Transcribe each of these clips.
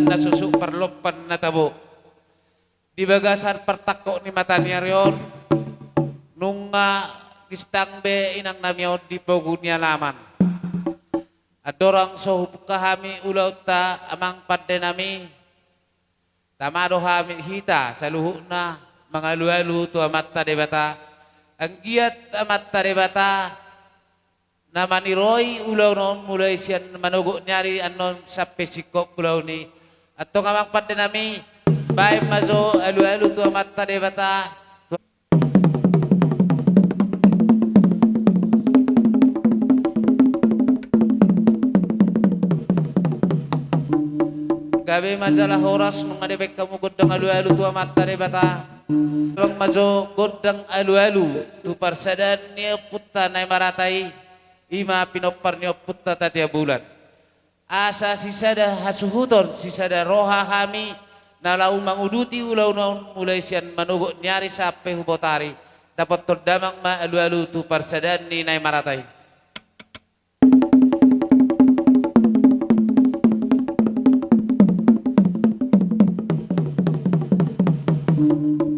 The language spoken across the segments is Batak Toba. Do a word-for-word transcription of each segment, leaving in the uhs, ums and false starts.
Na susuk parlompan na tabo. Di bagasan partangkok ni mataniari on, nunga gistang be inangnami on di pogu ni alaman. Andorang so hupungka hami ulaonta, amang pandenami, tama do hami, hita saluhutna mangalualu tu Amanta Debata. Anggiat Amanta Debata na maniroi ulaon on mulai sian manogot ni ari annon sampe singkop ulaon i. Antong amang pandenami, baen ma jo alualu tu Amanta Debata. Gabe ma jala horas, nunga dibaen hamu gondang alualu tu Amanta Debata. Baen ma jo gondang alualu tu parsadaan ni ompunta na i marata i, i ma pinompar ni ompunta Tatea Bulan. Asa sisada hasuhuton, sisada roha hami na laho manguduti ulaon on mulai sian manogot ni ari sampe hu botari. Dapothon damang ma alualu tu parsadaan ni na i marata i.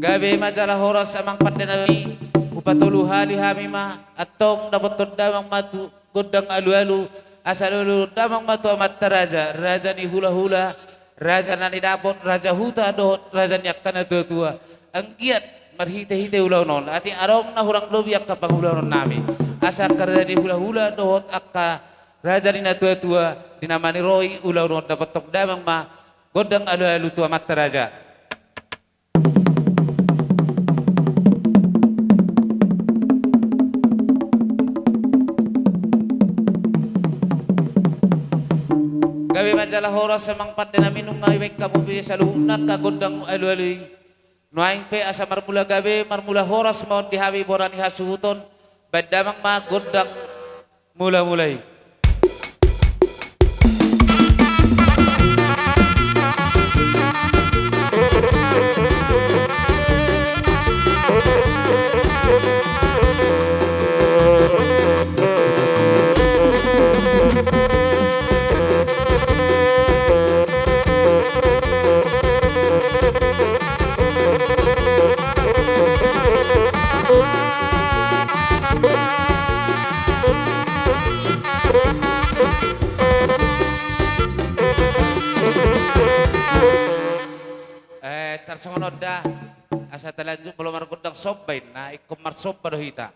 Gabe ma jala horas amang pandenami, hupatolu hali hami ma, antong dapothon damang ma tu gondang alualu, asa alualu damang ma tu amanta raja, raja ni hulahula, raja na nidapot, raja huta dohot raja ni angka natuatua. Anggiat marhitehite ulaon on, atik adong na hurang lobi angka pangulaononnami, asa angka raja ni hulahula dohot angka raja ni natuatua di na maniroi ulaon on, dapothon damang ma gondang alualu tu amanta raja. Gabe ma jala horas amang pandenami, nunga dibaen hamu be saluhutna angka gondang alualu i. Nuaeng pe asa marmula gabe, marmula horas ma on di hami bona ni hasuhuton, baen damang ma gondang mulamula i. Eh, tarsongon on da, asa talanjut molo margondang somba inna, ingkon marsomba do hita.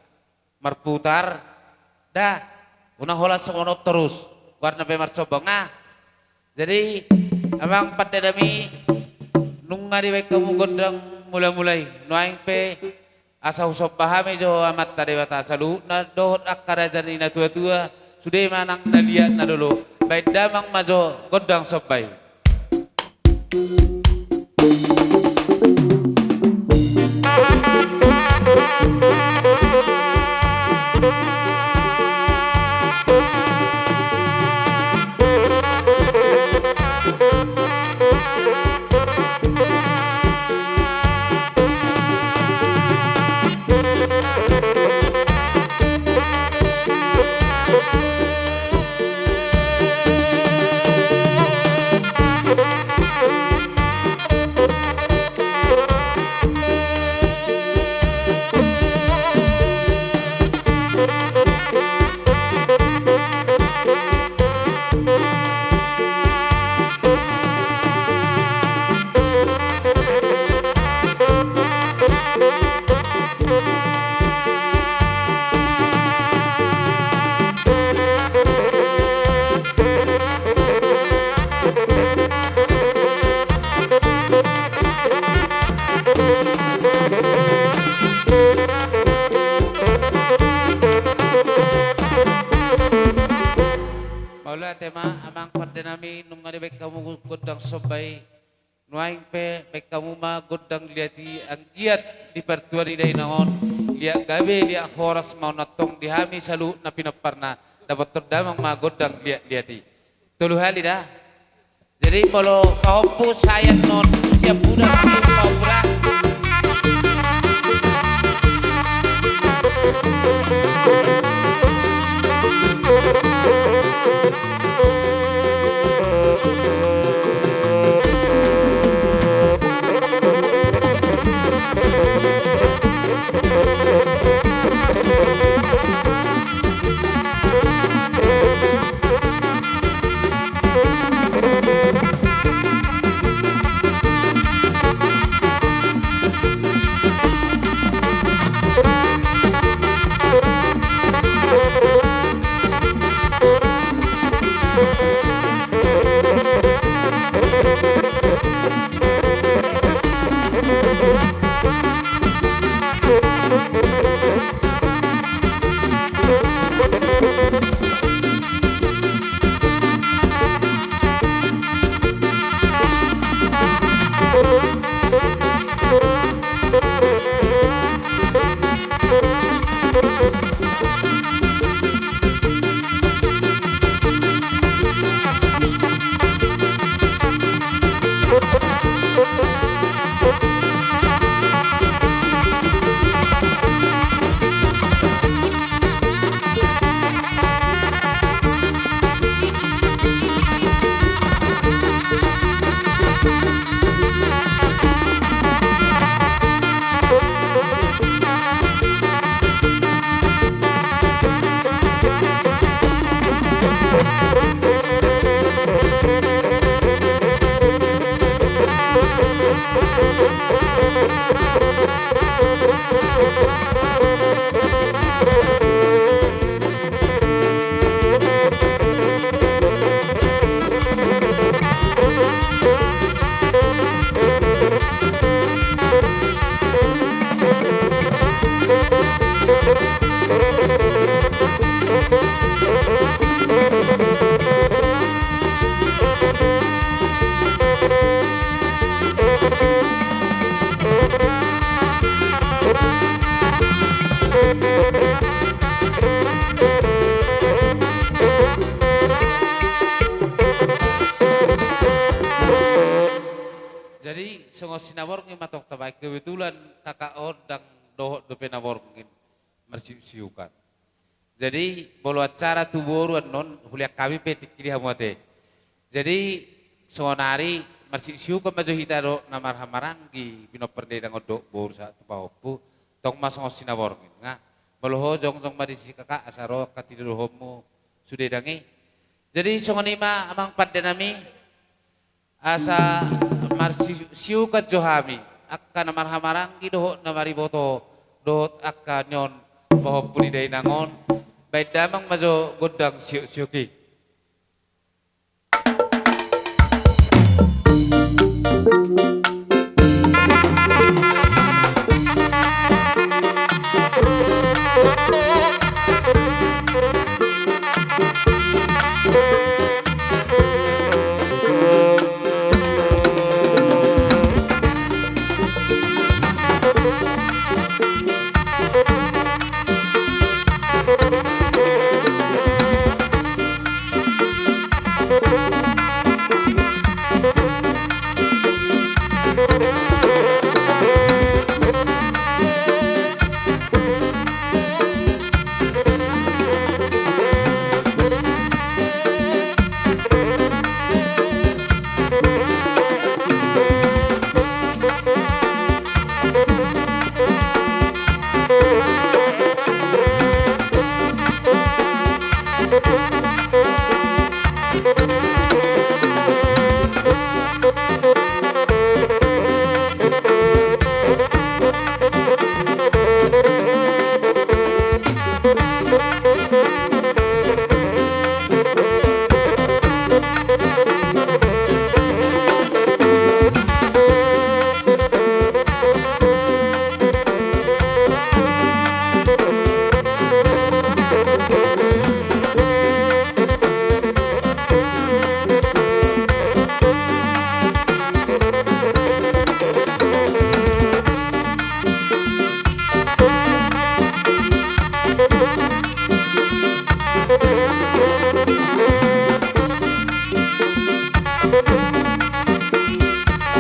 Marputar, da, unang holan songon on torus, goarna pe marsomba, nga. Jadi, amang pandenami, nunga dibaen hamu gondang mulamula i, nuaeng pe, asa husomba hami jo amanta Debata saluhutna dohot angka raja ni natuatua, sude ma nang na liat na dolo, baen damang ma jo gondang somba i. Mauliate ma amang pandenami, nunga dibaen hamu gondang somba i. Nuaeng pe baen hamu ma gondang liat i, anggiat di partua ni dainang on, liat gabe liat horas ma on antong di hami saluhutna pinomparna, dapothon damang ma gondang liat-liat i. Tolu hali da. Jadi molo pahompu sahat non siap uda pahompu lah. Jadi songon sinaborngin ma tong tabaen, kebetulan kakak on ndang dohot dope na borngin marsiuksiukan. Jadi molo acara tu boru annon, hulean hami pe tingki di hamu ate. Jadi songonari marsiuksiukan ma jo hita dohot na marhahamaranggi, pinompar ni dainang on dohot boru sahat tu pahompu, tong ma songon sinaborngin. Nga molo ho jongjong ma disi kakak, asa ro angka tinodohonmu sude dang i. Jadi songon i ma amang pande nami, asa marsiuksiukan jo hami angka na marhahamaranggi dohot na mariboto dohot angka nion pahompu ni dainang on. Baen damang ma jo gondang siuksiuk i.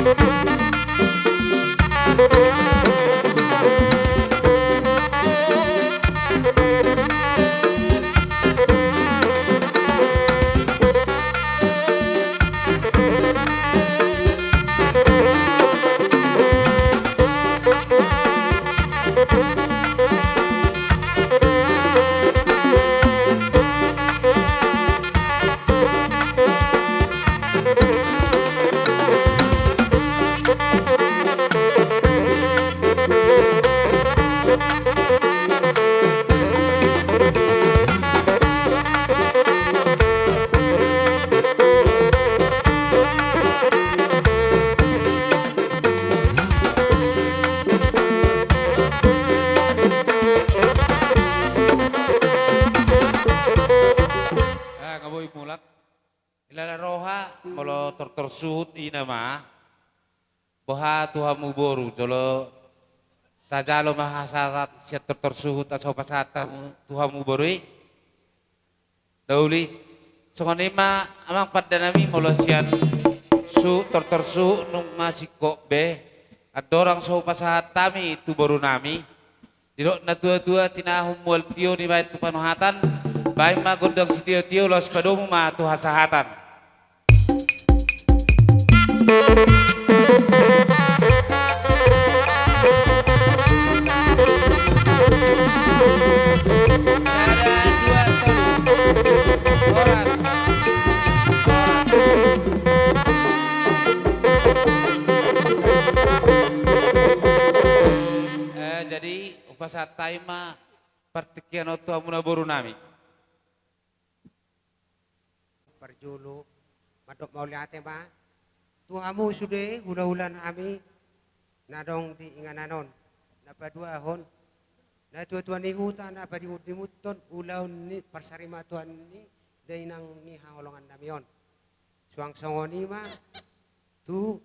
Ah, nga boi mulak. Ilala roha, molo tortor suhut i nama. Boha tu hamu boru, jolo tajalo ma hasahatan sian tortor suhut asa hupasahat hamu tu hamu boru i. Na uli, songon i ma amang pande nami, molo sian suhut, tortor suhut nunga singkop be, andorang so hupasahat hami tu boru nami. Didok na tua-tua, tinahu mual tio dibaen tu panuhatan, baen ma gondang sitio-tio, laos padomu ma tu hasahatan. Sada, dua, tolu. Horas. Horas. Eh, jadi, hupasahat hami ma partingkian on tu hamuna boru nami. Parjolo, mandok mauliate ma tu hamu sude hula-hula nami na adong di inganan on. Na paduahon, na tua-tua ni huta na padimun-dimunhon ulaon ni parsarimatuaon ni dainang ni haholongan nami on. Suang songon i ma tu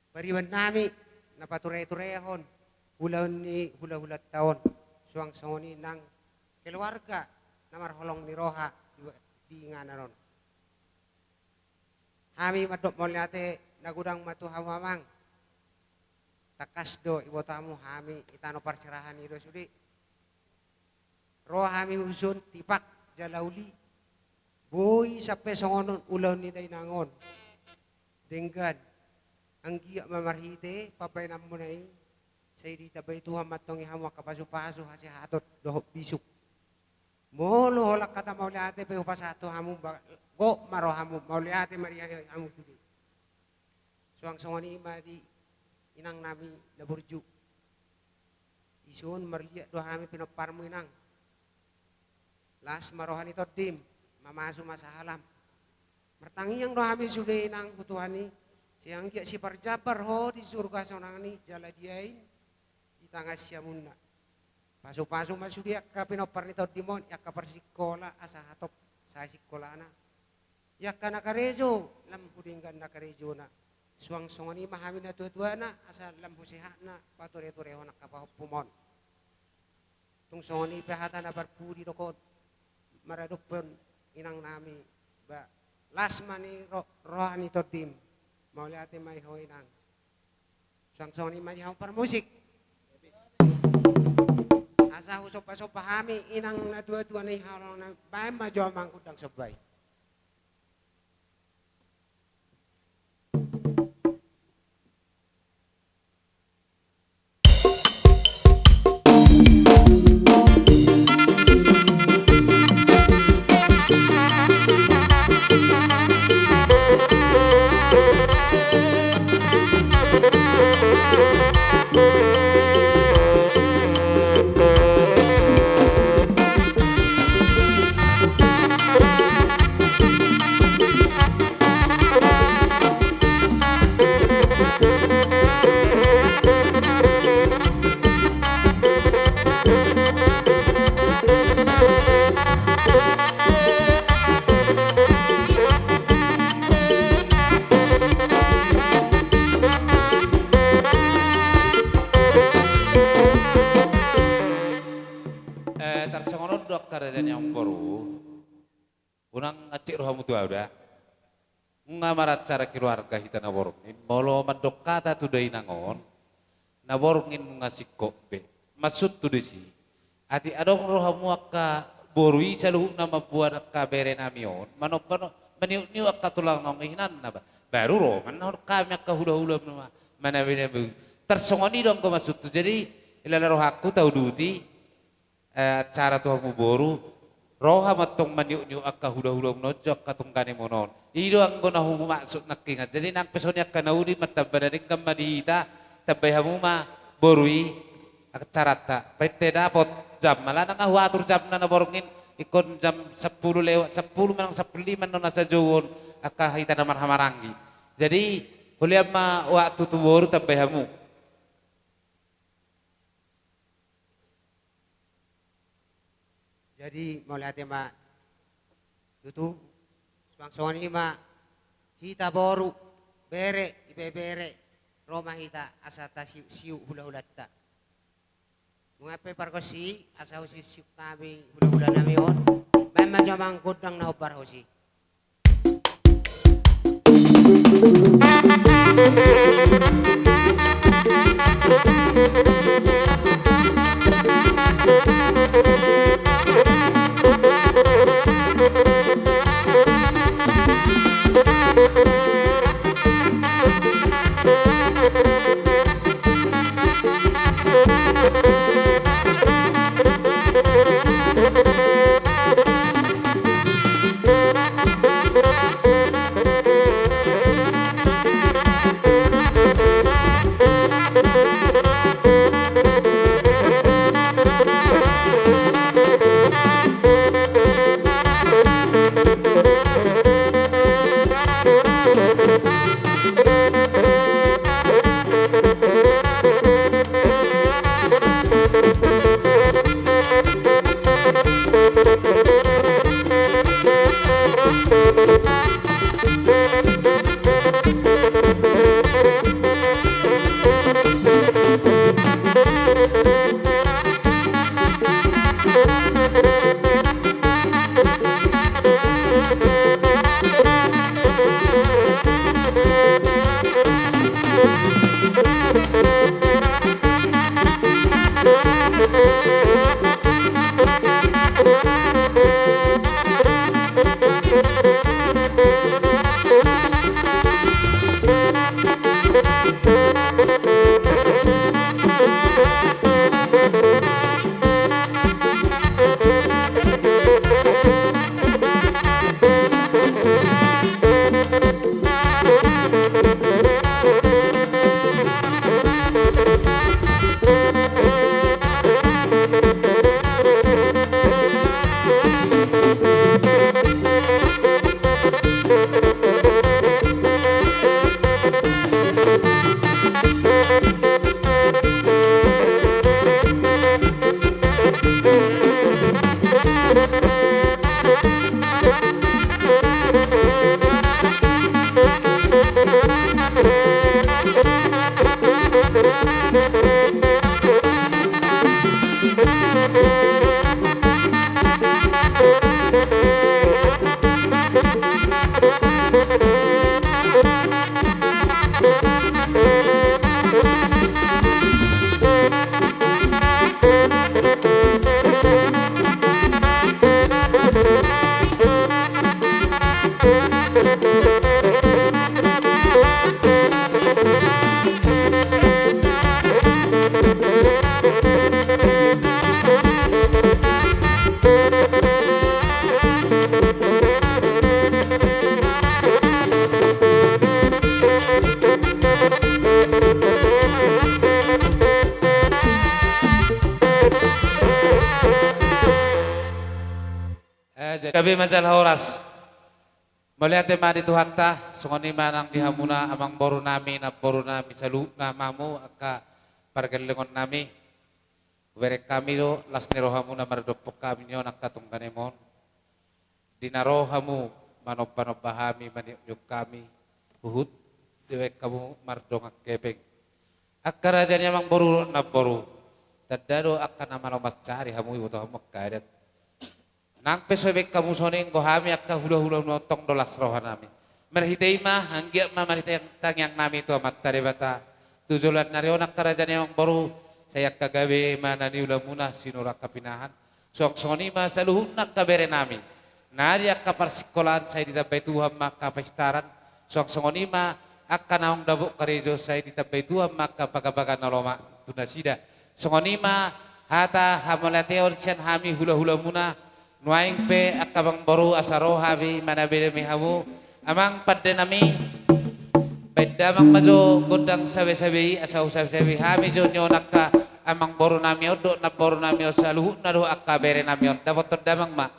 pariban nami na pature-turehon ulaon ni hula-hulanta on, suang songon i nang keluarga na marholong ni roha di, di inganan on. Hami mandok mauliate na godang ma tu hamu amang. Tangkas do iboto hamu hami i tano parserahan i do sude. Ro hami huson tipak jala uli. Boi sampe songon on ulaon ni dainang on. Denggan. Anggiat ma marhite pambaenanmuna i, sai ditambai Tuhan ma antong i hamu angka pasu-pasu, hasehaton dohot bisuk. Molo holan hata mauliate pe hupasahat tu hamu, ba-, gok ma rohamu, mauliate ma di hamu sude. Suang songon i ma di inang nami na burju. Dison marliat do hami pinomparmu inang. Las ma roha ni tondim, mamasu ma sahalam. Martangiang do hami sude inang tu Tuhan i, sai anggiat siparjambar ho di surga sonang i jala diain di tangan siamunna. Pasu-pasu ma sude angka pinompar ni tondim on, angka parsikola asa hatop sae sikolana. Angka na karejo, lam hu denggan na karejona. Suang songon i ma hami na tua-tuana, asa lam hu sehatna pature-turehon angka pahompum on. Tung songon i pe hata na parpudi dohot maradophon inang nami, ba las ma ni ro-, roha ni tondim. Mauliate ma i ho inang. Suang songon i ma di hamu parmusik. Asa husomba-somba hami inang na tua-tua ni haholongan nami, baen ma jo amang gondang somba i. Eh, tarsongon on do angka raja ni amangboru. Unang hansit rohamu tu au da. Nunga maracara keluarga hita na borngin, molo mandok hata tu dainang on, na borngin nunga singkop be. Maksudhu disi, atik adong rohamu angka boru i saluhutna mamboan angka berenami on, manomba, maniukniuk angka tulang na hinan na ba-, baru ro ma annon hami angka hulahula ma-, manabenabei. Tarsongon i do anggo maksudhu. Jadi, ilala rohangku tauduti, eh, acara tu hamu boru, ro hamu antong maniukniuk angka hulahulamuna on jo angka tongganemuna on. I do anggo na humaksud nangkiningan. Jadi nang pe songon i angka na uli, martamba na denggan ma di hita, tambai hamu ma boru i acaranta. Painte dapot jam, ala nunga huatur jamna na borngin, ingkon jam sampulu lewat sampulu manang sampulu lima annon asa jou on angka hita na marhahamaranggi. Jadi, hulean ma waktu tu boru, tambai hamu. Jadi, mauliate ma tutu, suang songon i ma hita boru, bere, ibebere, ro ma hita asa tasiuksiuk hulahulanta. Nunga pe pargonsi i, asa husiuksiuk hami hulahulanami on, baen ma jo amang gondang na hombar hosi. Eh, jadi gabe ma jala horas. Mauliate ma di Tuhanta, songon i ma nang di hamuna amangboru nami, namboru nami saluhutna, hamu angka pargellengon nami. Hubereng hami do las ni rohamuna mardophon hami nion angka tongganemon. Di na ro hamu manombanomba hami, maniukniuk hami, huhut dibaen hamu mardongan hepeng. Angka raja ni amangboru dohot namboru, tanda do angka na malo mansari hamu, diboto hamu angka adat. Nang pe so dibaen hamu songon i, anggo hami angka hulahulamuna on tong do las rohanami. Marhite i ma, anggiat ma marhite tangiang nami tu Amanta Debata. Tu joloan ni ari on angka raja ni amangboru, sai angka gabe ma na niulamuna, sinur angka pinahan. Suang songon i ma saluhutna angka bere nami. Na di angka parsikolaan sai ditambai Tuhan ma angka paistaran. Suang songon i ma angka naung dapot karejo sai ditambai Tuhan ma angka pagabagan na lomak tu nasida. Songon i ma hata hamauliateon sian hami hulahulamuna. Nuaeng pe angka amangboru asa ro hami manambitambi hamu. Amang pande nami, baen damang ma jo gondang sabesabe i asa husabesabei hami jo ni on angka amangboru nami on dohot namboru nami on saluhutna dohot angka bere nami on. Dapothon damang ma.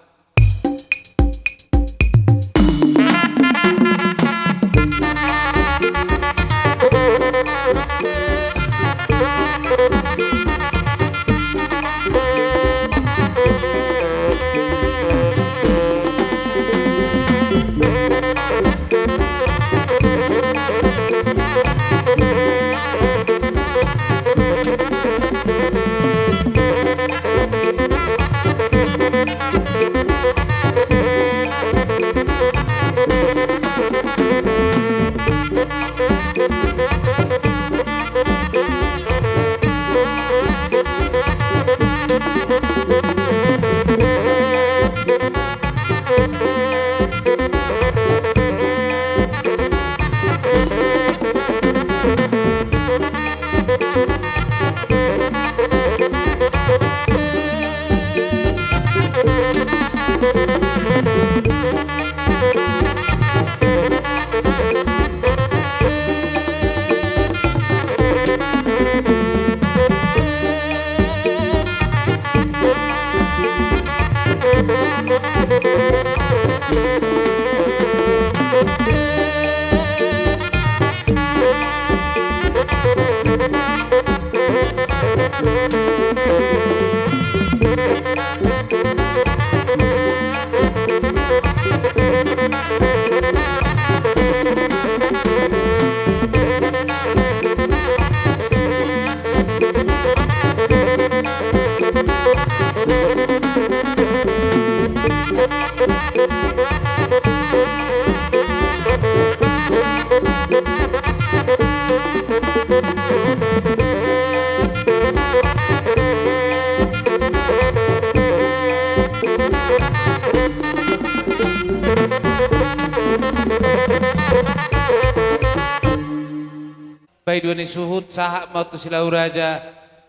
Baen dua ni suhut sahat ma tu silau raja,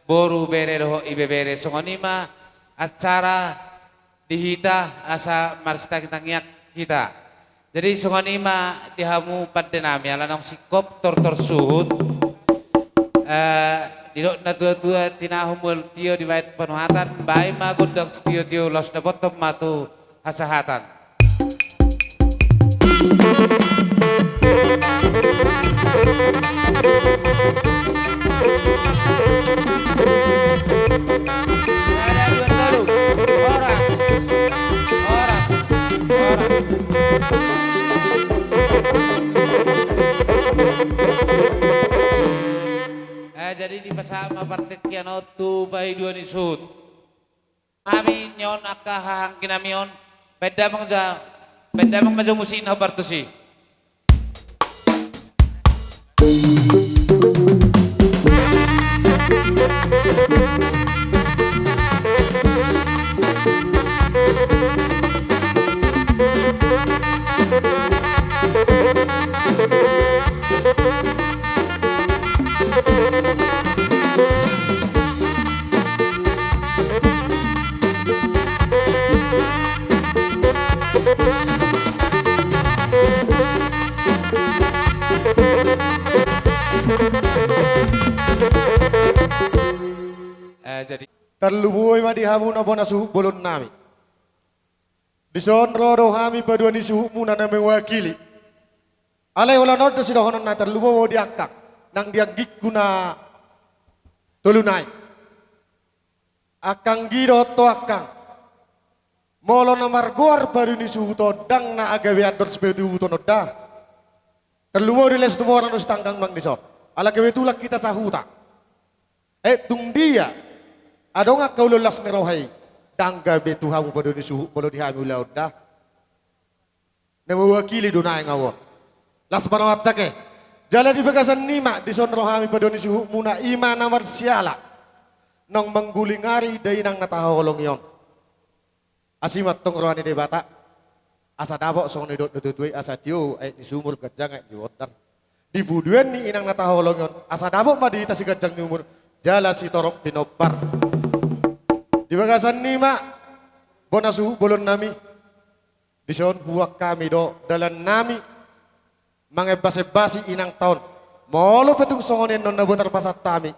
boru, bere dohot ibebere. Songon i ma acara di hita asa marsitangiangtangiang hita. Jadi songon i ma di hamu pande nami, ala naung singkop tortor suhut. Eh, didok natuatua, tinahu mual tio dibaen panuhatan, baen ma gondang sitiotio, laos dapothon ma tu hasahatan. Sada, dua, tolu. Horas. Horas. Horas. Eh, jadi dipasahat ma partingkian on tu baen dua ni suhut. Hami ni on angka hahaanggi nami on, baen damang ja, baen damang ma jo musikna hombar tusi. Eh, jadi tarlumobi ma di hamu na bona suhut bolon nami. Dison ro do hami padua ni suhutmuna na mewakili. Alai holan on do sidohononna, tarlumobi di angkang nang di anggingku na tolu nai. Angkang Gido dohot angkang. Molo na margoar padua ni suhut on ndang na gabe andor sipatuhuton on da. Tarlumobi di las ni Tumoran dohot sitanggang nang dison. Ala kebetulan hita sahuta. Eh, tung dia adong angka ulaon las ni roha i, ndang gabe tu hamu padua ni suhut molo di hami ulaon da. Na mewakili do naeng au on. Las ma rohanta, ke. Jala di bagasan i ma dison ro hami padohon ni suhutmuna, i ma na marsiala naung manggulingari dainang na tahaholongi on. Asi ma antong roha ni Debata, asa dapot songon nidok ni natuatua i, asa tio aek ni sumur, ganjang aek ni bondar. Di pudian ni inang na tahaholongi on, asa dapot ma di hita siganjang ni umur jala sitorop pinompar. Di bagasan i ma, bona suhut bolonnami, dison huboan hami do dalannami mangembasembasi inangta on. Molo pe tung songon i annon na boi tarpasahat hami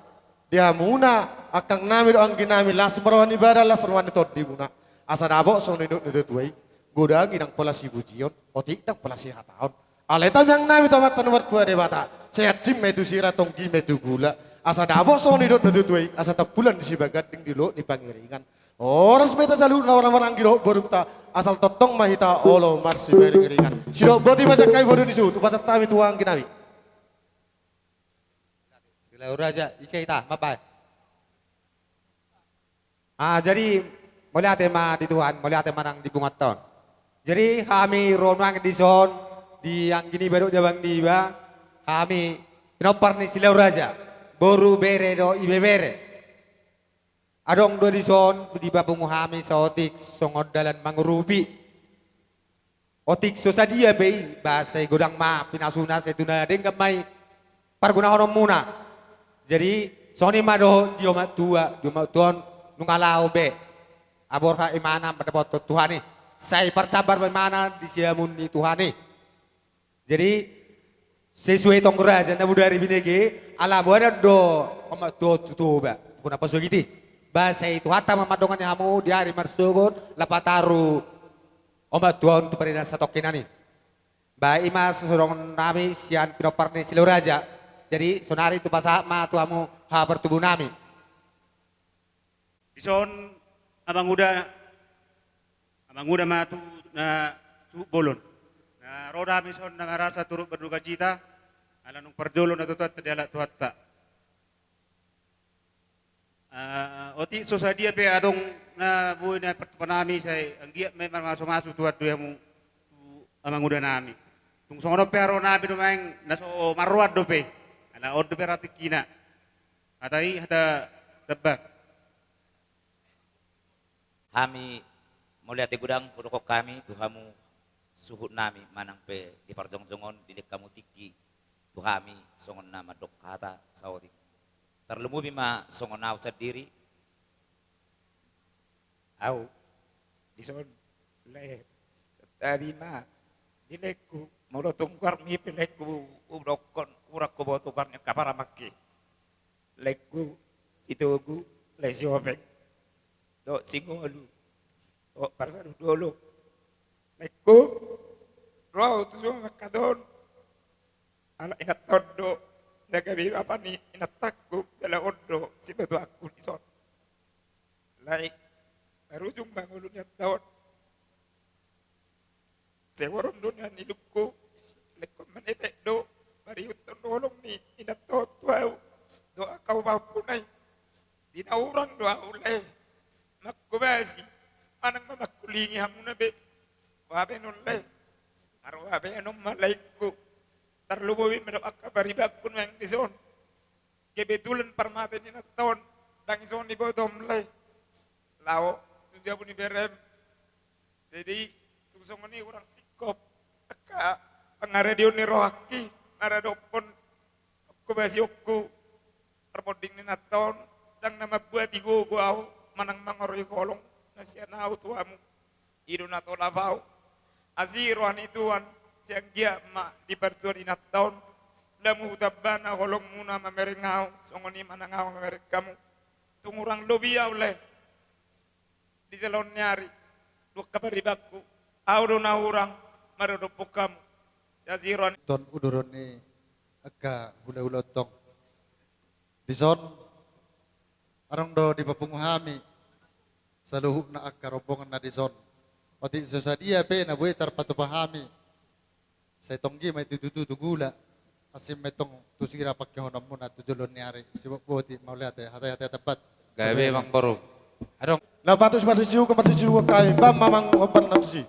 di hamuna angkangnami dohot angginami, las ma roha ni badan, las roha ni tondimuna, asa dapot songon nidok ni natuatua i, godang i ndang pola sipujion, otik ndang pola sihataon. Alai tangiangnami tu Amanta na martua Debata, sai hansit ma i tu sira, tonggi ma i tu gula, asa dapot songon nidok ni natuatua i, asa tampulan ni sibaganding di luat ni pangiringan. Horas ma hita saluhutna, horas ma maranggi dohot borunta, asal tongtong ma hita olo marsiparingiringan. Sidok boti ma sian hami padohon ni suhut, hupasahat hami tu angginami. Silau Raja, ise hita, mambahen. Ah, jadi, mauliate ma di Tuhan, mauliate ma nang di punguanta on. Jadi, hami ro nuaeng dison, di anggi niba dohot di abang niba, hami pinompar ni Silau Raja, boru, bere dohot ibebere. Adong do dison dipapungu hami saotik songon dalan mangurupi. Otik so sadia pe i, ba sai godang ma pinasuna, sai tu na denggan ma i pargunahononmuna. Jadi, songon i ma dohot di omak tua, di omak tua on nunga laho be. Borhat imana mandapothon Tuhan i. Sai parcabar ma imana di siamun ni Tuhan i. Jadi, sesuai tong raja na bodari binege, ala boanan do omak tua on tu Toba, tu na pasogit i. Ba sai Tuhanta ma mandongani hamu di ari marsogot, laho pataru omak tua on tu parinan satongkinan i. Ba i ma songon nami sian pinompar ni Silau Raja. Jadi, sonari hupasahat ma tu hamu haha partubu nami. Dison, amanguda, amanguda ma tu na suhut bolon. Na ro do hami dison na marasa turut berdukacita, ala nunga parjolo na tutuanta dialap Tuhanta. Ah, otik so sadia pe adong na boi na partupa nami, sai anggiat ma i marmasumasu Tuhan tu hamu, tu amanguda nami. Tung songon on pe haroa nami do maeng na so marroan dope. Ala on dope ra tingkina. Hata i, hata tamba. Hami mauliate godang hudokhon hami tu hamu suhut nami manang pe di parjongjong on dilehon hamu tingki tu hami songon na mandok hata saotik. Tarlumobi ma songon au sandiri. Au, dison, lae, santabi ma di laengku, molo tung goarmi pe laengku hudokhon, hurang huboto goarna angka paramangke. Laengku Sitogu, Lae Siopeng, dohot Singolu, dohot Parsadudolo. Laengku, ro au tu suang mangkaton. Ala inanta on do na gabe bapa ni inantangku, jala on do sipatupaonku dison. Lae, marujung ma ngolu ni inanta on. Seoron do nian ilungku, laengkon manetek do, marihuthon do holong ni inanta on tu au, dohot angka upa-umpuna i. Di na hurang do au, lae, manghobasi manang mamangkulingi hamuna be. Bahenon, lae, marbahenon ma, laengku. Tarlumobi ma dohot angka paribanku nuaeng dison. Kebetulan parmate ni inanta on ndang dison dibotom, lae, laho tu jabu ni berem. Jadi, tung songon i hurang singkop angka pangaradion ni rohangki maradophon panghobasionku parmonding ni inanta on, ndang na mambuati gogo au manang mangorui holong na sian au tu hamu. I do na tolap au. Asi roha ni Tuhan, sai anggiat ma di partua ni inanta on, lam hutambana holongmuna mamereng au, songon i manang au mamereng hamu. Tung hurang lobi au, lae, di joloan ni ari, tu angka paribanku, au do na hurang maradophon hamu. Sai asi roha ni Tuhan. Uduron ni angka hulahula on tong. Dison, adong do dipapungu hami saluhutna angka rombongan na dison. Otik so sadia pe na boi tarpatupa hami, sai tonggi ma i tu tutu tu gula. Hansit ma i tong tu sira pangkehononmuna tu joloan ni ari. Sibotboti, mauliate, hata-hata tambat. Gabe, amangboru. Adong. Na patut marsisiuhon, marsisiuhon hami, bam ma amang, hombar na tusi.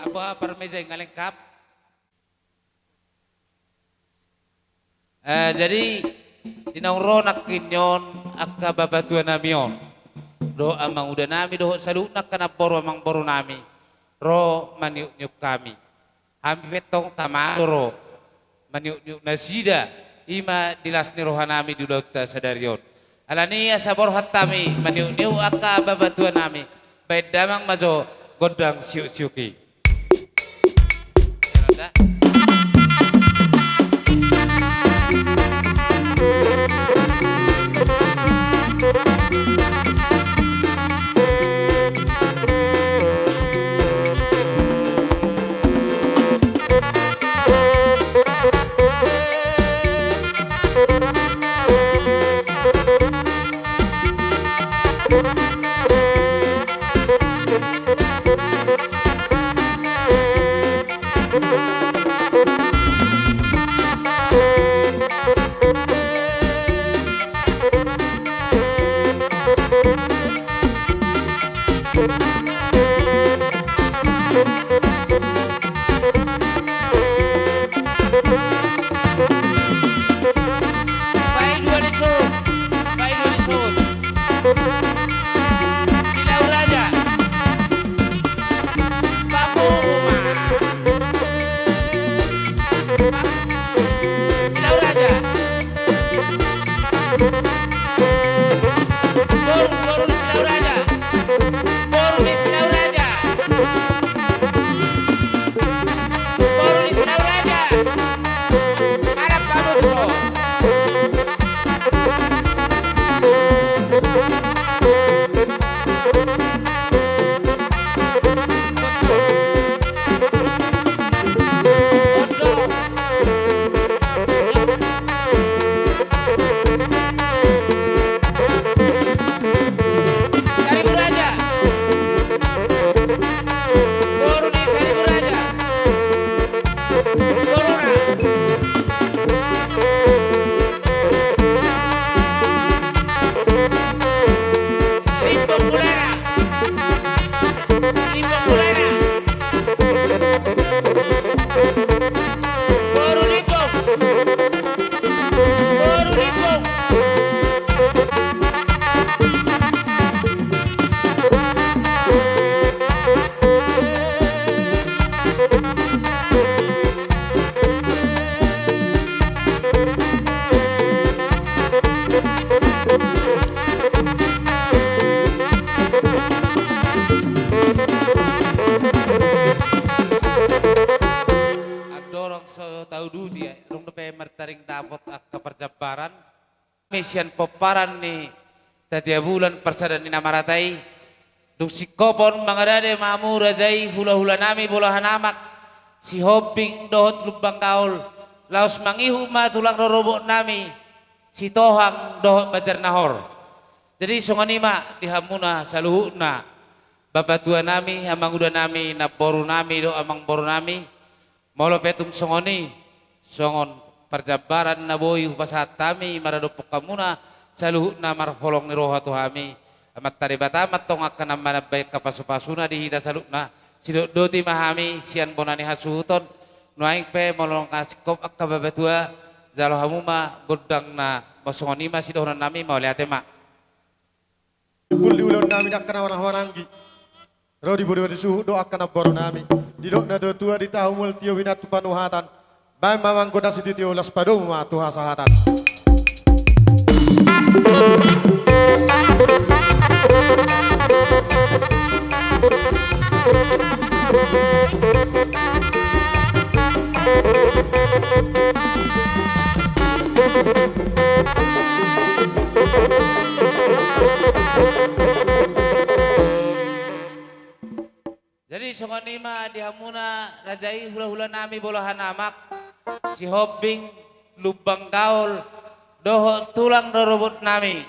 Apa parmeja nga lengkap? Eh, jadi, di naung ro nangkin on angka bapatuanami on dohot amangudanami dohot saluhutna angka namboru amangborunami ro maniukniuk hami. Hami pe tong tama do ro maniukniuk nasida, i ma di las ni rohanami di ulaonta sadari on. Alani i asa borhat hami maniukniuk angka bapatuanami, baen damang ma jo gondang siuksiuk i. Paidua ni suhut, paidua ni suhut. Silau raja. Papungu ma. Tauduti, adong dope martaring dapot angka parjambaran. Sian pomparan ni Tatea Bulan, parsada ni na marata i. Dung singkop on mangarade ma hamu raja i, hulahulanami, bolahan amak, Sihombing dohot Lumban Gaol, laos mangihut ma tulang rorobotnami, Sitohang dohot Banjarnahor. Jadi songon i ma di hamuna saluhutna, bapatuanami, amangudanami, namborunami dohot amangborunami. Molo pe tung songon i, songon parjambaran na boi hupasahat hami maradophon hamuna saluhutna marholong ni roha tu hami, Amanta Debata ma antong angka na manambai angka pasupasuna di hita saluhutna. Sidok doti ma hami sian bona ni hasuhuton. Nuaeng pe molo nga singkop angka bapatua, jalo hamu ma gondangna. Songon i ma sidohononnami, mauliate ma. Timbul di ulaonnami angka na marhahamaranggi, ro di boru ni suhut dohot angka namborunami. Didok natuatua, di tahu mual tio, binattu panuhatan. Baen ma manggoda sititi, ulas padomu ma tu hasahatan. Jadi songon i ma di hamuna raja i, hulahulanami, bolahan amak, Sihombing, Lumban Gaol, dohot tulang rorobotnami,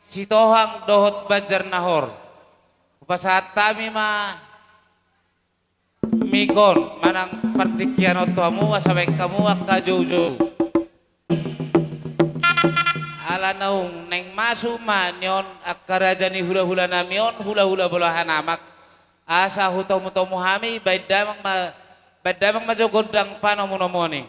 Sitohang dohot Banjarnahor. Hupasahat hami ma mik on manang partingkian on tu hamu, asa baen hamu angka joujou. Ala naung naeng masuk ma nion angka raja ni hulahulanami on, hulahula bolahan amak, asa hutomutomu hami, baen damang ma, baen damang ma jo gondang panomunomuon i.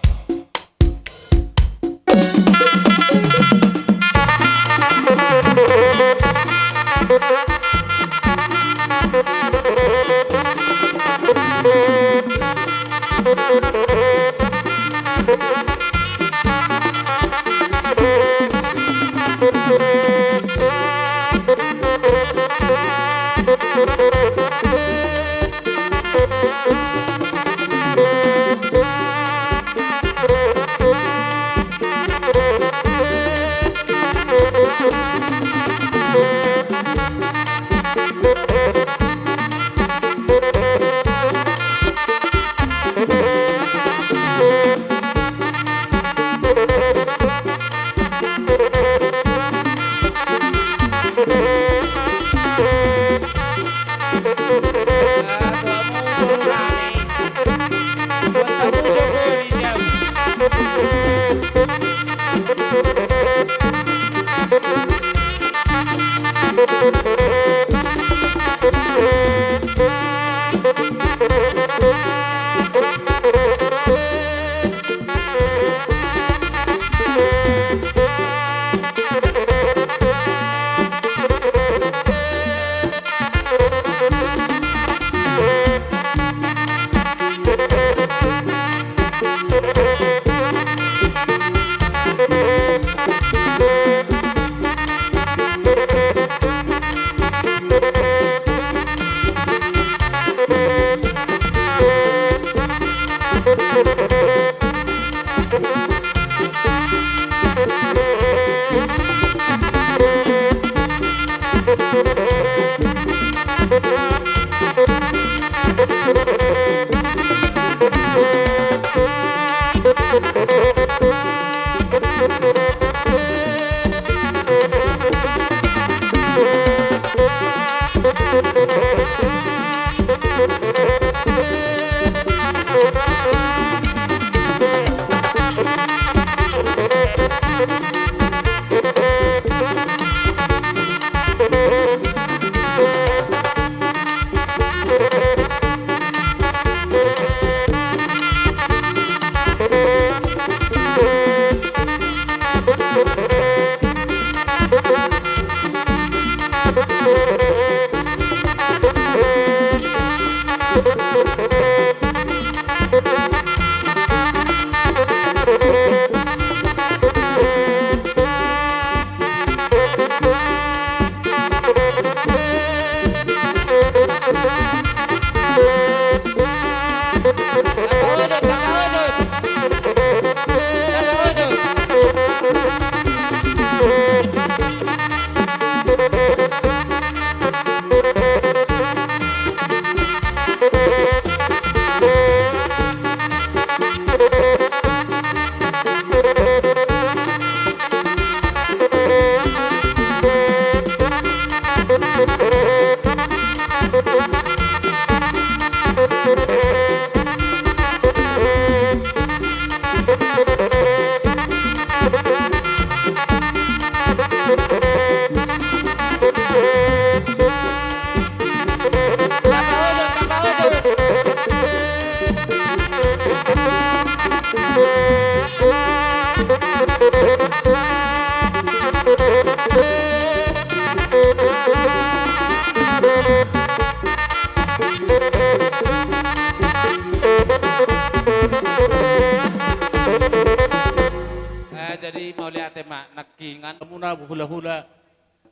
Jadi mauliate ma nangkiningan. Hamuna hulahula,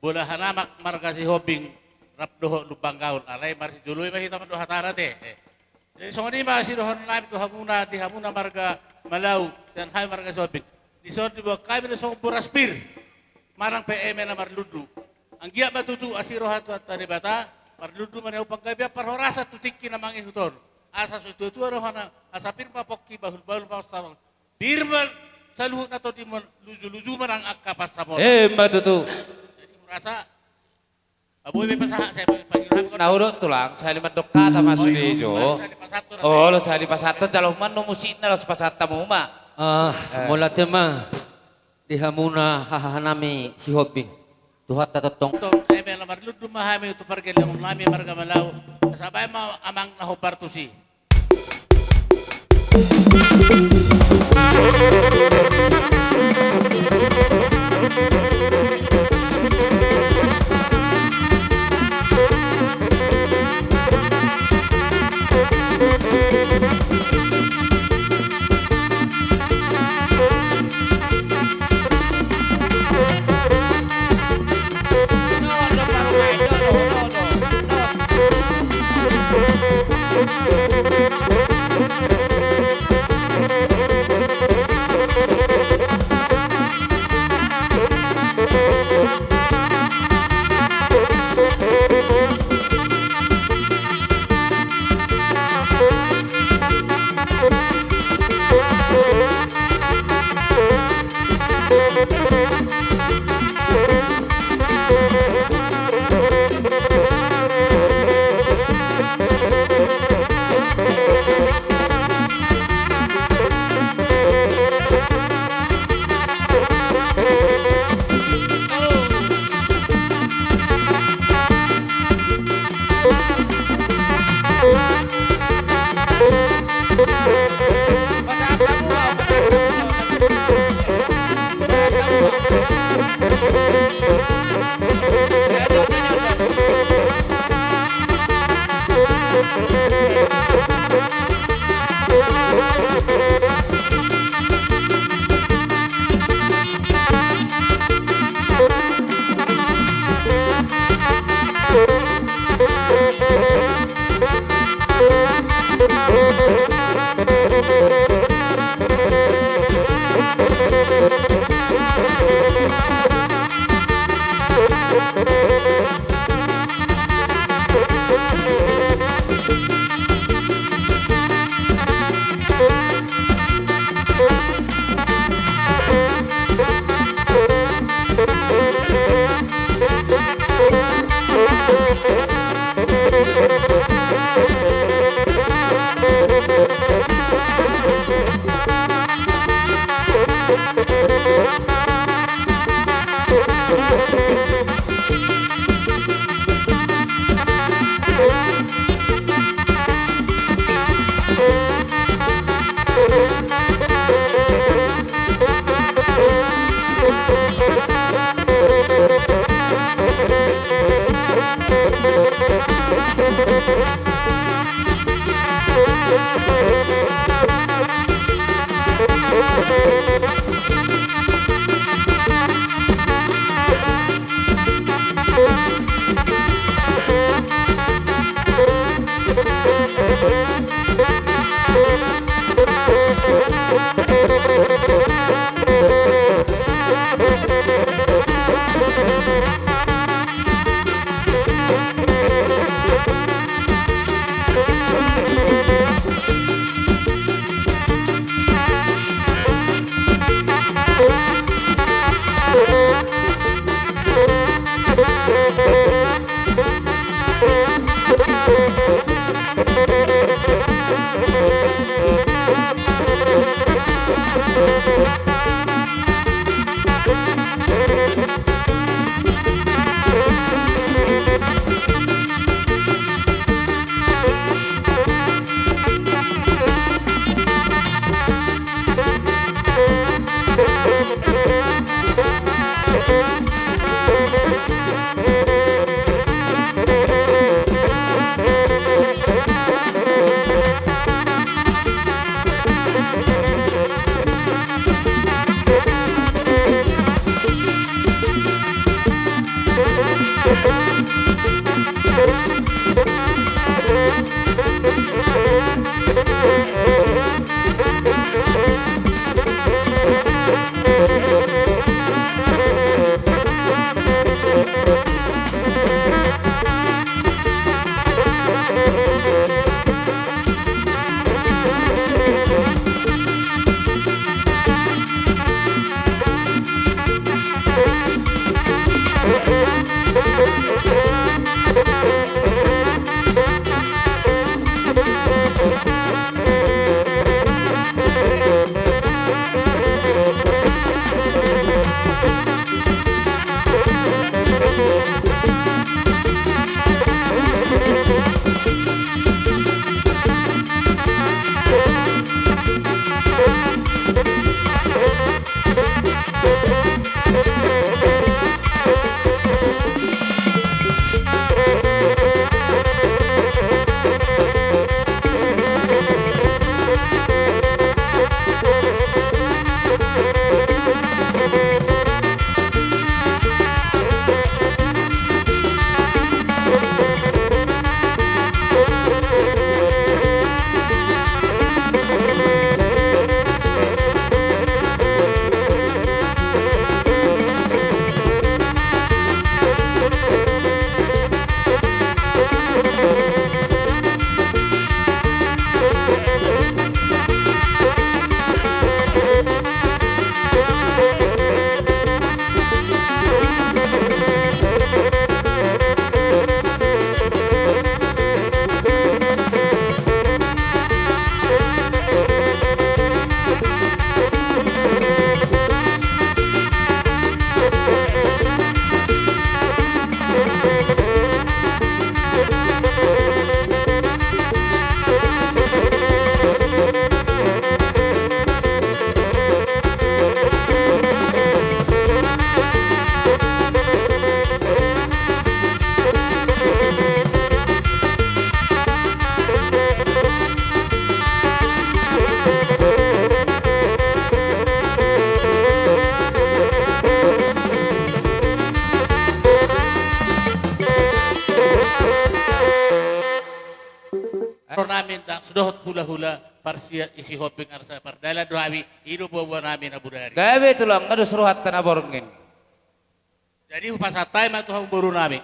bolahan amak marga Sihombing, rap dohot Lumban Gaol, alai marsijolo i ma hita mandok hatana te. Eh. Jadi songon i ma sidohonon nami tu hamuna, di hamuna marga Malau, sian hami marga Sihombing. Dison diboan hami do songon boras pir, manang pe eme na marlundu. Anggiat ma tutu asi roha ni Tuhanta Debata, marlundu ma nian panggabean parhorasan tu tingki na mangihut on. Asa so tua-tua rohana, asa pir ma pongki, bahul-bahul ma pansalongan. Pir ma saluhut na tondimon, luju-luju ma nang angka pansamotan. Emma tutu. Jadi hurasa, ah, boi be pasahat, sai pa-, pangido hami. Na hudok tulang, sahali mandok hata ma sude jo. Sahali pasahat tu. Olo, sahali pasahat tu, jalo ma annon musikna laos pasahat hamu ma. Ah, eh. Mauliate ma di hamuna haha nami Sihombing. Tuhanta tongtong. Tong, eme na marlundu ma hami tu pargellengon nami marga Malau. Asa baen ma amang na hombar tusi. dohot hulahula parsiat i Sihombing, asa pardalan do hami, i do boaboanami na bodari. Gabe tulang, na dos rohanta na borngin. Jadi hupasahat hami ma tu hamu borunami.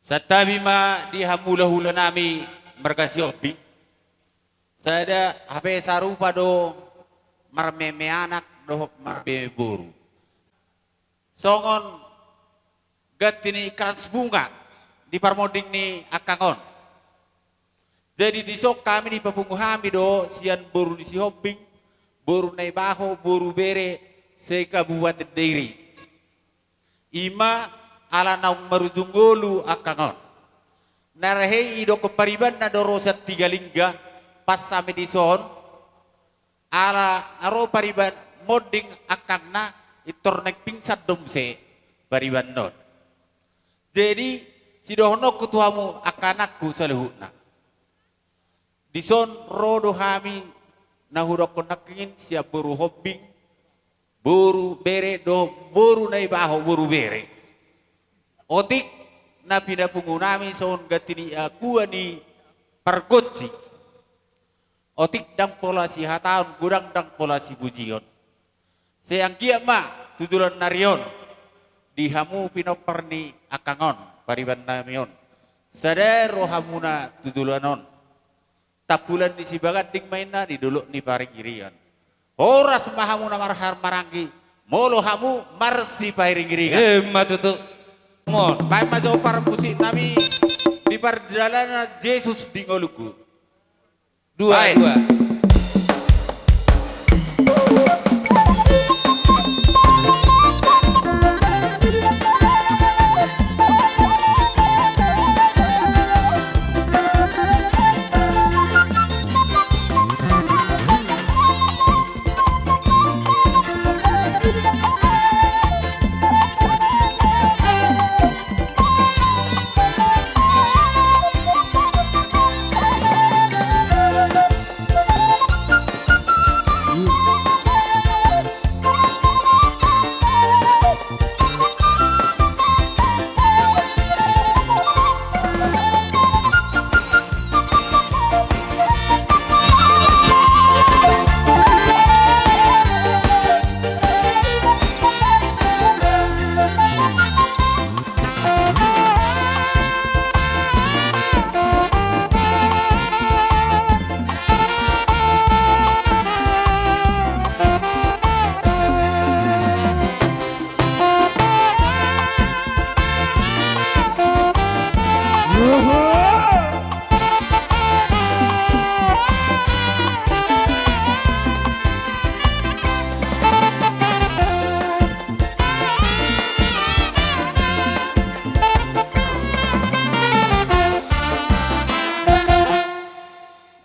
Santabi ma di hamu hulahulanami marga Sihombing. Sada hape sarupa do marmeme anak dohot marmeme boru. Songon ganti ni krans bunga di parmonding ni angkang on. Jadi dison hami dipapungu hami do sian boru ni Sihombing, boru Naibaho, boru Bere, se-Kabupaten Dairi. I ma ala naung marujung ngolu angkang on. Na rahe i didokkon paribanna do ro sian Tigalingga, pas hami dison, ala na ro pariban monding angkangna, pintor naeng pingsan do muse paribanna on. Jadi sidohononku tu hamu angka anakku saluhutna. Dison ro do hami na hudokkon nangkin sian boru Hombing, boru Bere dohot boru Naibaho, boru Bere. Otik na pinapungunami songon ganti ni akua ni pargonsi. Otik ndang pola sihataon, godang ndang pola sipujion. Sai anggiat ma tu joloan ni ari on, di hamu pinompar ni angkang on, paribannami on, sada rohamuna tu joloan on. Tampulan ni sibaganding ma inna di dolok ni Paringiringan. Horas ma hamuna marhamaranggi, molo hamu marsipairingiringan. Emma tutu. Mon. Baen ma jo parmusiknami, di pardalanan Jesus di ngolungku. Dua, baen. Dua.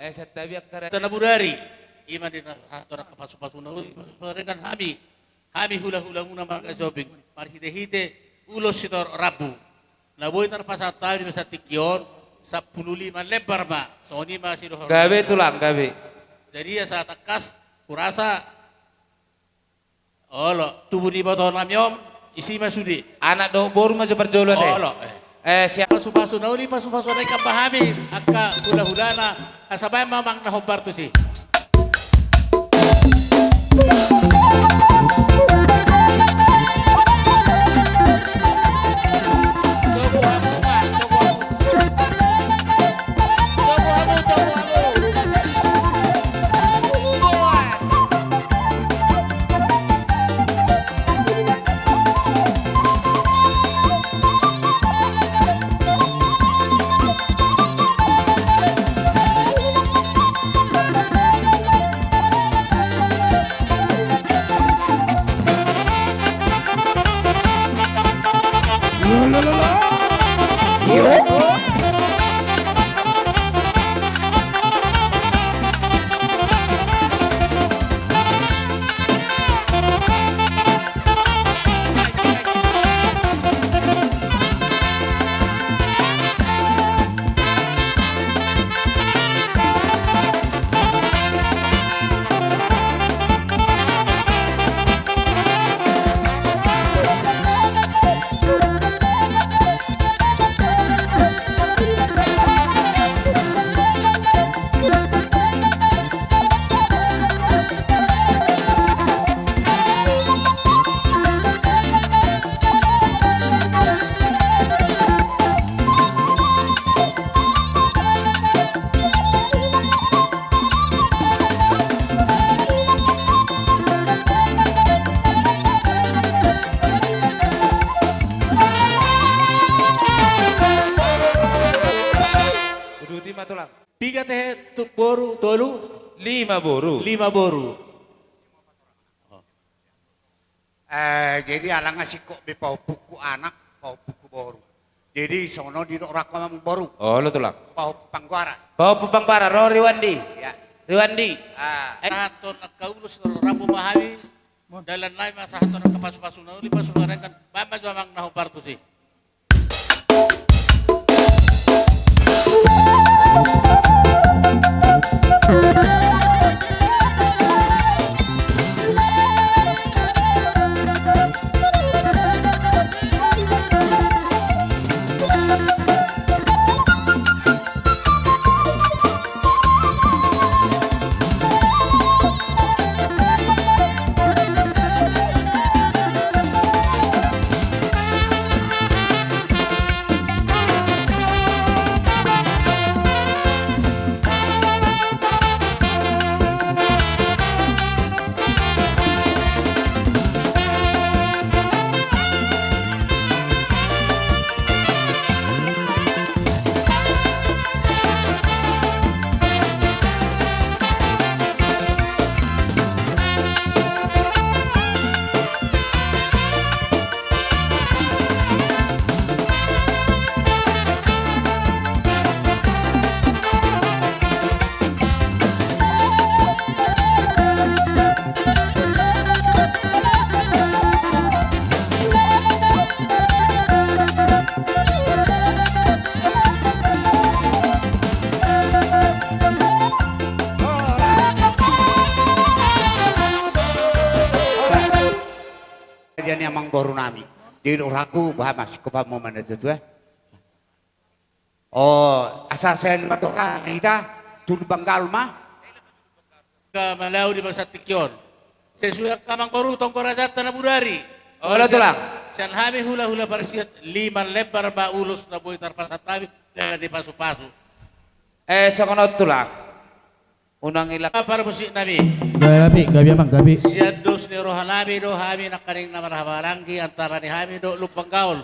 Eh, santabi angka raja. Tanah Budari, i ma di na, ah, torang pasu-pasuna, pasu-pasuna hami. Hami hulahulamuna marga Sihombing, marhitehite ulos sitorop rambu. Na boi tarpasahat hami di masa tingki on, sampulu lima lembar ma, songon i ma sidohonon. Gabe tulang, gabe. Jadi asa tangkas, hurasa, olo, tubu ni ibotonami on, isi ma sude. Anak dohot boru ma jo parjolo ate. Olo, eh. Eh, siap. Pasu-pasu na uli, pasu-pasu na ingkon ma hami, angka hulahulana, asa baen ma amang na hombar tusi. Piga tehe tu boru? Tolu? Lima boru. Lima boru. Eh, jadi ala nga singkop be pahompungku anak, pahompungku boru. Jadi songon on didok rohangku, amang boru. Olo tulang. Pahompu Panggoaran. Pahompu Panggoaran, ro Riwandi. Ya. Riwandi. Ah. Eh. Sahat tu angka ulos, rambu ma hami. Dalan nai ma sahat tu angka pasupasu na uli, pasu marengkan. Baen ma jo amang na hombar tusi. Jadi amang boru nami. Di rohangku, bah, masih ko pamoman itu tuh, eh. Oh, asa sel ma tu hita, tu Lumban Gaol ma. Angka Malau di bagasan tingki on. Sesuai angka amang boru, tonggo rajanta na bodari. Olo tulang. Sian hami hulahula parsiat, lima lembar ma ulos na boi tarpasahat hami, dalan ni pasupasu. Eh, songon on tulang. Unang ilak. Parmusik nami. Gabe, gabe amang, gabe. Sian dos ni roha nami do hami nangkaning na marhahamaranggi antara ni hami dohot Lumban Gaol,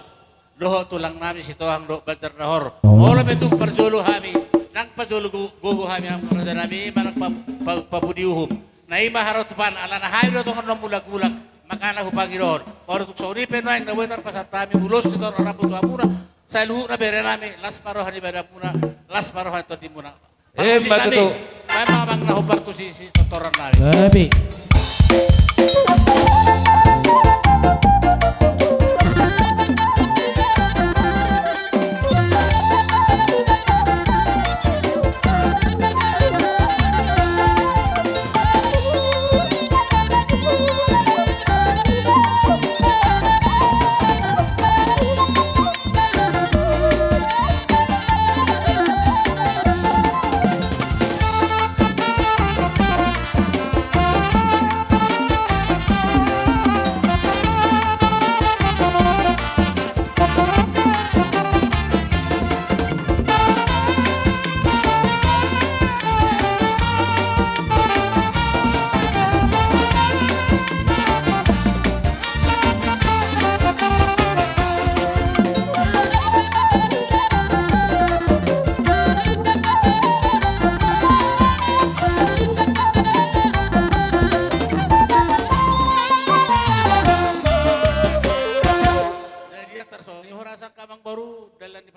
dohot tulang nami Sitohang dohot Banjar Nahor. Oh. Olo pe tung parjolo hami, nang parjolo go-, gogo hami, amang raja nami, manang pa-, pa-, papudi uhum. Na i ma harotupan, alana hami do tongon na mulak-mulak, makana hupangidohon. Olo tung songon i pe nuaeng na boi tarpasahat hami ulos sitorop rambu tu hamuna, saluhutna bere nami, las ma roha ni badanmuna, las ma roha ni tondimuna. Emma tutu. Baen ma amang na hombar tu sisi totoran nami. Gabe.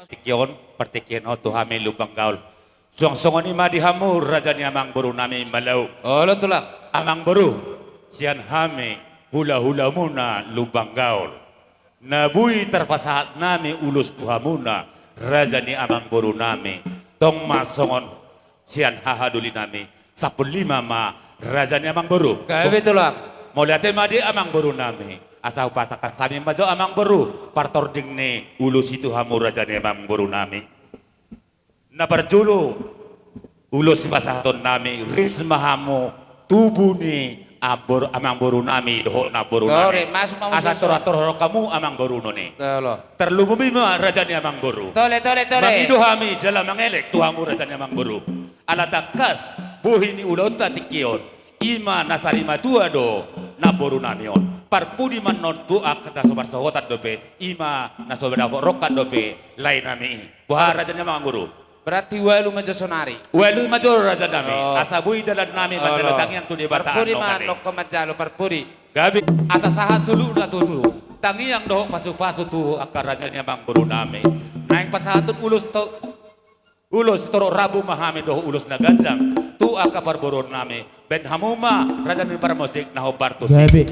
Tingki on, partingkian on tu hami Lumban Gaol. Suang songon i ma di hamu raja ni amang boru nami Malau. Olo tulang. Amang boru, sian hami hulahulamuna Lumban Gaol, na boi tarpasahat nami ulos tu hamuna raja ni amang boru nami. Tong ma songon sian hahadoli nami, sampulu lima ma raja ni amang boru. Gabe tulang. Mauliate ma di amang boru nami. Asa hupatangkas hami ma jo amang boru partording ni ulos i tu hamu raja ni amang boru nami. Na parjolo ulos sipasahaton nami, ris ma hamu tubu ni ambor-, amang boru nami dohot namboru nami. Asa tortor-tortor hamu amang boru nami. Tarlumobi ma raja ni amang boru. Tole, tole, tole. Mangido hami jala mangelek tu hamu raja ni amang boru. Ala tangkas bohi ni ulaonta tingki on, i ma na sarimatua do namboru nami on. Parpudi ma annon tu angka na so marsohotan dope, i ma na so dapot rongkap dope lae nami i. Boha raja ni amang boru? Berarti ualu ma jo sonari. Ualu ma jo raja nami. Olo. Asa boi dalan nami manjalo tangiang tu Debata. Parpudi ma, nunga nongko manjalo parpudi. Gabe asa sahat solu na tutu. Tangiang dohot pasupasu tu angka raja ni amangboru nami. Naeng pasahaton ulos to, ulos torop rambu ma hami dohot ulos na ganjang tu angka parboru nami. Baen hamu ma raja ni parmusik na hombar tusi. Gabe.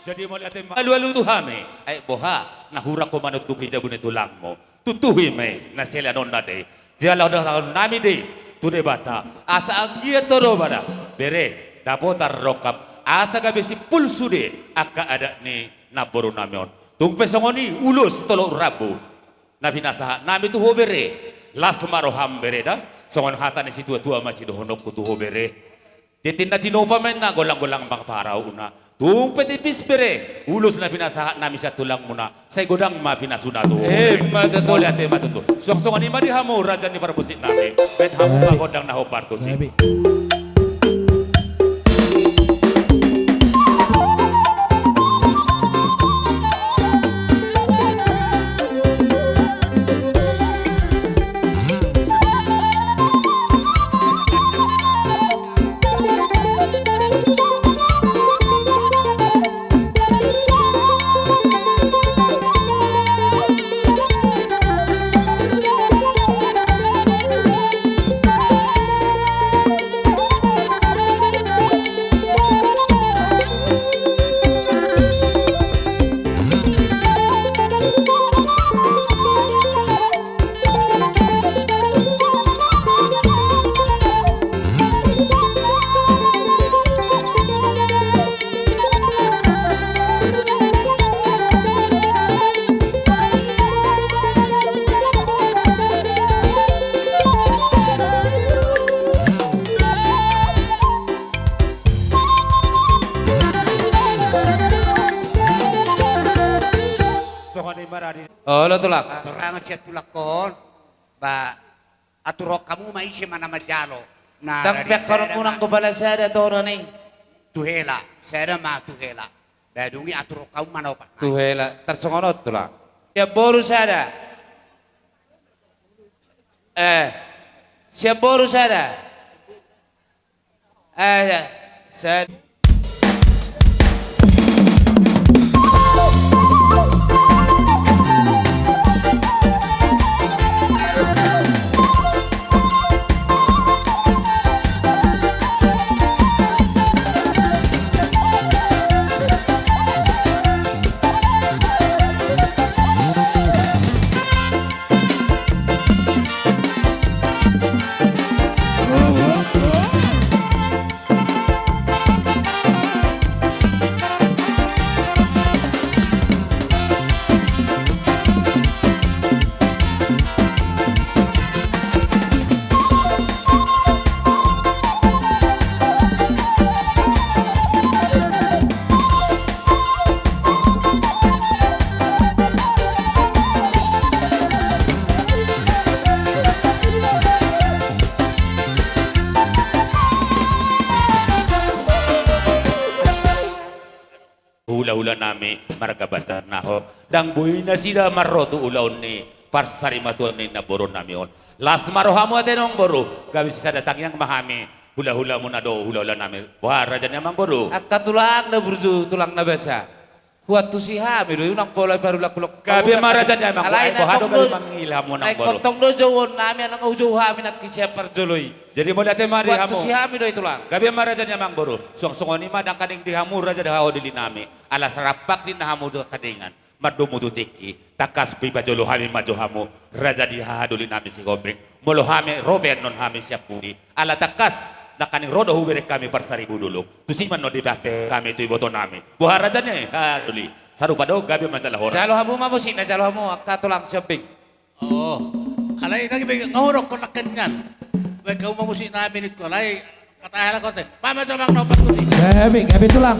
Jadi mauliate ma alualu tu hami. Ai boha na hurang ho manuntuhi jabu ni tulangmu. Tuntuhi ma i na siala on nade. Jala dohononnami do i tu Debata asa anggiat do bada bere dapotan rongkap asa gabe simpul sude angka adat ni namboru nami on. Tung pe songon i ulos tolop rambu na pinasahat nami tu ho bere. Las ma roham bere da. Songon hata ni situatua ma sidohononku tu ho bere. Tintin na tinopa ma inna golanggolang ma paharauna. Tung pe tipis bere ulos na pinasahat nami sian tulangmuna. Sai godang ma pinasuna tu ho bere. Emma tutu. Mauliate ma tutu. Suang songon i ma di hamu raja ni parmusik nami. Baen hamu ma gondang na hombar tusi. Songon i ma radi. Olo tulang. Keterangan sian tulangkon. Ba, aturhon hamu ma ise ma na manjalo. Na radi. Ndang pe songon sada unang ma. Hupala sada toron i. Tu hela, sada ma tu hela. Ba dung i aturhon hamu ma na opat. Tu hela, tarsongon on tulang. Sian boru sada. Eh, sian boru sada. Eh, ya. Set. marga Banjarnahor. Ndang boi nasida marro tu ulaon ni parsarimatua ni namboru nami on. Las ma rohamu ate amangboru, gabe sisada tangiang ma hami hulahulamuna dohot hulahula nami. Boha raja ni amangboru? Angka tulang na burju, tulang na basa. Huantusi hami do i, unang pola i parulak-ulak. Gabe ma raja ni amangboru. Alai ai na boha do tong gabe do, manghilala hamu amangboru. Ingkon tong do jouon nami, unang hujou hami nangkin sian parjolo i. Jadi mauliate ma di hamu. Huantusi hami do i tulang. Gabe ma raja ni amangboru. Suang songon i ma nangkaning di hamu raja dohot doli nami. Ala sarampak ni na hamu do kadengan. Mandomu tu tingki, tangkas pe pajolo hami manjou hamu, raja ni haha doli nami Sihombing. Molo hami ro pe annon hami sian pudi, ala tangkas nangkaning ro do hubereng hami parsaribu dolok. Tusi ma annon dipahe hami tu iboto nami. Boha raja ni haha doli? Sarupa do, gabe ma jala horas. Jalo hamu ma musikna, jalo hamu angka tulang Sihombing. Oh. Alai nangkin pe nga hudokkon nangkaningan. Baen hamu ma musik nami ningku, alai. Kata hela kote. Mama coba no pasuti. Gabe, gabe tulang.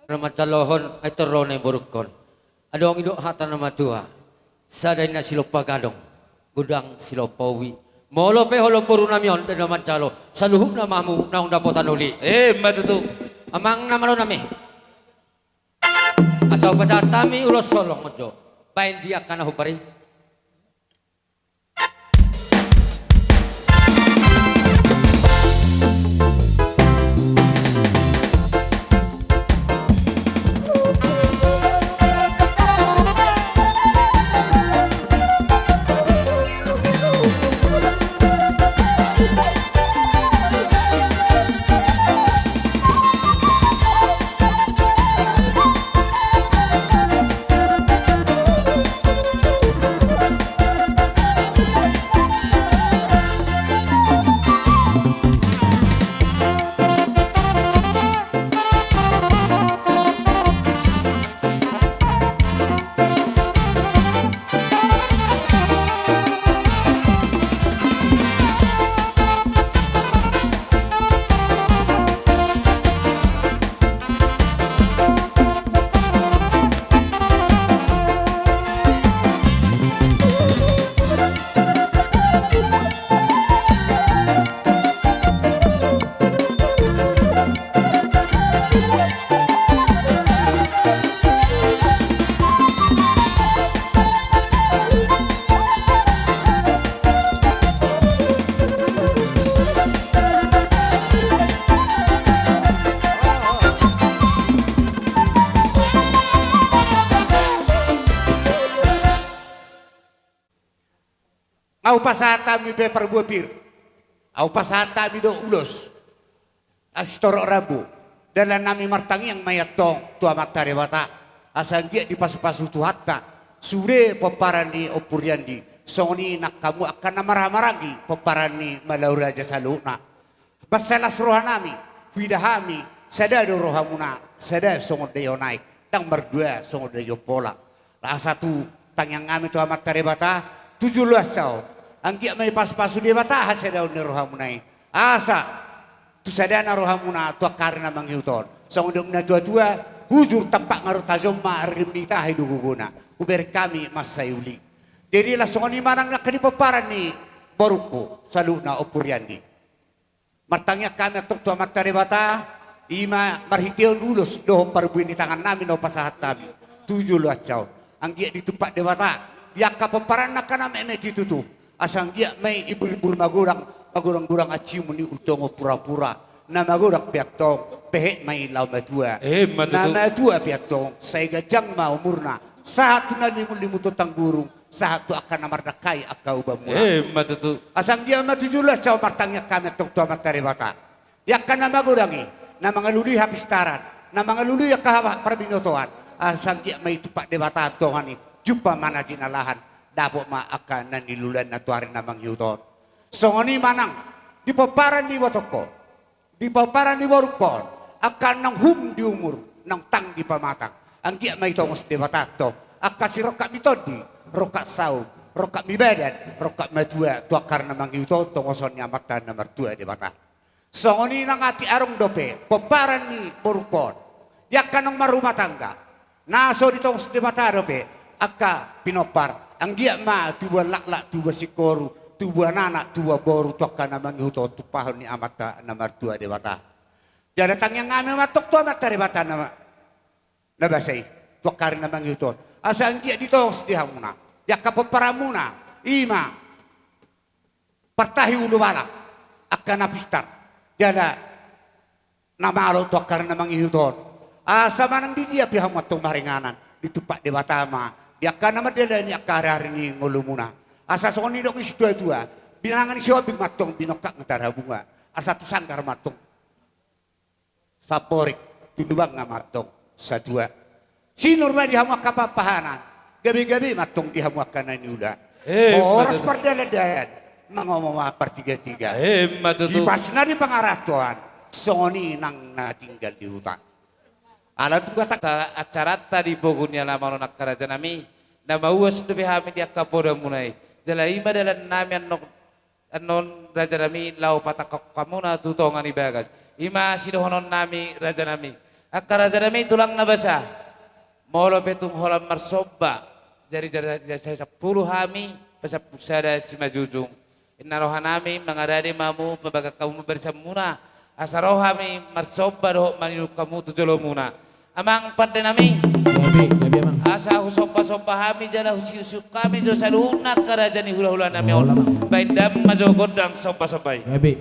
Na manjalohon, ai torro na i borungkon. Adong i do hata na matua. Sada inna silompa gadong, godang silompa ubi. Molo pe holong boru nami on, ndang na manjalo, saluhutna ma hamu naung dapotan uli. Emma tutu. Amang na malo nami. Asa hupasahat hami ulos holong on jo. Baen di angka na humbari. Nga hupasahat hami be parbue pir. Nga hupasahat hami do ulos. Asi torop rambu. Dalan nami martangiang ma i antong tu Amanta Debata. Asa anggiat dipasupasu Tuhanta. Sude pomparan ni Ompu Riandi. Songon i nang hamu angka na marhahamaranggi pomparan ni Malau Raja saluhutna. Mansai las roha nami, huida hami, sada do rohamuna, sada songon daion aek, ndang mardua songon daion pola. Asa tu tangiang nami tu Amanta Debata, tu joloan on, anggiat ma dipasupasu Debata hasadaon ni rohamuna i. Asa tu sadana rohamuna tu angka ari na mangihut on. Songon didok na tua-tua, hujur tampak nga ro tajom ma, rim ni tahi do gogona, hubereng hami mansai uli. Jadi laos songon i ma nang angka di pomparan ni borungku saluhutna Ompu Riandi. Martangiang hami antong tu Amanta Debata, i ma marhitehon ulos dohot parbue ni tangannami na hupasahat hami tu joloan on. Anggiat ditumpak Debata di angka pomparan angka na metmet i tutu, asa anggiat ma i ibur-ibur magodang, magodang-godang acimu ni untong pura-pura, na magodang pe antong pehe ma i laho matua. Emma tutu. Na matua pe antong sai ganjang ma umurna, sahat tu na limut-limut tongtong gurung, sahat tu angka na mardangkai angka uba muna. Emma tutu. Asa anggiat ma tu joloan on martangiang hami antong tu Amanta Debata, di angka na magodang i, na mangalului hapistaran, na mangalului angka haba parbinotoan, asa anggiat ma i tumpak Debata antong i, jumpa ma na jinalahan, dapot ma angka na niluluanna tu ari na mangihut on. Songon i ma nang di pomparan ni ibotongkon, di pomparan ni borungkon, angka naung hum di umur, naung tang di pamatang, anggiat ma i tongos Debata antong angka sirongkap ni tondi, rongkap saut, rongkap ni badan, rongkap matua, tu angka ari na mangihut on tongoson ni Amanta na martua Debata. Songon i nang atik arung dope pomparan ni borungkon, di angka naung marrumah tangga, na so ditongos Debata dope angka pinompar, anggiat ma tubuan laklak, tubuan singkoru, tubuan anak, tubuan boru, tu angka na mangihut on tumpahon ni Amanta na martua Debata. Jala tangiang hami ma antong tu Amanta Debata na, na basa i, tu angka ari na mangihut on, asa anggiat ditongos di hamuna, di angka pomparanmuna, i ma partahi ulu balang, angka na pistar, jala na malo tu angka ari na mangihut on. Asa manang di dia pe hamu antong maringanan, ditumpak Debata ma di angka na mandalani angka ari-ari ni ngolumuna. Asa songon nidok ni situa-tua, binanga ni Sihombing ma antong binongkak ni Tarabunga, asa tu sanggar ma antong Samborik, tu lubang ma antong satua. Sinur ma di hamu angka pahanpahanan, gabe-gabe ma antong di hamu angka na niula. Eh, horas betul. Pardalan-dalan, mangomo ma partiga-tiga. Eh, ma tutu. Di pasna di pangarantoan, songon i nang na tinggal di huta. Ala tu gata acaranta di pogu ni alaman on angka rajanami, na mauas dope hami di angka podamuna i. Jala i ma dalannami annon Annon rajanami laho patangkok hamuna tu tonga ni bagas. I ma sidohononnami rajanami. Angka rajanami tulang na basa. Molo pe tung holan marsomba. Jadi, jadi, jadi sampulu hami, pasampulu sada simanjujung. Inna rohanami mangarade ma hamu, pabagas hamu barisanmuna. Asa ro hami marsomba dohot maninuk hamu tu jolomuna. Amang pandenami. Gabe, gabe, Amang. Asa husombasomba hami jala husiuksiuk hami jo saluhutna angka raja ni hulahulanami on. Olo, Amang. Baen damang ma jo gondang sombasomba i. Gabe.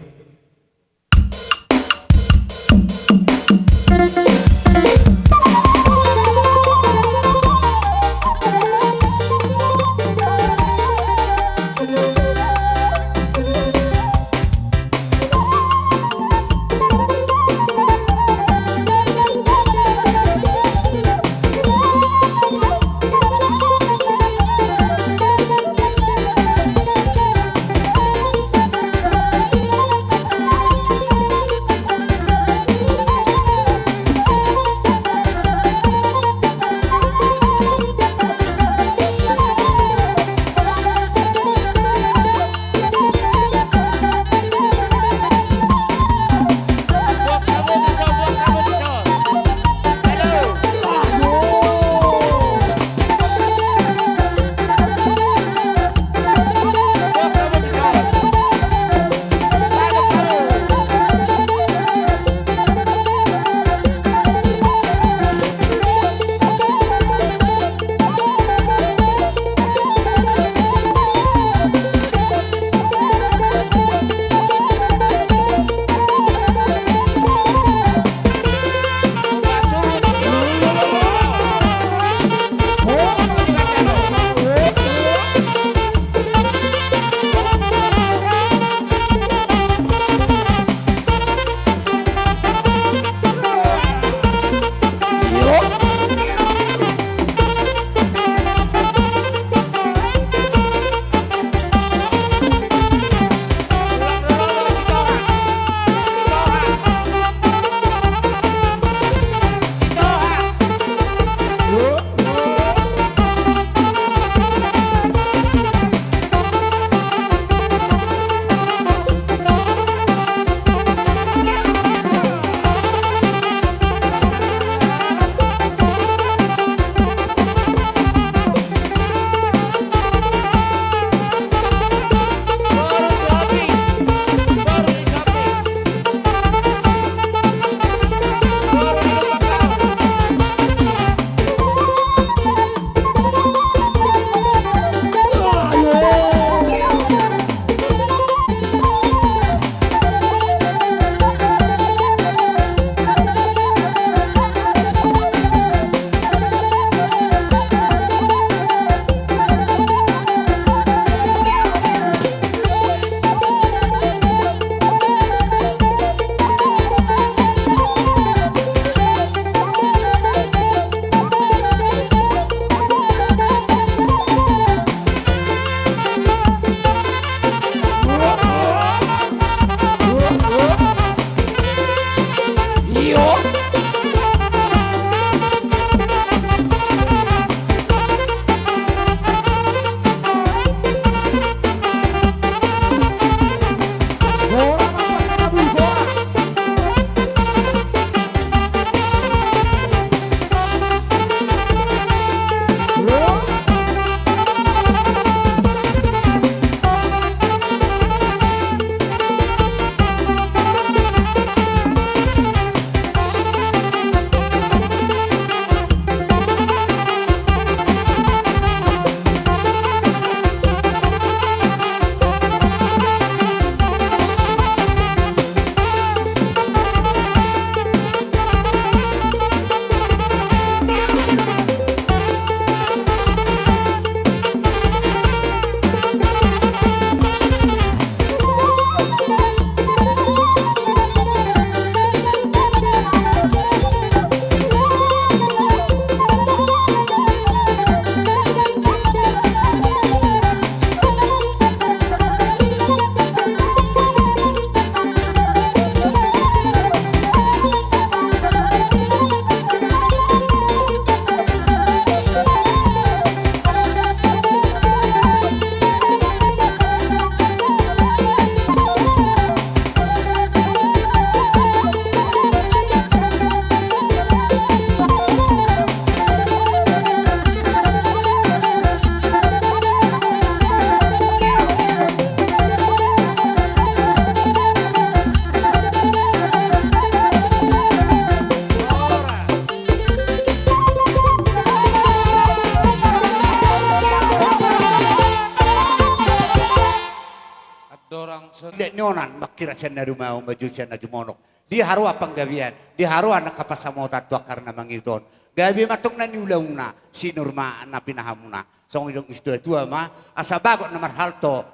Nionan mangkirap sian na rumaon, manjou sian na jumonok. Di haroa panggabean, di haroa angka pansamotan tu angka na mangihut on. Gabe ma tong na niulaonna, sinur ma na pinahanmuna. Songon didok ni situatua ma, asa bagot na marhalto,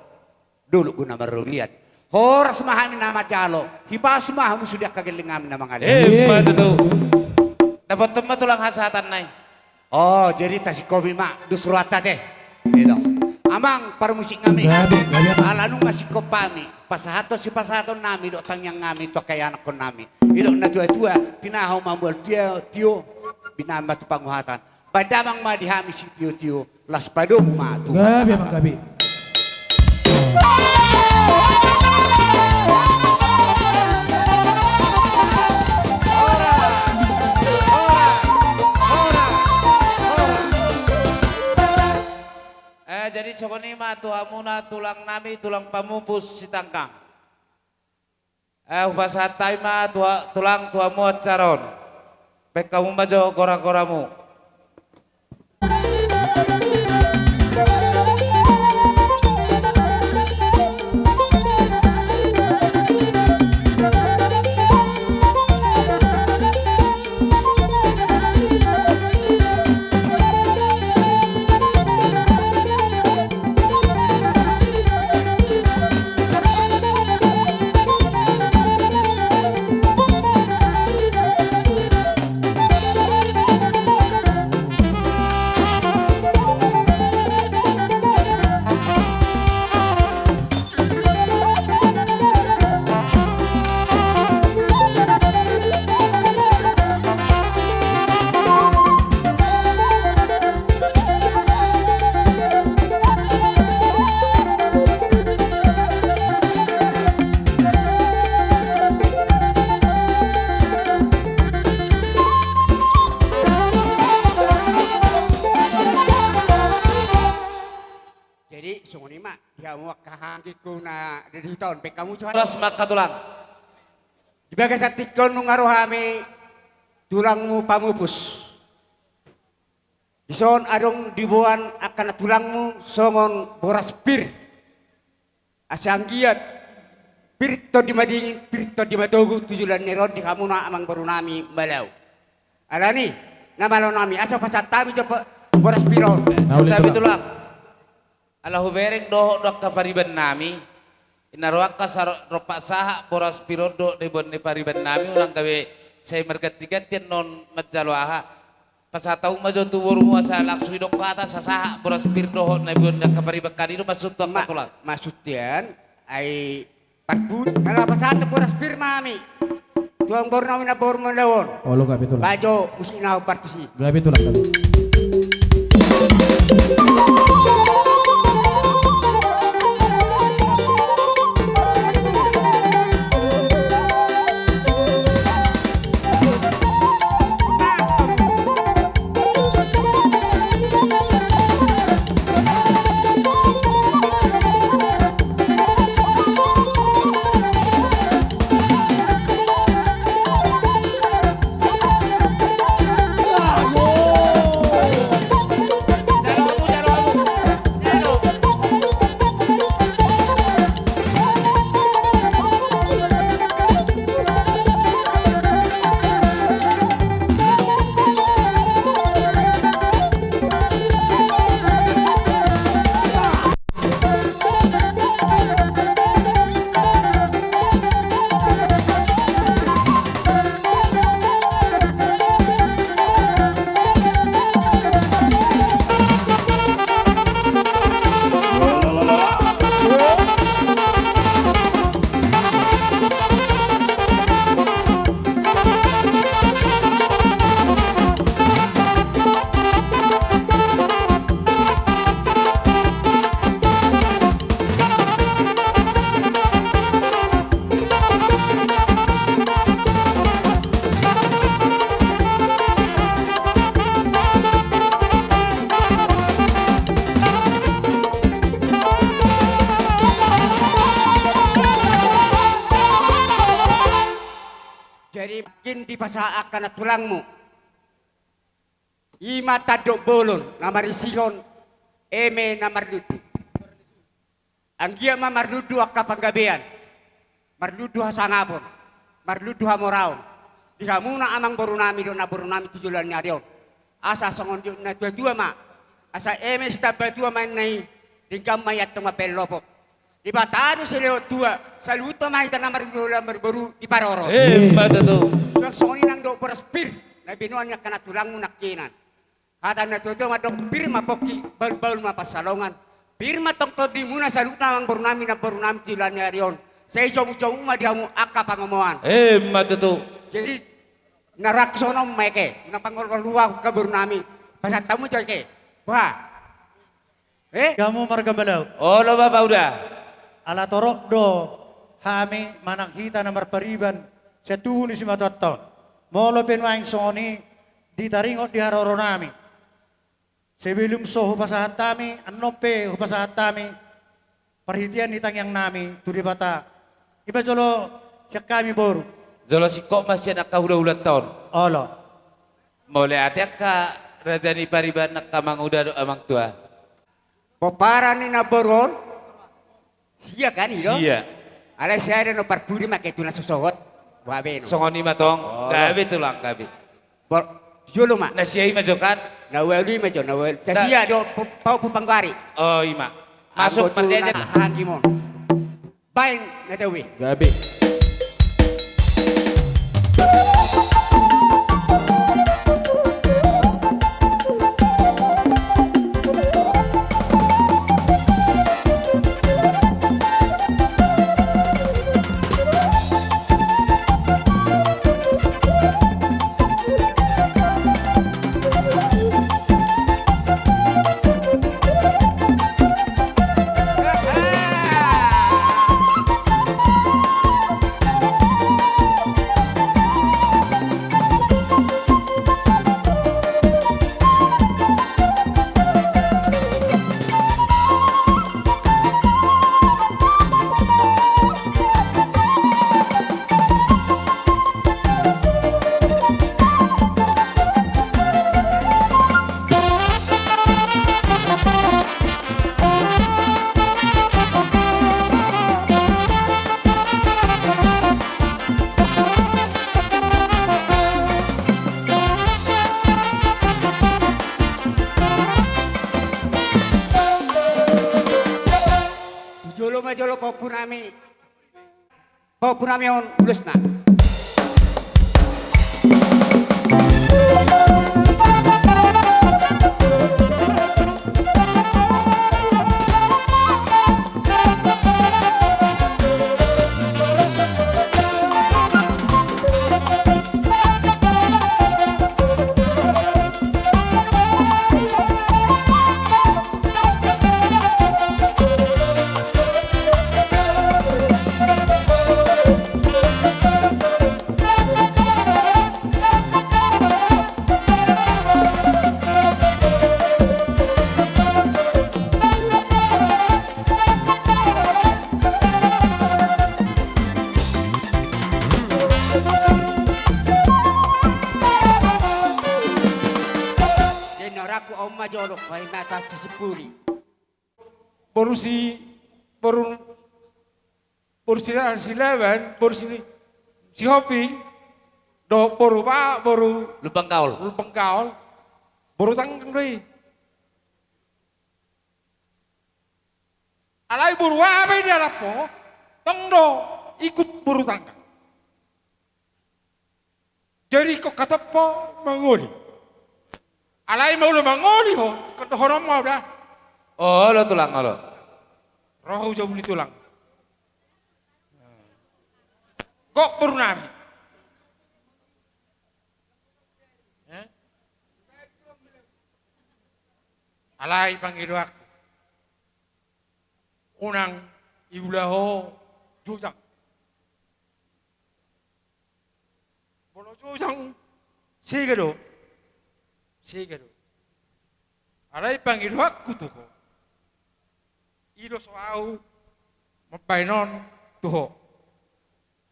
dolok do na marrobean. Horas ma hami na manjalo, hipas ma hamu sude angka gelleng nami na mangalean. Emma tutu. Dapothon ma tulang hasahatan na i. O, jadi tasingkopi ma dos rohanta ate. Ido. Amang parmusik nami. Gabe, gabe. Ala nunga singkop hami, pasahathon sipasahaton nami dohot tangiang nami tu angka ianakhon nami. Ido na tuatua, tinaho ma mual tio, tio, binahen ma tu panguhatan. Baen damang ma di hami sitiotio, laos padomu ma tu. Gabe, hasahatan. Amang, gabe. Eh, jadi songon i ma tu hamuna tulang nami, tulang pamupus Sitanggang. Eh, hupasahat hami ma tu ha-, tulang tu hamu acara on. Baen hamu ma jo goragoramu. Jadi, songon i ma, di hamu angka haha anggingku na di huta on, baen hamu jo. Horas ma angka tulang. Di bagasan tingki on nunga ro hami tulangmu pamupus. Dison adong diboan angka na tulangmu songon boras pir. Asa anggiat pir tondi madingin, pir tondi matogu tu joloan ni ari on di hamuna amangboru nami Malau. Alani, na malo nami, asa pasahat hami jo pe-, boras pir on. Na uli, santabi tulang. Tulang. Ala hubereng dohot do angka pariban nami. Inna ro angka saro-, rompak sahat boras pir on dohot diboan ni pariban nami, unang gabe sai margantiganti annon manjalo aha. Pasahat hamu ma jo tu borumu asa langsung didok hata, sasahat boras pir dohot na diboan ni angka pariban, kan i do maksud tu angka tulang. Ma-, maksudna, ai parpudi, na laho pasahat boras pir ma hami tu amangboru nami na boru Malau on. Olo, gabe tulang. Baen jo musik na hombar tusi. Gabe tulang, gabe. Jadi, mungkin dipasahat angka na tulangmu. I ma tandok bolon na marisihon eme na marnundu. Anggiat ma marnundu angka panggabean. marlundu hasangapon, marlundu hamoraon di hamuna amangborunami dohot namborunami tu joloan ni ari on. Asa songon didok na tuatua ma, asa eme sitambatua ma inna i, denggan ma i antong mambahen lopot. Debata do silehon tua, saluhutna ma hita na marboru, na marboru diparorot. Emma tutu. Suang songon i nang dohot boras pir na binoan ni angka na tulangmu nangkinan. Hata na tuatua mandok pir ma pongki, bahulbahul ma pansalongan. Pir ma tongtong di hamuna saluhutna amangborunami namborunami tu joloan ni ari on. Sai jomujomu ma di hamu angka pangomoan. Emma tutu. Jadi na rohangku songon on ma eke, na pangolhon roha angka borunami. Pasahat hamu jo eke. Bah. Eh? Di hamu marga Malau. Olo Bapa Uda. Ala torop do hami manang hita na marpariban sian tubu ni simatuanta on. Molo pe nuaeng songon i ditaringot di haroronami. Sebelum so hupasahat hami, annon pe hupasahat hami parhitean ni tangiangnami tu Debata. I ma jolo sian hami boru. Jolo singkop ma sian angka hulahulanta on. Olo. Mauliate angka raja ni pariban, angka amang uda dohot amang tua. Pomparan ni namboru on. Sia kan i do? Sia. Alai sia do na parpudi ma eke tu na so sohot. Boha be no. Songon i ma tong. Olo. Gabe tulang, gabe. Bor, jolo ma. Na sia i ma jo kan? Na ualu i ma jo, na ualu. Sa sia do, pau panggoari. O i ma. Masuk anggo tu parjaja na hakim on. Baen na tau i. Gabe. Jolo ma jolo pahompunami. Pahompunami on ulosna. Jadi na rohangku on ma jolo, paima ta sisipuli. Boru si, boru, boru si, Silaban, boru si, Sihombing, dohot boru ba, boru Lumban Gaol. Lumban Gaol. Boru Tanggang do i. Alai boru aha pe dialap ho, tong do ikut boru Tanggang. Jadi ingkon hatop ho mangoli. Alai molo mangoli ho, ingkon dohonon ma ho da. Olo tulang, olo. Ro ho jabu ni tulang. Gok borunami. Eh? Alai pangidoanku. Unang iula ho jojang. Molo jojang, sega do. Sega do. Alai pangidoanku tu ho. I do so ahu mambahen on tu ho.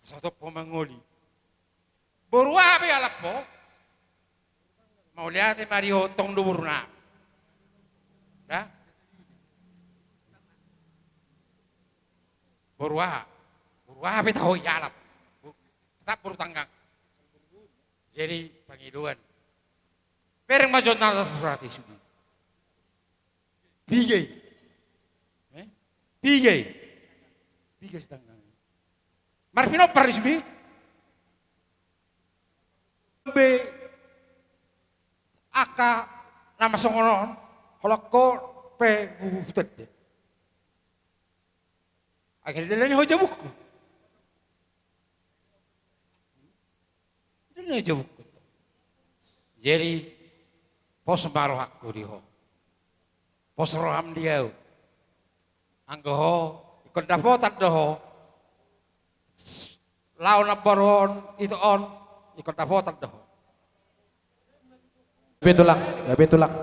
Asa hatop ho mangoli. Boru aha pe dialap ho. Mauliate ma di ho, tong do borunami. Da? Boru aha? Boru Ua pe taho i alap. Tetap boru tanggang. Jadi pangidoan. Bereng ma jotna na tarsurat i sude. Piga i? Eh? Piga i? Piga sitanggang. Marpinompar i sude. Be angka nama songon on, holan ho pe huhuton de. Akhirna dalani ho jabungku. Dalani ho jabungku. Jadi pos ma rohangku di ho. Pos roham di au. Anggo ho ingkon dapotan do ho. Laho namboru on, ito on, ingkon dapotan do ho. Gabe tulang, gabe tulang.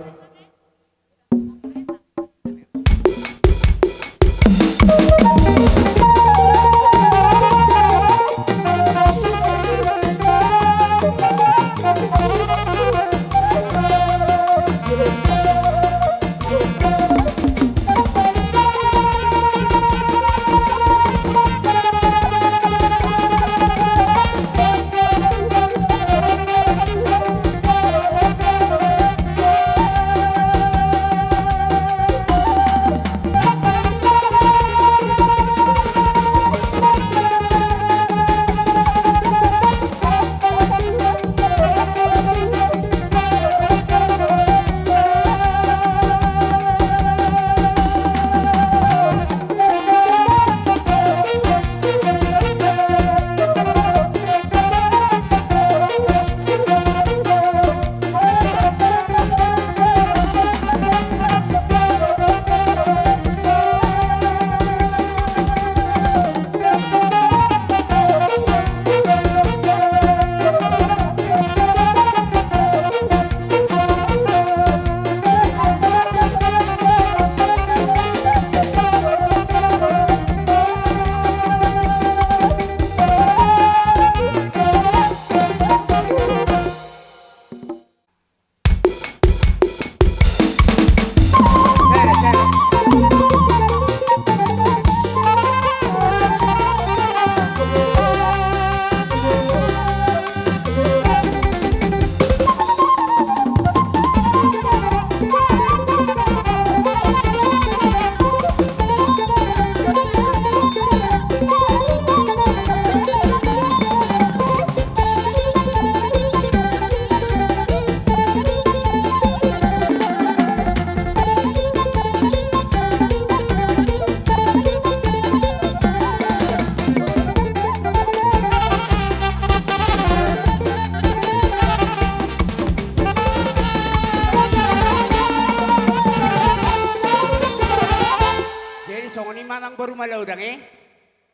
Jadi songon i ma amangboru, molo udang e,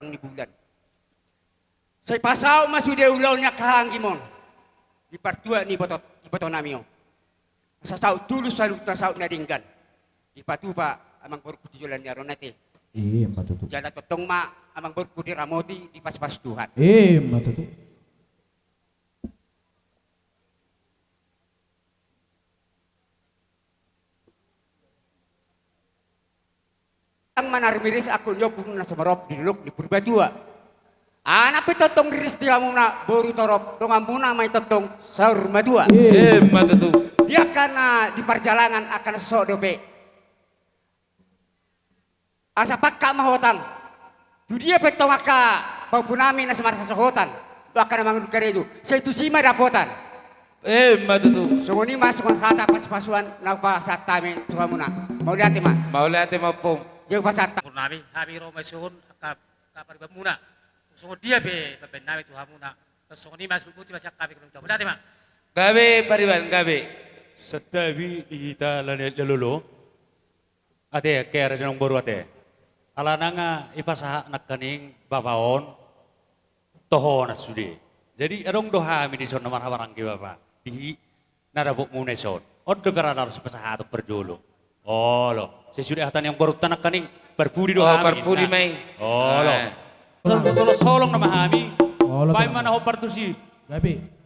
ni bulan. Sai pasaut ma sude ulaon ni angka hahaanggi on di partuat ni iboto, ibotonami on. Asa saut tulus saluhutna, saut na denggan. Dipatupa amangborungku tu joloan ni ari on ate. Ima tutu. Jala tongtong ma amangborungku diramoti, dipasupasu Tuhan. Ima tutu. Ndang manarmiris angkup ni ompung na sumorop di dolok ni Purbatua. Anak pe tongtong riris di hamuna boru torop, donganmuna ma i tongtong saur matua. Ima tutu. Di angka na di parjalangan angka na sosok dope. Asa pangkat ma hotang. Tu dia pe tong angka pahompunami na so marhasohotan dohot angka na mangolu karejo, sai tusi ma dapotan. Ima tutu. Songon i ma songon hata pasupasuan na hupasahat hami tu hamuna. Mauliate ma. Mauliate ma ompung. Jadi hupasahat hami, hami ro ma songon angka, angka paribanmuna. Songon dia pe pambahenonnami tu hamuna. Songon i ma, sumut ma sian hami, mauliate ma. Gabe pariban, gabe. Santabi di hita lae lolo. Ate, kea raja ni amangboru ate. Alana nga ipasahat nangkaning bapa on, tohonan sude. Jadi adong do hami dison na marhahamaranggi bapa. Di na dapotmuna ison. On do pe ra na ro sipasahaton parjolo. Olo. Sai sude hata ni amangborunta nangkaning parpudi do hami. Parpudi ma i. Olo. Solholong nama hami. Olo. Baen ma na hombar tusi. Gabe.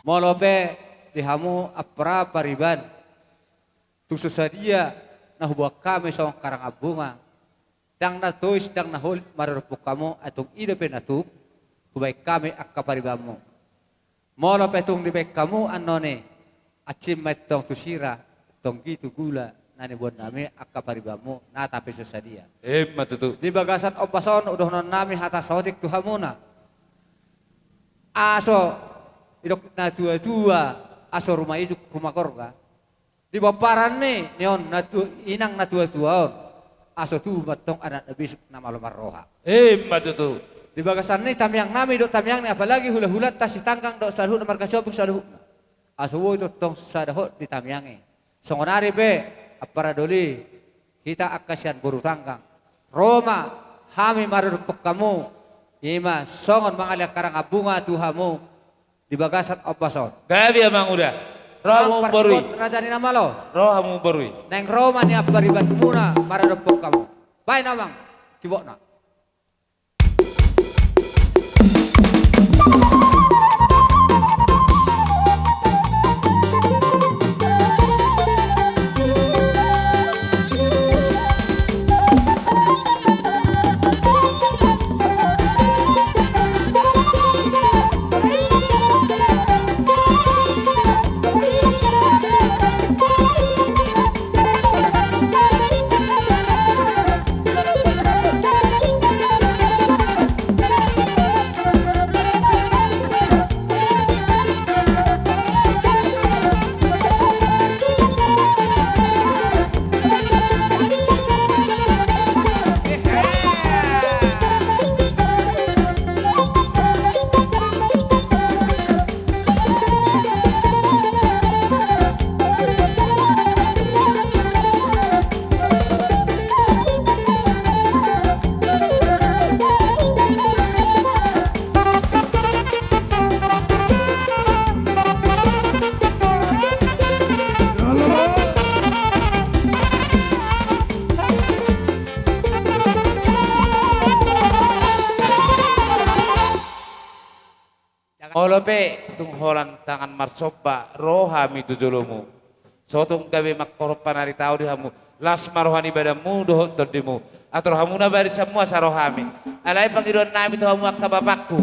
Molo pe di hamu ampara pariban, tung so sadia na huboan hami songon karangabunga, ndang na tois ndang na holit maradophon hamu, ai tung i dope na tuk hubaen hami angka paribanmu. Molo pe tung dibaen hamu annon i, ansim ma i tong tu sira, tonggi tu gula na niboan nami angka paribanmu na tape so sadia. Emma tutu. Di bagasan ombas on, udohonon nami hata saotik tu hamuna. Aso didok na tua-tua, aso ruma ijuk ruma gorga. Di pomparan ni on na tu, inang na tua-tua on, aso tubu ma tong anak na bisuk na malo marroha. Emma tutu. Di bagasan ni tamiang nami dohot tamiang ni, apalagi hula-hulanta Sitanggang dohot saluhutna marga Sihombing saluhutna, aso boi tongtong sada hot di tamiang i. Songon ari pe ampara doli, hita angka sian boru Tanggang, ro ma hami maradophon hamu, i ma songon mangalean karangabunga tu hamu di bagasan ombas on. Gabe amang uda. Ro hamu boru i. Raja ni na malo. Ro hamu boru i. Naeng ro ma nian paribanmuna maradophon hamu. Baen amang kibotna. Molo pe tung holan tangan marsomba ro hami tu jolomu, so tung gabe mangkorhon panaritaon di hamu, las ma roha ni badanmu dohot tondimu. Atur hamu na barisanmu asa ro hami. Alai pangidoan nami tu hamu angka bapakku,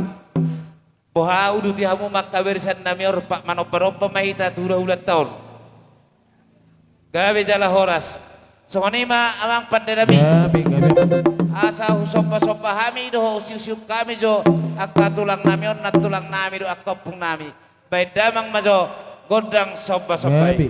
boha uduti hamu ma angka barisan nami on, rap manomba-nomba ma hita tu hula-hulanta on. Gabe jala horas. Songon i ma amang pande nami. Gabe, gabe. Asa husomba-somba hami do, husiuk-siuk hami jo angka tulang nami on, nantulang nami dohot angka ompung nami. Baen damang ma jo gondang somba-somba i. Gabe.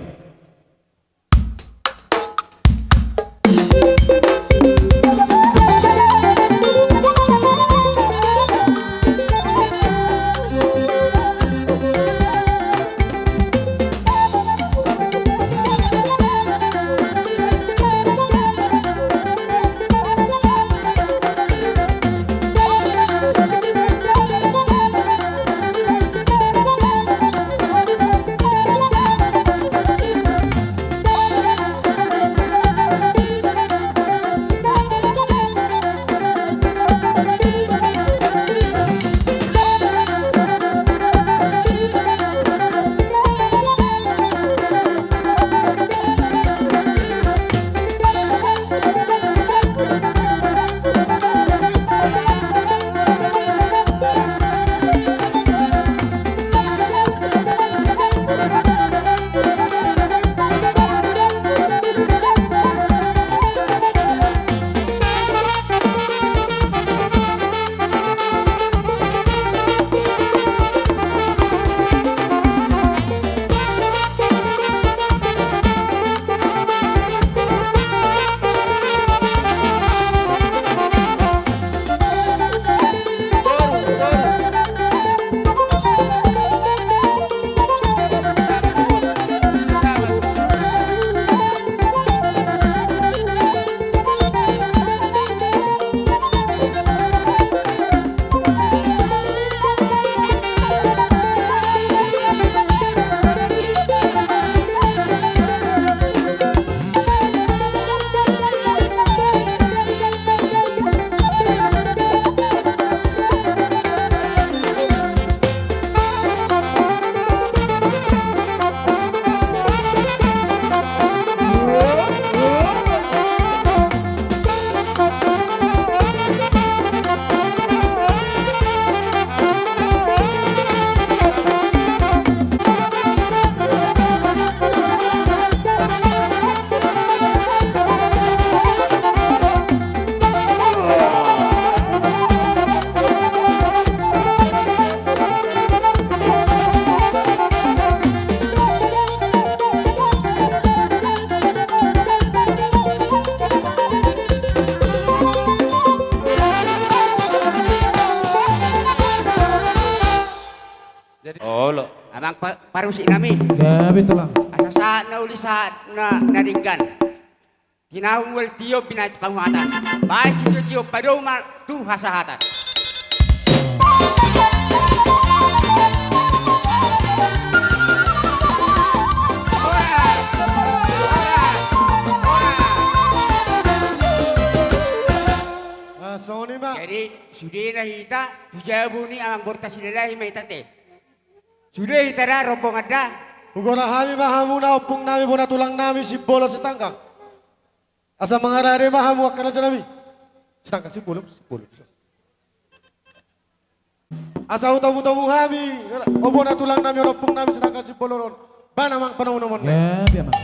Jadi, olo. Amang pa-, parmusik nami. Gabe tulang. Asa sahat na uli, sahat na, na denggan. Tinahu mual tio, binahen tu panguhatan. Bahen sitio-tio, padomu ma tu hasahatan. Ah, songon i ma. Jadi, sudena hita, tu jabu ni amang borunta Silalahi ma hita te. Sude hita da, rombongan da. Hugoar hami ma hamu na ompung nami, bona tulang nami, Simbolon Sitanggang. Asa mangarade ma hamu angka raja nami. Sitanggang, Simbolon, Simbolon. Asa hutamu-tamu hami, o bona tulang nami, o ompung nami, Sitanggang, Simbolon on. Bahen amang panomu-nomuna. Ya, biar, Mang.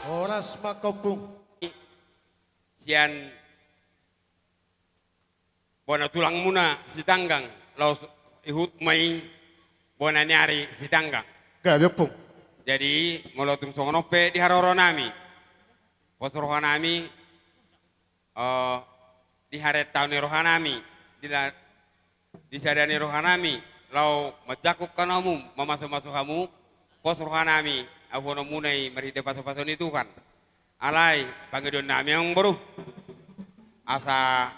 Horas ma, ompung. Sian bona tulangmuna Sitanggang, laos ihut ma i bona ni ari Sitanggang. Gabe, ompung. Jadi, molo tung songon on pe di haroro nami, pos roha nami, eh, di harentau ni roha nami, di la-, di sada ni roha nami, laho manjangkon hamu, mamasu-masu hamu, pos roha nami, ahuononmuna i marhite pasu-pasu ni Tuhan. Alai, pangidoan nami amang boru. Asa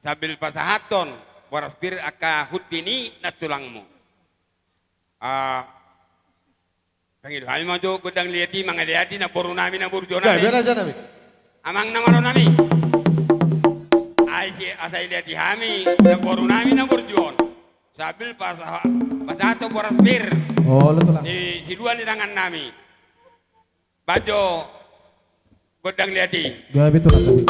sambil pasahathon boras pir angka hunti ni nantulangmu. Ah, pangido hami ma jo gondang liat i, mangaliati namboru nami na burju on. Gabe, raja nami. Amang na malo nami. Ai si, asa iliati hami namboru nami na burju on. Sambil pasa-, pasahathon boras pir. Olo, tulang. Di sidua ni tangan nami. Bahen jo gondang liat i. Gabe, tulang, gabe.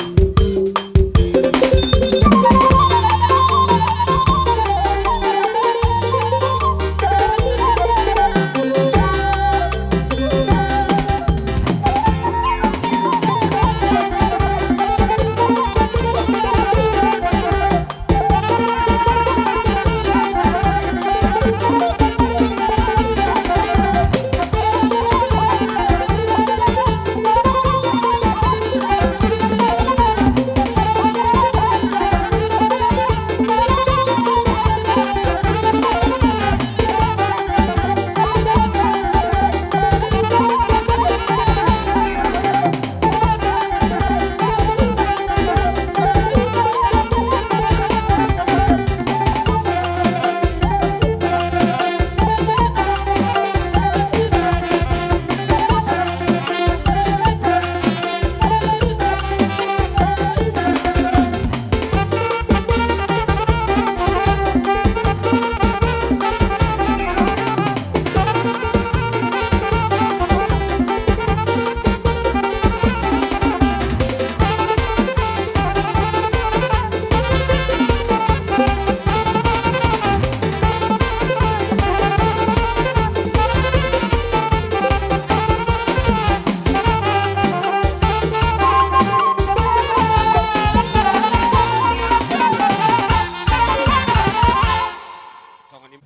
Songon i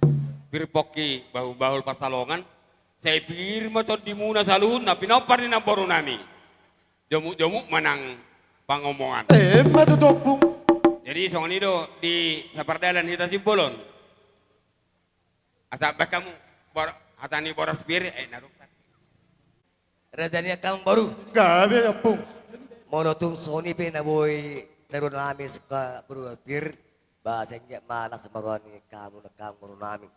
pir pongki bahul-bahul pansalongan, sai pir ma tondimuna saluhutna pinompar ni namboru nami. Jomuk-jomuk ma nang pangomoan. Eh, emma tutu, ompung. Jadi songon i do di sapardalan hita Simbolon. Asa bahen hamu bor-, hata ni boras pir, eh, na dung. Raja ni angka amang boru. Gabe, ompung. Molo tung songon i pe na boi taruhon nami sungkun boras pir, ba sai anggiat ma las ma roha ni hamu na angka amang boru nami.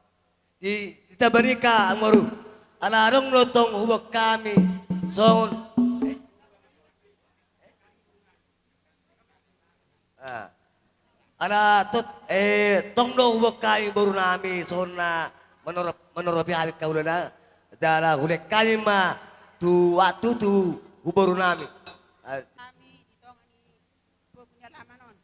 Di, ditamba ni angka amang boru. Ala adong do tong huboan hami songon Ala tot, eh, tong do huboan hami boru nami songon na manoro-, manoropi hami angka ulaonna, jala hulehon hami ma tu waktu tu boru nami. Ah. Hami di tonga ni bogu ni alaman on.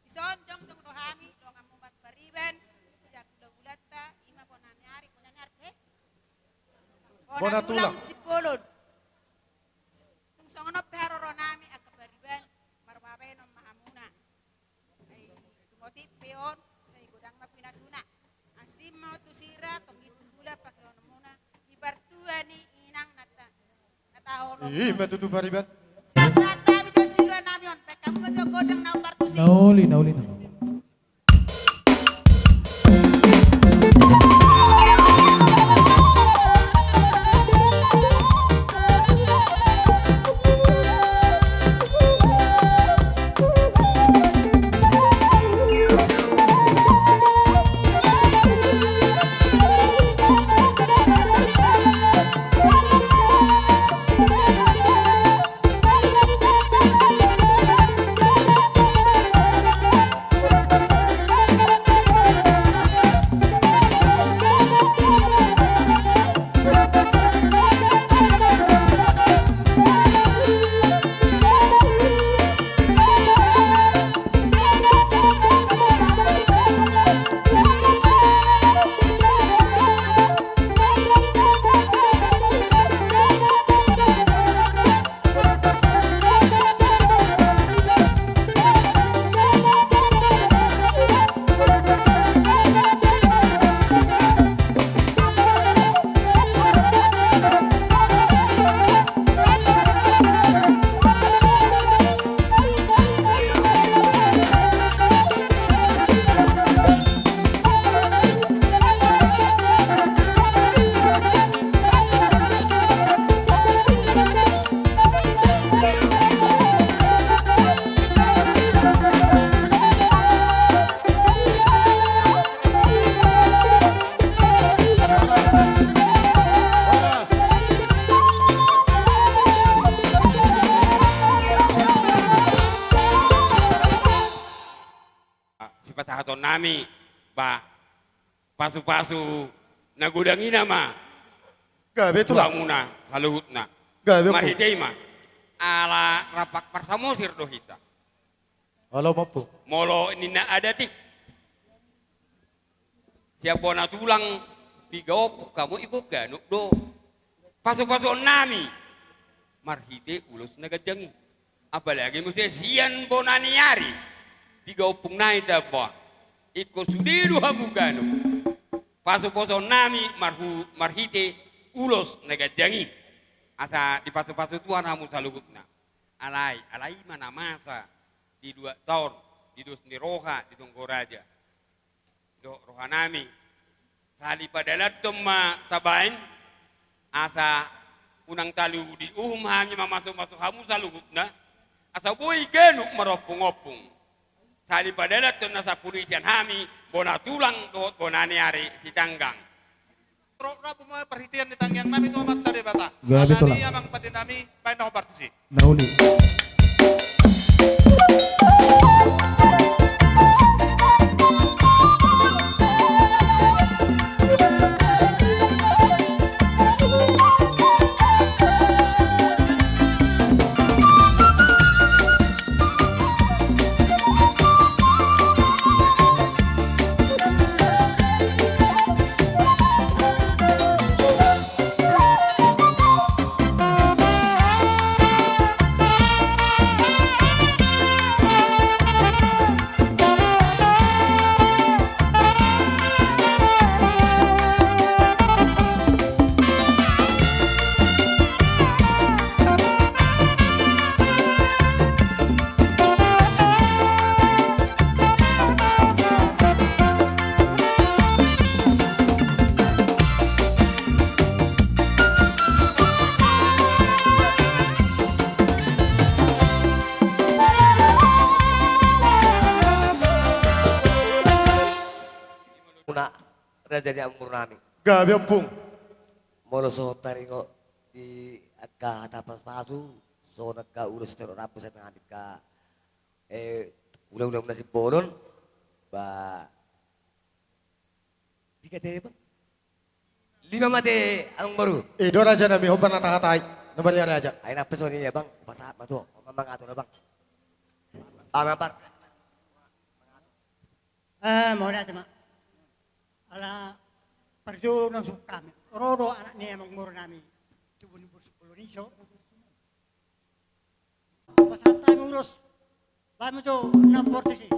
Dison jongjong do hami donganmu Marpariban, sian hulahulanta, ima bona ni ari, bona ni ari, eh? Bona tulang. Bona tulang Simbolon. Tung songon on pe haroro nami angka pariban, marbahenon ma hamuna. Ai tumoti pe on, sai godang ma pinasuna. Asi ma tu sira, tong i tu hula pakeonmuna, di partua ni inang na ta-, na taholongi. Ima tutu pariban. Sahat-sahat hami jo siluan nami on, baen hamu ma jo gondang na hombar tusi. Na uli, na uli, na uli. Sipasahaton nami, ba, pasu-pasu na godang i nama. Gabe tulang. Tu hamuna saluhutna. Gabe, ompung. Marhite i ma. Ala rap parsamosir do hita. Olo, ompung. Molo ninna adat i, sian bona tulang, piga ompung hamu ingkon ganup do. Pasu-pasuon nami marhite ulos na ganjang i. Apalagi muse sian bona ni ari, piga ompung nai tamba, ingkon sude do hamu ganup. Pasu-pasuon nami marhu-, marhite ulos na ganjang i, asa dipasu-pasu Tuhan hamu saluhutna. Alai, alai i ma na masa di dua taon, di dos ni roha di tonggo raja. Dohot roha nami, sahali padalanhon ma tabaen, asa unang talu di uhum hami mamasu-masu hamu saluhutna, asa boi ganup marompung-ompung. Sahali padalanhon na sampulu i sian hami, bona tulang dohot bona ni ari Sitanggang. Rap rambu ma parhitean ni tangiang nami tu Amanta Debata. Gabe tulang. Alani i amang pande nami, baen na hombar tusi. Na uli. Muna raja ni amang boru nami. Gabe, ompung. Molo so taringot di angka hata pasu-pasu, songon angka ulos torop rambu sian hami angka, eh, hulahula muna Simbolon, Ba, tiga te, Bang. Lima ma te, Amangboru. Eh, do raja nami, hombar na tahatai. Na bali raja. Ai na pe songon i, Bang. Pasahat ma tu ho. Mangatur, Bang. Bang, Bang. Eh, mauliate ma. Ala parjolo na suhut hami. Ro do anak ni Amangboru nami. Tubu ni Bos Polo Niso. Pasahat hami ulos. Baen ma jo na portes i.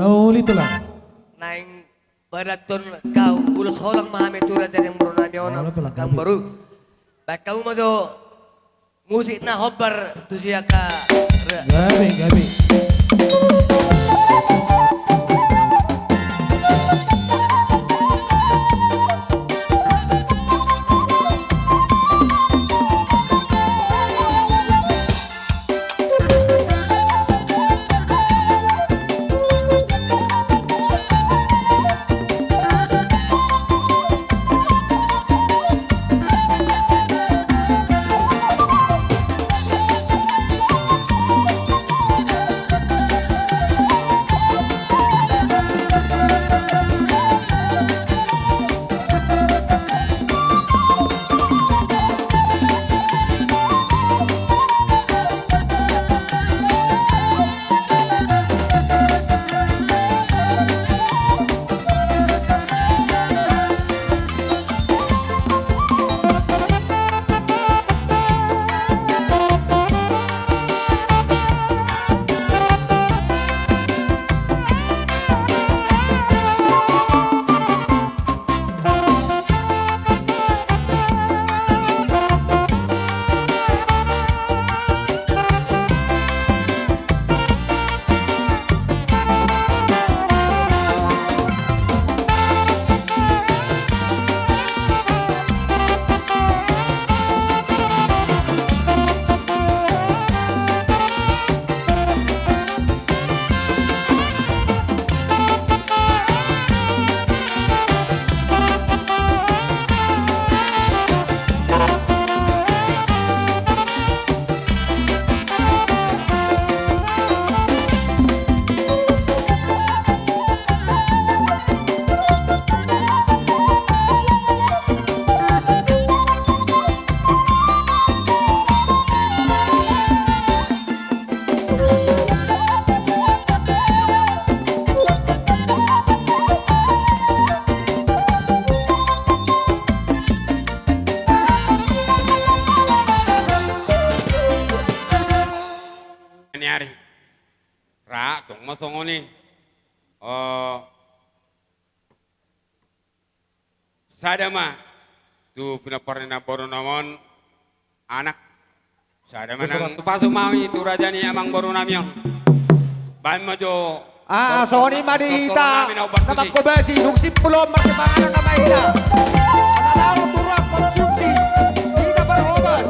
Na uli, Tulang. Naeng padanton hami ulos holang ma hami tu raja ni Amangboru nami on, Amangboru. Baen hamu ma jo musik na hombar tu si angka. Gabe, gabe. Ni ari. Ra, tong ma songon i. Eh, sada ma tu pinompar ni namboru nami on, anak. Sada ma nang pasu-pasu ma hami tu raja ni amangboru nami on. Baen ma jo. Ah, songon i ma di hita na manghobasi dung simpul on marsipanganon nama hita. Ala naung tu ruang konsumsi hita parhobas.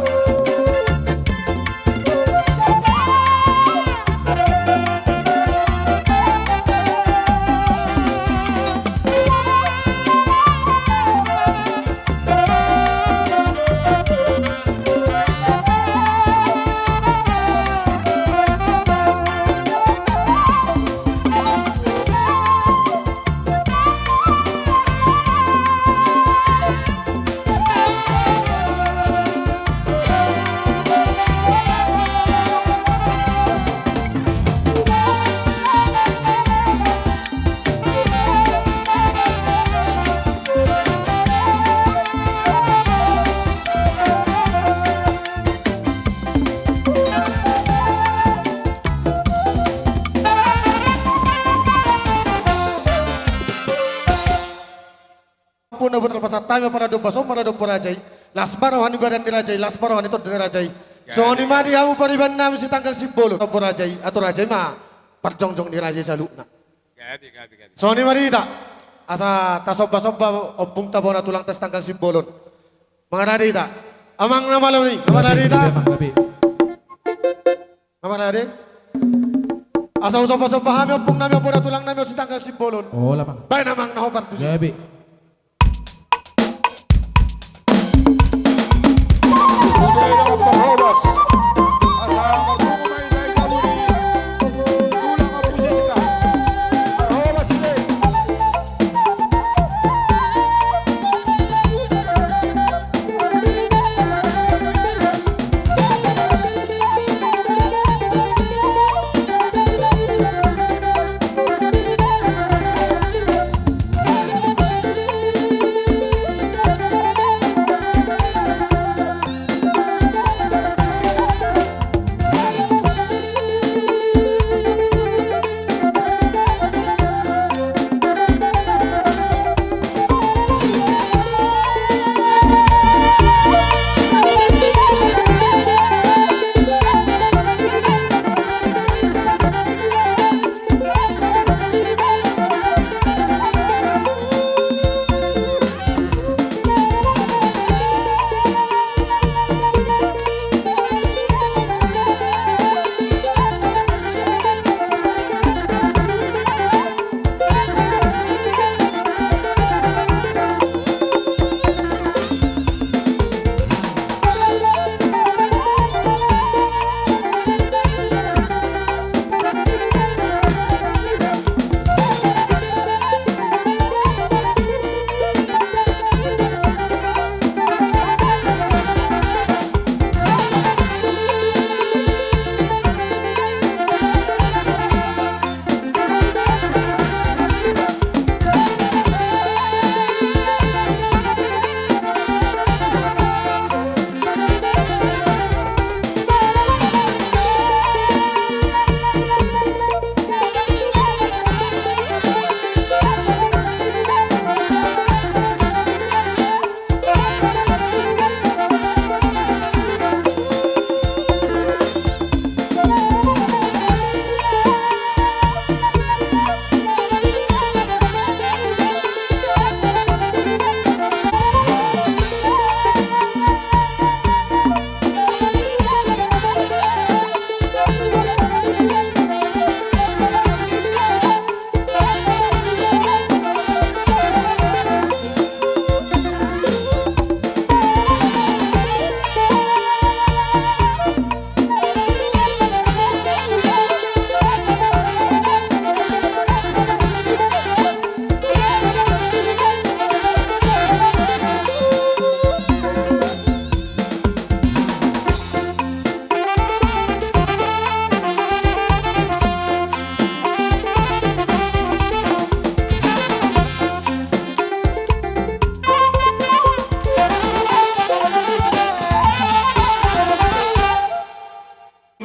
Tama ma paradop, paso ma paradop raja i. Las ma roha ni badan ni raja i, las ma roha ni tondi ni raja i. Songon i ma di hamu pariban nami Sitanggang Simbolon. Tondi raja i, ato raja i ma parjongjong ni raja i saluhutna. Gabe, gabe, gabe. Songon i ma di hita. Asa tasombasomba ompungta bona tulangta Sitanggang Simbolon. Mangarade hita. Amang na malo ni, mangarade hita. Gabe, gabe. Mangarade. Asa husombasomba hami ompung nami, bona tulang nami on Sitanggang Simbolon. Olo, Amang. Baen, Amang, na hombar tusi. Gabe.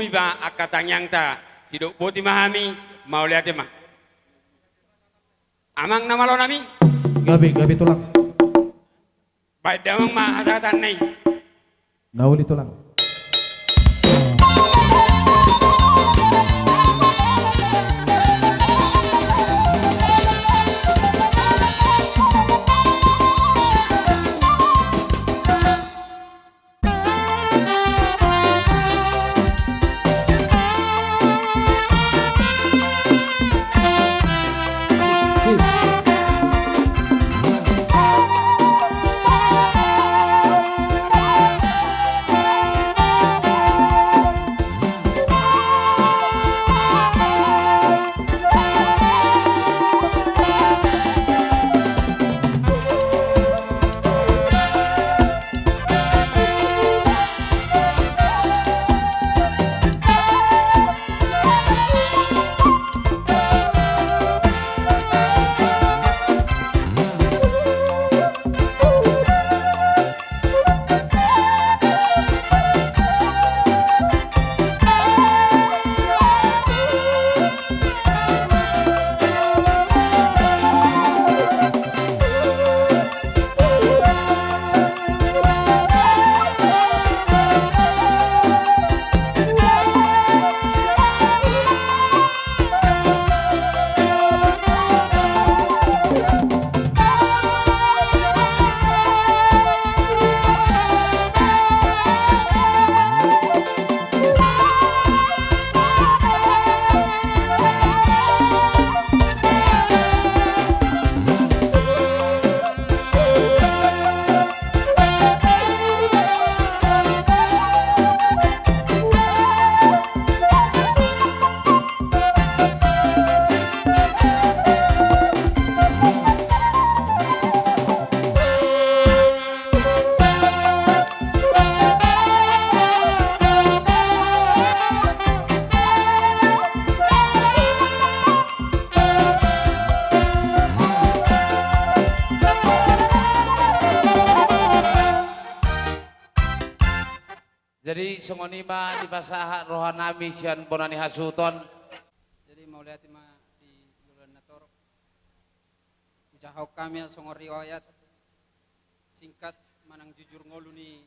Iba angka tangiangta, didok boti ma hami, mauliate ma. Amang na malo nami. Gabe, gabe tulang. Baen damang ma hata-hata na i. Na uli tulang. Jadi songon i ma dipasahat rohanami sian bona ni hasuhuton. Jadi mauliate ma di loloan na torop. Hujahahon hami songon riwayat singkat manang jujur ngolu ni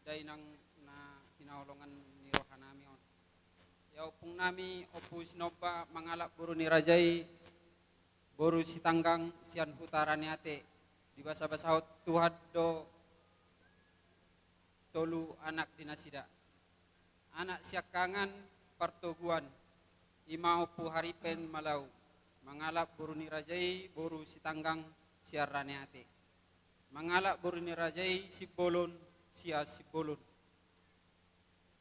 dainang na hinaholongan ni rohanami on. Ia ompungnami Ompu Sinomba mangalap boru ni raja i boru Sitanggang sian huta Raneate. Dibasabasahon Tuhan do tolu anak di nasida. Anak siangkangan partoguan, i ma Ompu Haripen Malau, mangalap boru ni raja i boru Sitanggang sian Raneate. Mangalap boru ni raja i Simbolon sian Simbolon.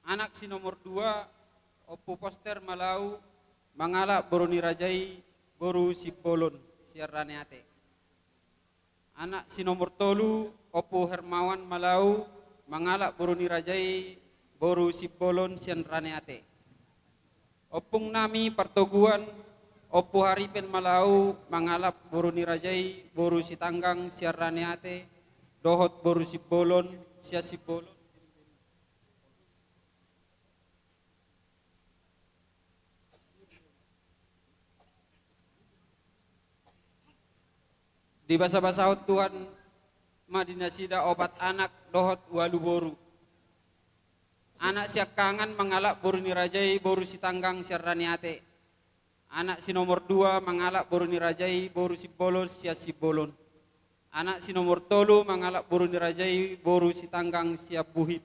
Anak si nomor dua, Ompu Poster Malau, mangalap boru ni raja i boru Simbolon sian Raneate. Anak si nomor tolu, Ompu Hermawan Malau, mangalap boru ni raja i boru Simbolon sian Raneate. Ompungnami partoguan, Ompu Haripen Malau, mangalap boru ni raja i boru Sitanggang sian Raneate, dohot boru Simbolon sian Simbolon. Dibasabasahon Tuhan ma di nasida opat anak dohot ualu boru. Anak siangkangan mangalap boru ni raja i boru Sitanggang sian Raneate. Anak si nomor dua mangalap boru ni raja i boru Simbolon sian Simbolon. Anak si nomor tolu mangalap boru ni raja i boru Sitanggang sian Buhit.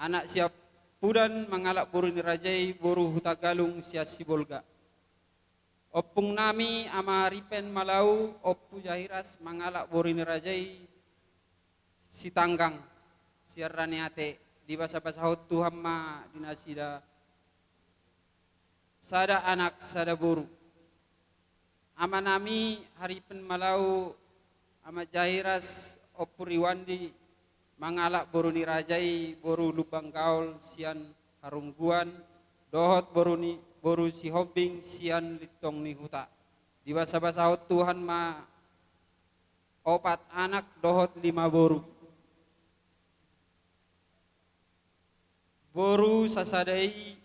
Anak siampudan mangalap boru ni raja i boru Hutagalung sian Sibolga. Ompungnami Ama Haripen Malau, Ompu Jahiras mangalap boru ni raja i Sitanggang sian Raneate. Dibasabasahon Tuhan ma di nasida sada anak sada boru. Amanami Haripen Malau, Ama Jahiras, Ompu Riwandi, mangalap boru ni raja i boru Lumban Gaol sian Harungguan, dohot boru ni, boru Sihombing sian Lintong ni Huta. Dibasabasahon Tuhan ma opat anak dohot lima boru. Boru sasada i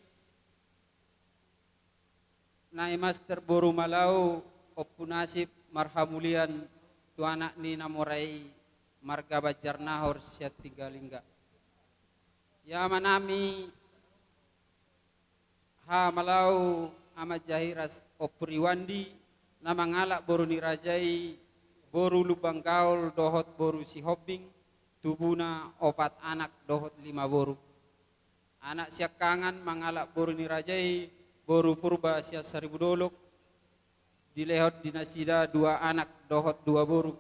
na i master boru Malau, Ompu Nasib, marhamulian tu anak ni na mora i marga Banjarnahor sian Tinggalingga. Ia amanami Hamalau Ama Jahiras, Ompu Riwandi, na mangalap boru ni raja i boru Lumban Gaol dohot boru Sihombing, tubuna opat anak dohot lima boru. Anak siangkangan mangalap boru ni raja i boru Purba sian Saribu Dolok, dilehon di nasida dua anak dohot dua boru.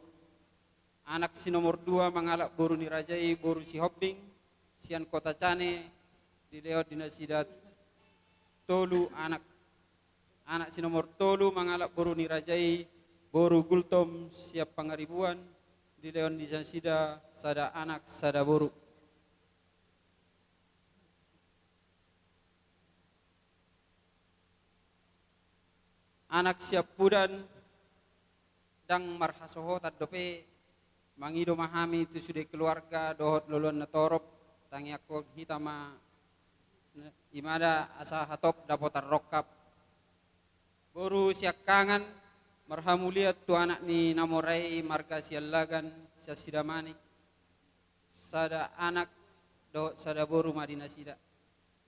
Anak si nomor dua mangalap boru ni raja i boru Sihombing sian Kota Cane, dilehon di nasida tolu anak. Anak si nomor tolu mangalap boru ni raja i boru Gultom sian Pangaribuan, dilehon di nasida sada anak sada boru. Anak siampudan ndang marhasohotan dope, mangido ma hami tu sude keluarga dohot loloan na torop, tangiangkon hita ma, i ma da asa hatop dapotan rongkap. Boru siangkangan, marhamulian tu anak ni na mora i marga Siallagan sian Sidamanik, sada anak dohot sada boru ma di nasida.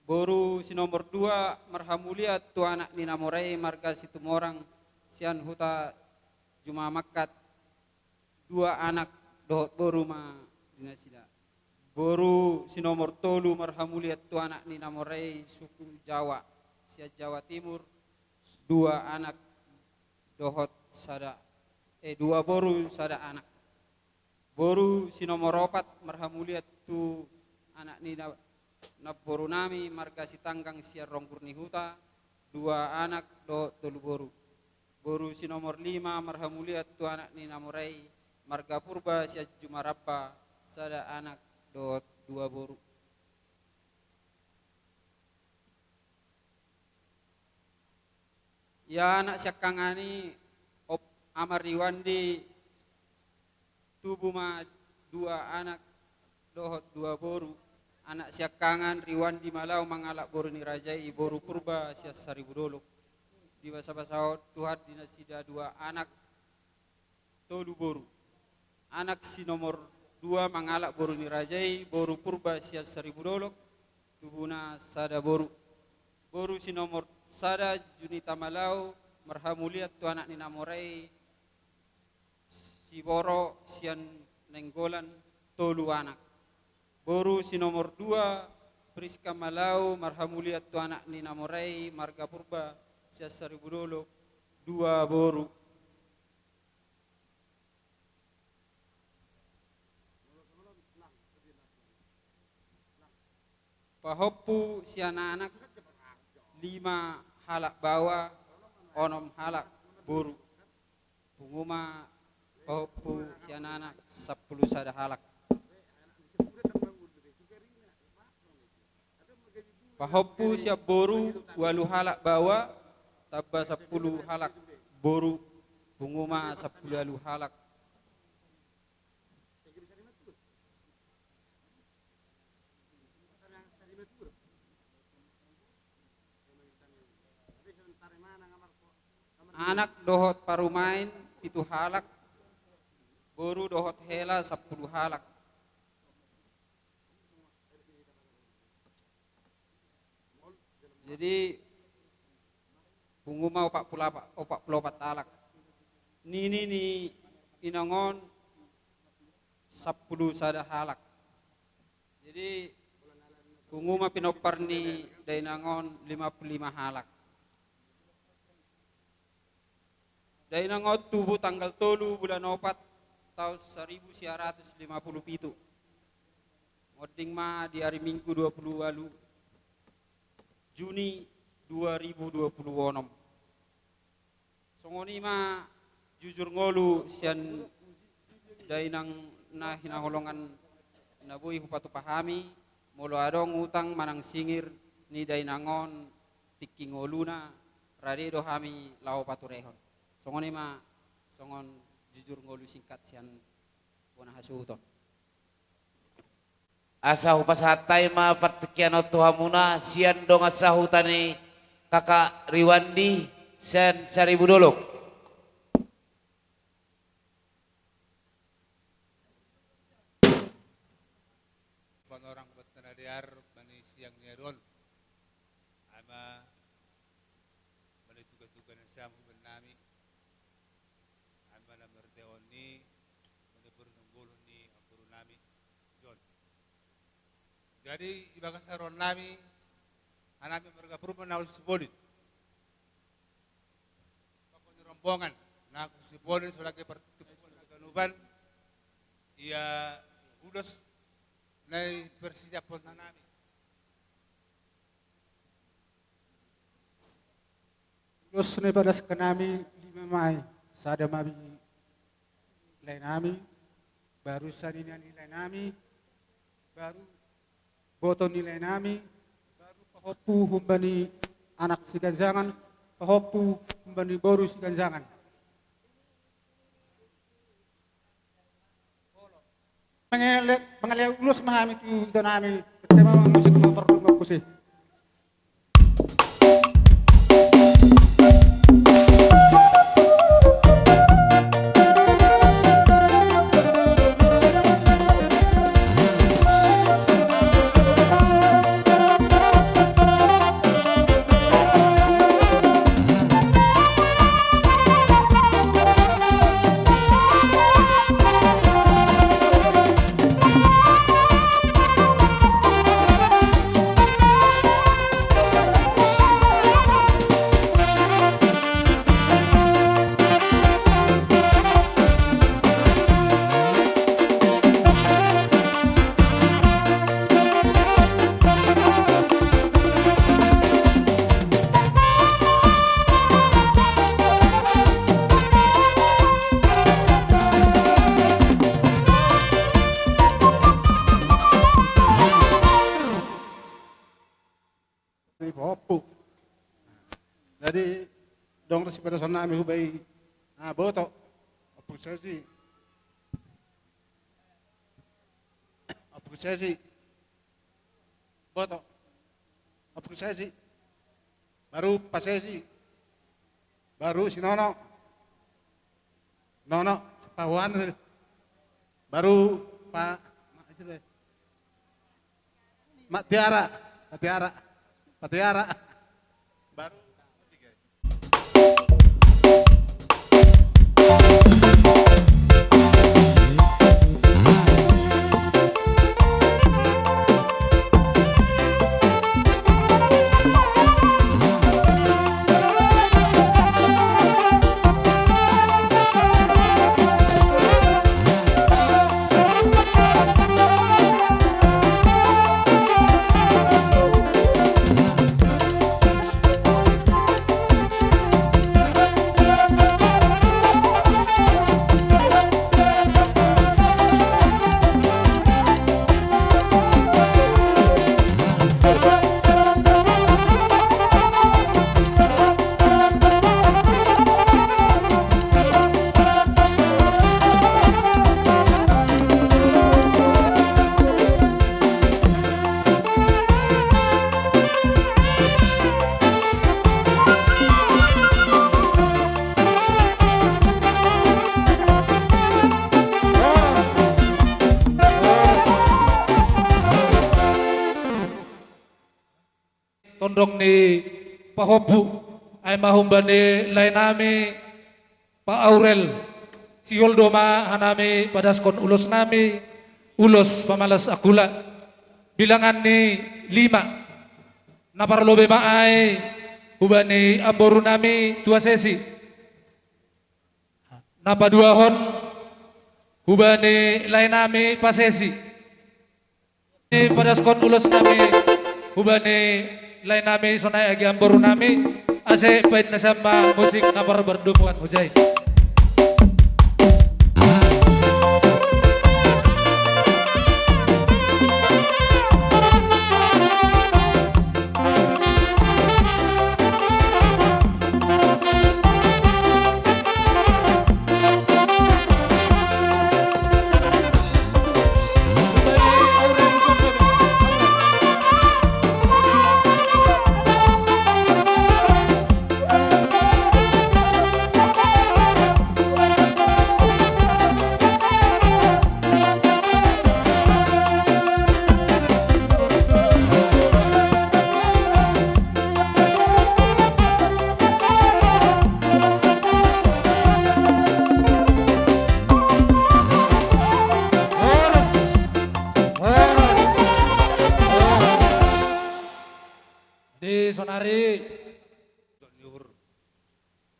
Boru si nomor dua marhamulian tu anak ni na mora i marga Situmorang sian Huta Jumamangkat, dua anak dohot boru ma di nasida. Boru si nomor tolu marhamulian tu anak ni na mora i suku Jawa sian Jawa Timur, dua anak dohot sada, eh, dua boru sada anak. Boru si nomor opat marhamulian tu anak ni na, namborunami marga Sitanggang sian Ronggur ni Huta, dua anak dohot tolu boru. Boru si nomor lima marhamulian tu anak ni na mora i marga Purba sian Jumaramba, sada anak dohot dua boru. Ia anak siangkangan i, Om Ama Riwandi, tubu ma dua anak dohot dua boru. Anak siangkangan Riwandi ma laho mangalap boru ni raja i, boru Purba sian Saribu Dolok. Dibasabasahon Tuhan di nasida dua anak tolu boru. Anak si nomor dua mangalap boru ni raja i, boru Purba sian Saribu Dolok, tubuna sada boru. Boru si nomor sada Junita ma laho marhamulian tu anak ni na mora i, Siboro sian Nainggolan, tolu anak. Boru si nomor dua Priska ma laho marhamulian tu anak ni na mora i, marga Purba sian Saribu Dolok, dua boru. Pahompu sian anak, lima halak baoa, onom halak boru. Pungu ma pahompu sian anak, sampulu sada halak. Pahompu sian boru, ualu halak baoa, tamba sampulu halak boru. Pungu ma sampulu ualu halak. Anak dohot parumaen, pitu halak. Boru dohot hela, sampulu halak. Jadi, pungu ma opat pulu opat, opat pulu opat halak. Nini ni inang on, sampulu sada halak. Jadi, pungu ma pinompar ni dainang on, lima pulu lima halak. Dainang on tubu tanggal tolu bulan opat, taon saribu sia ratus lima pulu pitu. Monding ma di ari Minggu, dua pulu ualu Juni dua ribu dua pulu onom. Songon i ma jujur ngolu sian dainang na hinaholongan na boi hupatupa hami. Molo adong utang manang singir ni dainang on tingki ngoluna, rade do hami laho paturehon. Songon i ma, songon jujur ngolu singkat sian bona hasuhuton. Asa hupasahat hami ma partingkian on tu hamuna sian dongan sahuta ni kakak Riwandi sian Saribu Dolok. Panorang buat tanah liar mani siang ni ari on. Ama mani tuga-tuga na siam huben nami. Ama na merdehon ni mani boru nang boru ni amboru nami. Jon. Jadi, di bagasan roha nami, hanami marga Purba na ulos Sibolon. Pakon ni rombongan, na ulos Sibolon, so lagi partutup na ganuban, ia ulos na persijapon hanami. Ulos na ipadaskan nami lima ma i, sada ma i lae nami, baru sanina ni lae nami, baru boto ni lae nami, baru pahompu humbani anak siganjangan, pahompu humbani boru siganjangan. Mangele-, mangelean ulos ma hami tu ito nami, tema musik motor dua puluh sih. Ni pahompu. Jadi, dong resi pada sona mi hubai, ah, boto. Ompung Sesi. Ompung Sesi. Boto. Ompung Sesi. Baru Pak Sesi. Baru si Nono. Nono, si Pak Wan. Baru Pak Mak Tiara. Pak Tiara. Pak Tiara. Baru tondong ni pahompu, ai ma humbani laenami Pak Aurel, sihol do ma hanami padashon ulosnami, ulos pamalas angkula, bilangan ni lima. Na parlobei ma ai hubani amborunami Tua Sesi. Na paduahon hubani laenami Pak Sesi. Ni padashon ulosnami hubani laenami sonai agi amborunami, asa baen nasiam ma musik na parbardomuan hujai. Horas. Horas. Horas. Di sonari.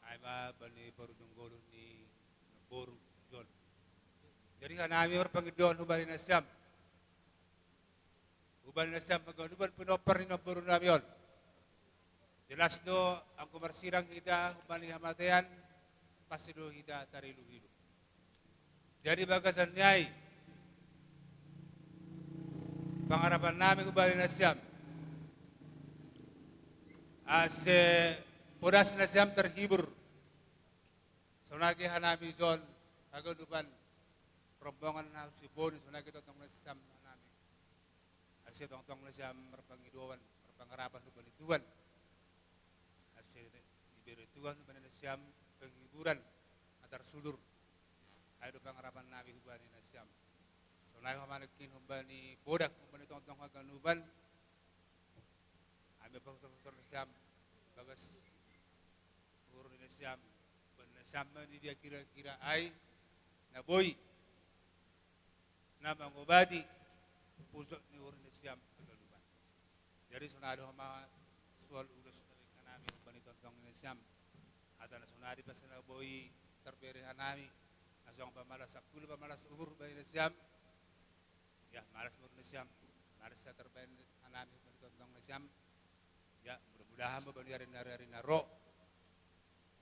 Ai ma bani parujung ngolu ni namboru John. Jadi hanami marpangidoan hubani nasiam. Hubani nasiam haganupan pinompar ni namborunami on. Jelas do anggo marsirang hita hubani hamatean, pasti do hita tariluhilu. Jadi bagasan ni ai, pangarapannami hubani nasiam, ase podas nasiam terhibur. Sonai hanami John, haganupan rombongan na husiponi, sonai tongtong nasiam hanami. Ase tongtong nasiam marpangidoan, marpangarapan hubani Tuhan. Ase ibere Tuhan hubani nasiam penghiburan na tarsudur. Ai do pangarapannami hubani nasiam. Sonai ma nangkin hubani podas, hubani tongtong haganupan. Ami pausor-usor nasiam bagas uhur ni nasiam, baen nasiam ma di dia kira-kira ai na boi na mangobati pusok ni uhur ni nasiam haganupan. Jadi sonai do ma sual ulos na denggan nami hubani tongtong ni nasiam. Hata na sonai di pasa na boi tarbere hanami, na songon pamalas angkula pamalas uhur hubani nasiam. Ya, malas ma uhur nasiam, malas sa tarbaen hanami hubani tongtong nasiam. Ya, mudah-mudahan ma bani ari na, ari na ro,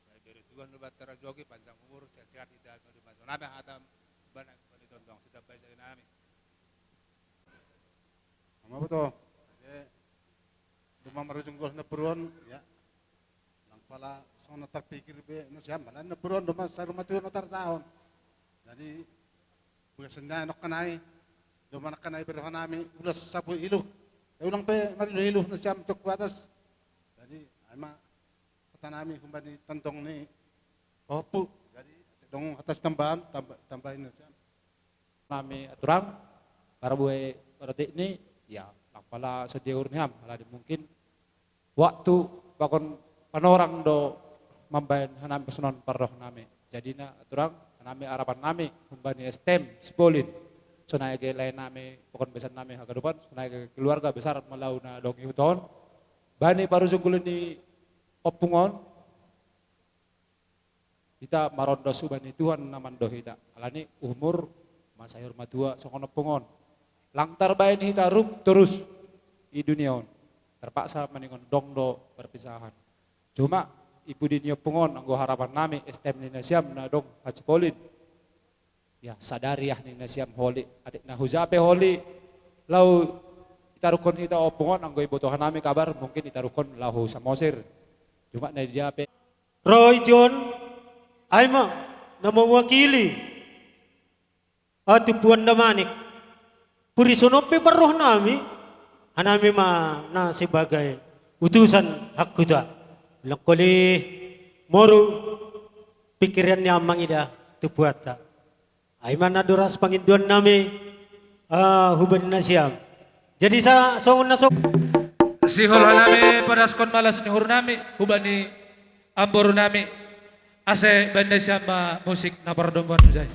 sai bere Tuhan do banta rajoki, panjang umur, sehat-sehat hita haganupan. Sonai ma hata hubani tongtong, sitambai saja nami. Ama boto. Jadi, dumang marujung ngolu namboru on, ya. Nang pala songon na tarpikir be nasiam, pala namboru on do ma sai rumah tuan na tartaon. Jadi, bagasan ni ai nangkin ai, do ma nangkin ai berhon nami ulos sapu ilu. Ulang pe marilu-ilu nasiam tu atas. Jadi ai ma hata nami humbani tandok ni pahompu. Jadi adong hata sitambahan, tamba-, tambahi nasiam. Nami aturang, para bue, para tek ni, ya, lang pala so diatur ni ham, alani mungkin waktu pakon panorang do mambahen hanami pasahaton parroha nami. Jadina aturang, hanami harapan nami humbani S T M Sipolin. Sonai age lae nami, pakon besan nami haganupan, sonai age keluarga besar Malau na adong di huta on. Bani parujung gule ni ompung on, hita marondos humbani Tuhan na mandok hita. Alani umur ma saur matua songon ompung on. Lang tarbahen hita rup torus di dunia on. Terpaksa maningon dong do perpisahan. Cuma i pudi ni ompung on anggo harapan nami S T M ni nasiam na adong Sipolin. Ya, sadari ah ni nasiam holi, atik na hujaha pe holi, laho itaruhon hita ompung on, anggo diboto hanami kabar, mungkin itaruhon laho Samosir. Cuma na dia pe. Roy John, ai ma, na mewakili Atumbuan Damanik. Pudi songon on pe parroha nami, hanami ma na sebagai utusan hangkuta. Langkoli moru pikiran ni amang ida tu puatta. Ai ma na doras pangindoan nami, ah, humbani nasiam. Jadi sa-, songon na so- Sihol hanami padashon ma las ni uhur nami, humbani amboru nami, asa baen nasiam ma musik na pardomuan mujai.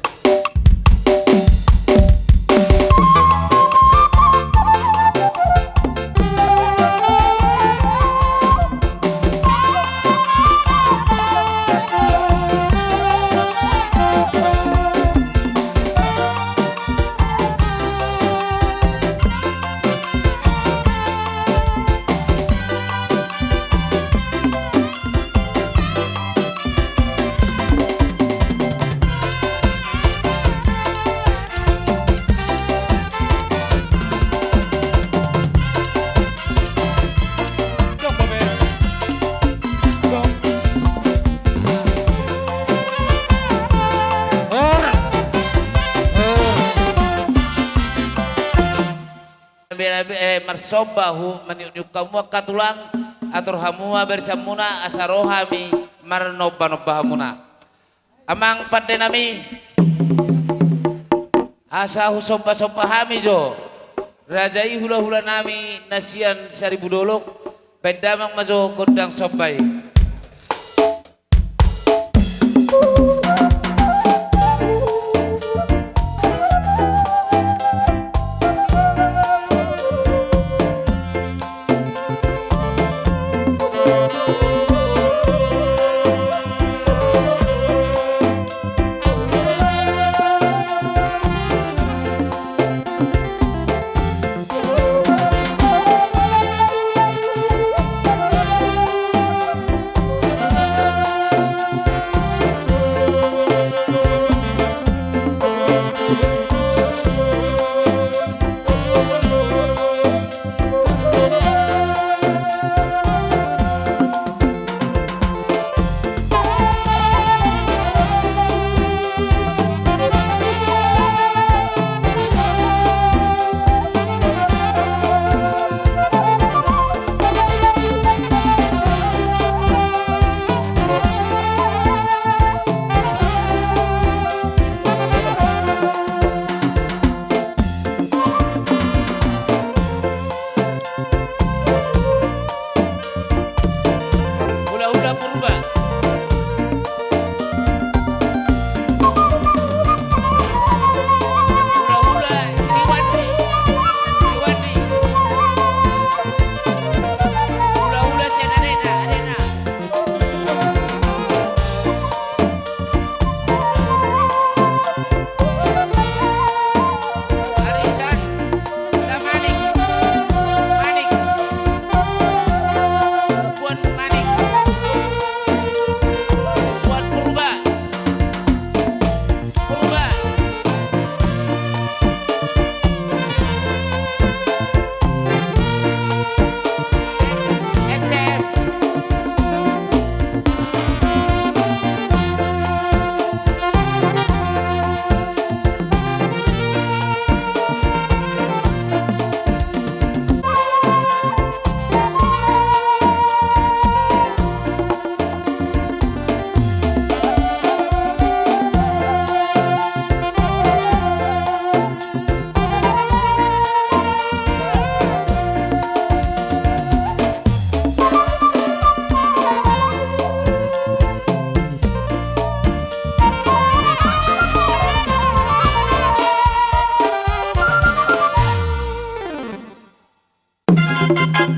Be, be, eh, marsomba hu maniuk-niuk hamu angka tulang, atur hamu ma barisanmuna asa ro hami marnomba-nomba hamuna. Amang pande nami, asa husomba-somba hami jo raja i hula-hula nami na sian Saribu Dolok, baen damang ma jo gondang somba i.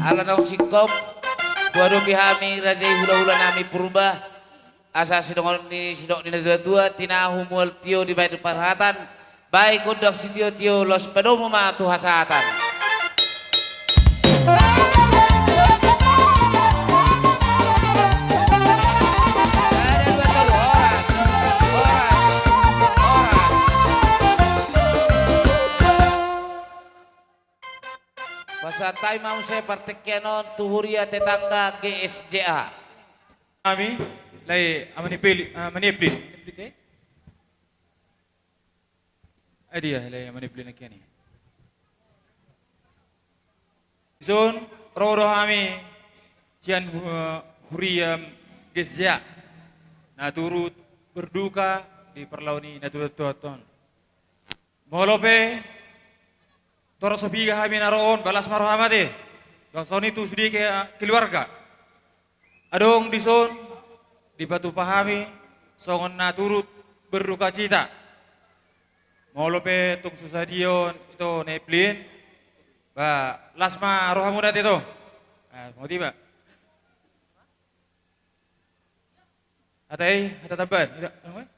Ala naung singkop, huadopi hami raja i hulahula nami Purba, asa sidongan ni sidok ni natuatua, tinahu mual tio dibaen parhatan, baen gondang sitiotio, laos padomu ma tu hasahatan. Pasahat hami ma muse partingkian on tu huria tetangga G S J A. Hami, lae, Ama ni Peli, Ama ni Eplin. Ai dia, lae, Ama ni Eplin nangkin i. Dison, ro do hami sian hu-, huria G S J A, na turut berduka di parlao ni natuatua on. Molo pe torop so piga hami na ro on, ba las ma roham ate. Songon i tu sude ke-, keluarga. Adong dison dipatupa hami songon na turut berdukacita. Molo pe tung so sadia on ito, Neplin, ba las ma rohamuna ate, ito. Ah, mau tiba. Hata i, hata tambahan. Ida, anu, eh?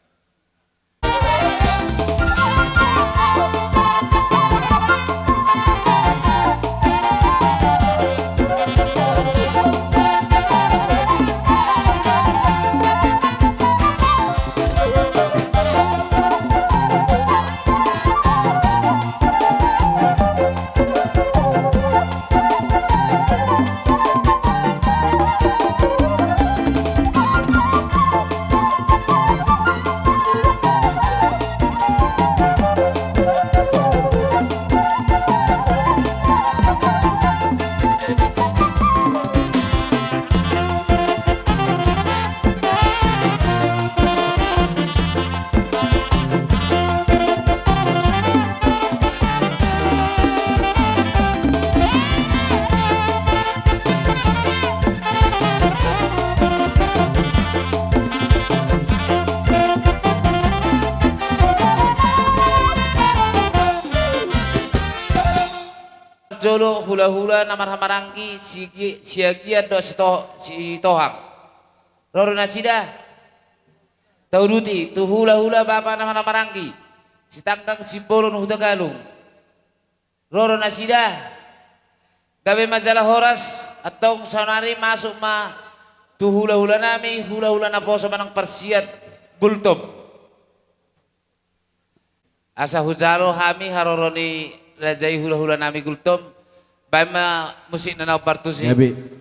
Jolo hulahula na marhahamaranggi, Sigi-, Siagian dohot Sito-, Sitohang. Ro do nasida. Tauduti tu hulahula bapa na marhahamaranggi, Sitanggang Simbolon Hutagalung. Ro do nasida. Gabe ma jala horas, antong saonari masuk ma tu hulahula nami, hulahula naposo manang parsiat Gultom. Asa hujalo hami haroro ni raja i hulahula nami Gultom, baen ma musik na naung partusi. Gabe.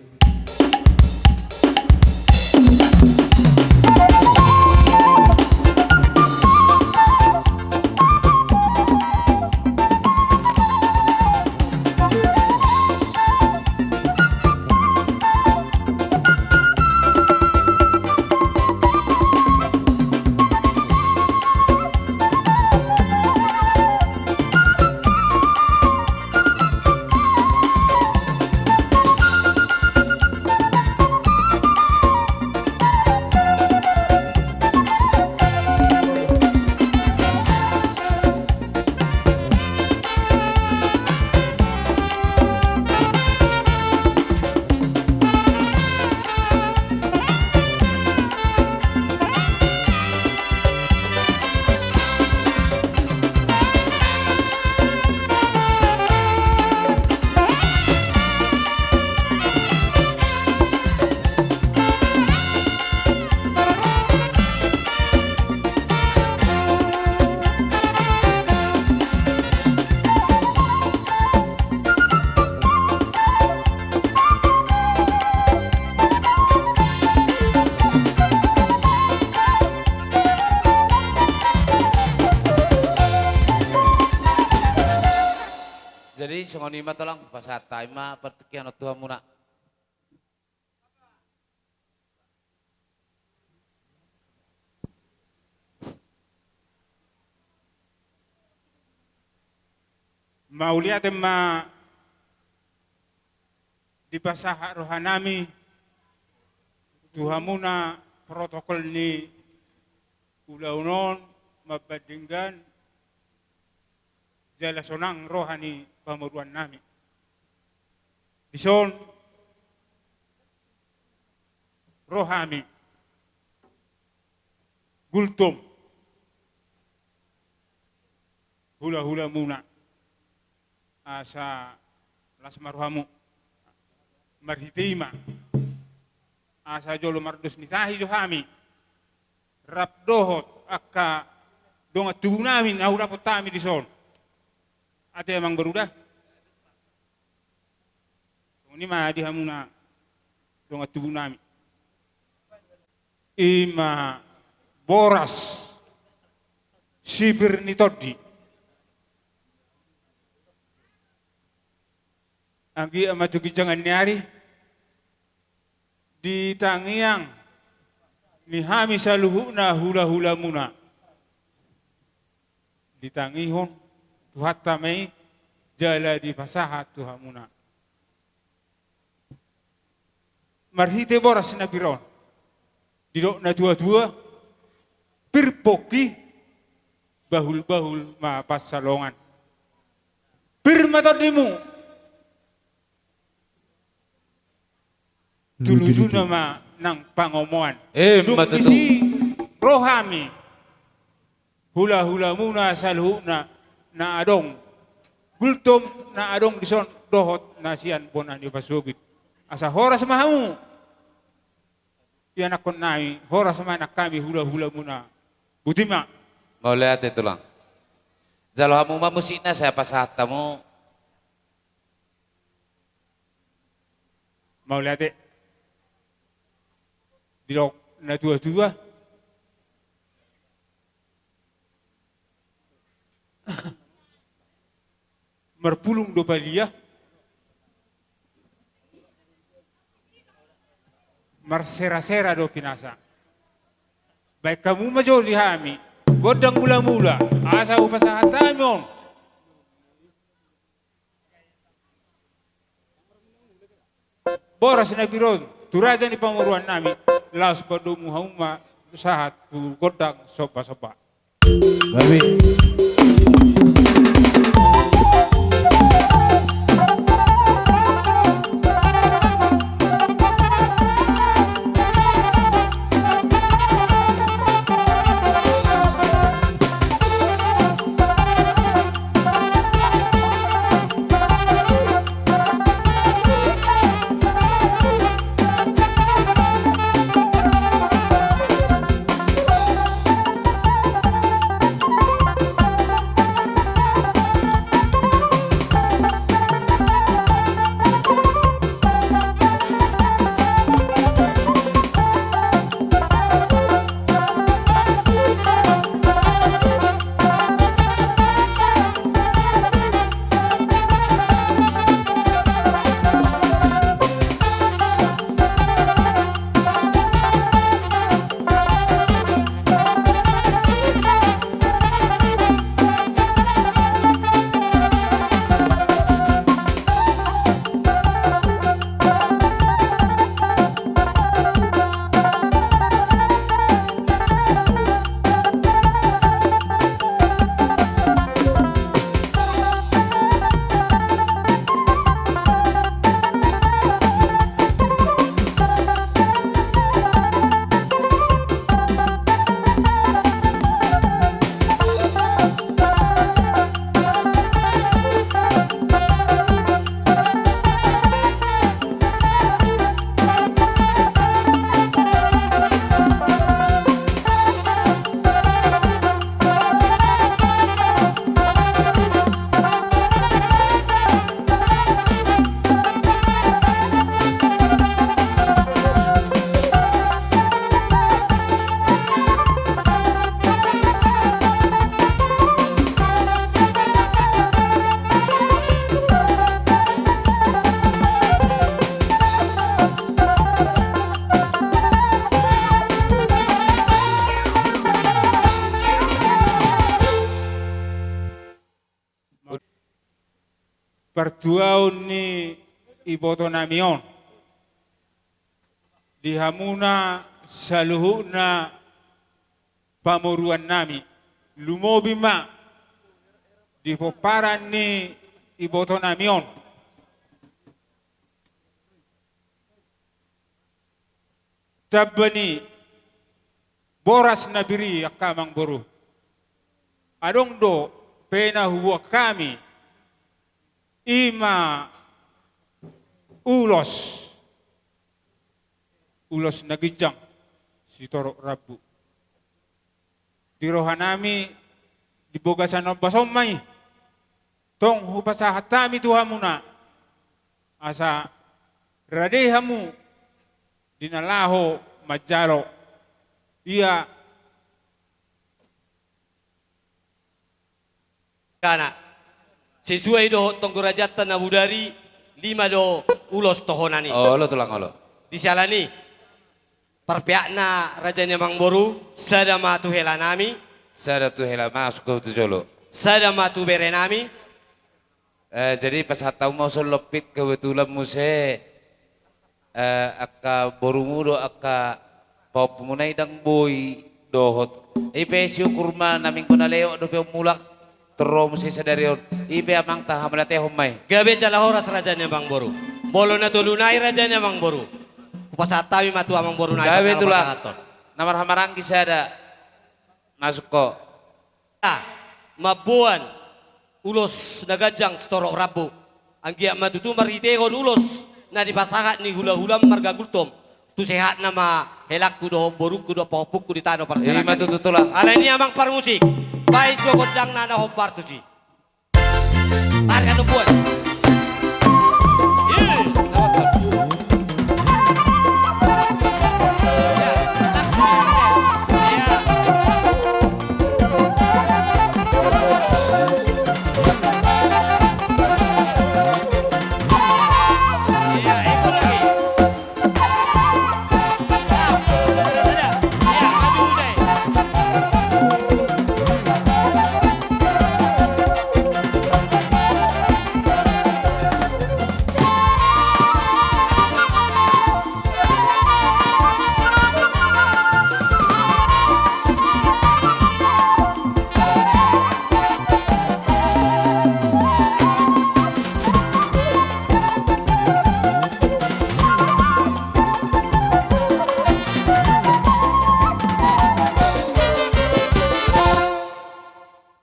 Jadi songon i ma, Tolang, pasahat hami ma partingkian on tu hamuna. Mauliate ma dipasahat rohanami tu hamuna protokol ni ulaon on, mambandingkan jala sonang roha ni pamoruonnami. Dison ro hami, Gultom, hulahulamuna, asa las ma rohamu. Marhite i ma asa jolo mardos ni tahi jo hami rap dohot angka dongan tubunami na hudapot hami dison. Ate, amang boru da. Songon i ma di hamuna dongan tubunami. I ma boras sipir ni tondi. Anggiat ma tu ginjangan ni ari di tangiang ni hami saluhutna hulahulamuna, ditangihon Tuhanta ma i jala dipasahat tu hamuna. Marhite boras na pir on, didok natuatua, pir pongki, bahulbahul ma pansalongan. Pir ma tondimu. Tulutuluna ma nang pangomoan. Emma tutu. Dung disi ro hami, hulahulamuna saluhutna na adong, Gultom na adong dison dohot na sian bona ni pasogit. Asa horas ma hamu, ianakkonnami, horas ma nang hami hulahulamuna. Botima. Mauliate, Tulang. Jalo hamu ma musikna, sai pasahat hamu. Mauliate. Didok natuatua, marpulung do palia, marserasera do pinasa. Baen hamu ma jo di hami gondang mulamula, asa hupasahat hami on boras na pir on tu raja ni pamoruannami, laos padomu hamu ma sahat tu gondang sombasomba. Gabe. Partuaon ni ibotonami on, di hamuna saluhutna pamoruannami, lumobi ma di pomparan ni ibotonami on. tamba ni boras na biri angka amangboru. Adong do pe na huboan hami, i ma ulos, ulos na ginjang sitorop rambu. Di rohanami di bagasan ombas on ma i. Tong hupasahat hami tu hamuna asa rade hamu di na laho manjalo. Ia. Karna sesuai dohot tonggo rajanta na bodari, lima do ulos tohonan i. Olo tulang, olo. Di siala ni i, parpeakna raja ni amangboru, sada ma tu helanami. Sada tu hela, masuk ho tu jolo. Sada ma tu berenami. Eh, jadi pasahat hamu ma ulos lompit, kebetulan muse, eh, angka borumu do, angka pahompumuna i ndang boi dohot. I pe siukur ma, na minggu na lewat dope on mulak, tor ro muse sadari on. I pe amang, taha mauliatehon ma i. Gabe jala horas raja ni amangboru. Molo na tolu nai raja ni amangboru, hupasahat hami ma tu amangboru nai. Gabe tulang. Na marhamaranggi sada. Masuk ho. Mamboan ulos na ganjang sitorop rambu. Anggiat ma tutu marhitehon ulos na dipasahat ni hulahulam marga Gultom, tu sehatna ma helangku dohot borungku dohot pahompungku di tano parsirangan. Ima tutu tulang. Alani i amang parmusik, baen jo gondangna na hombar tusi. Tarik annon buat.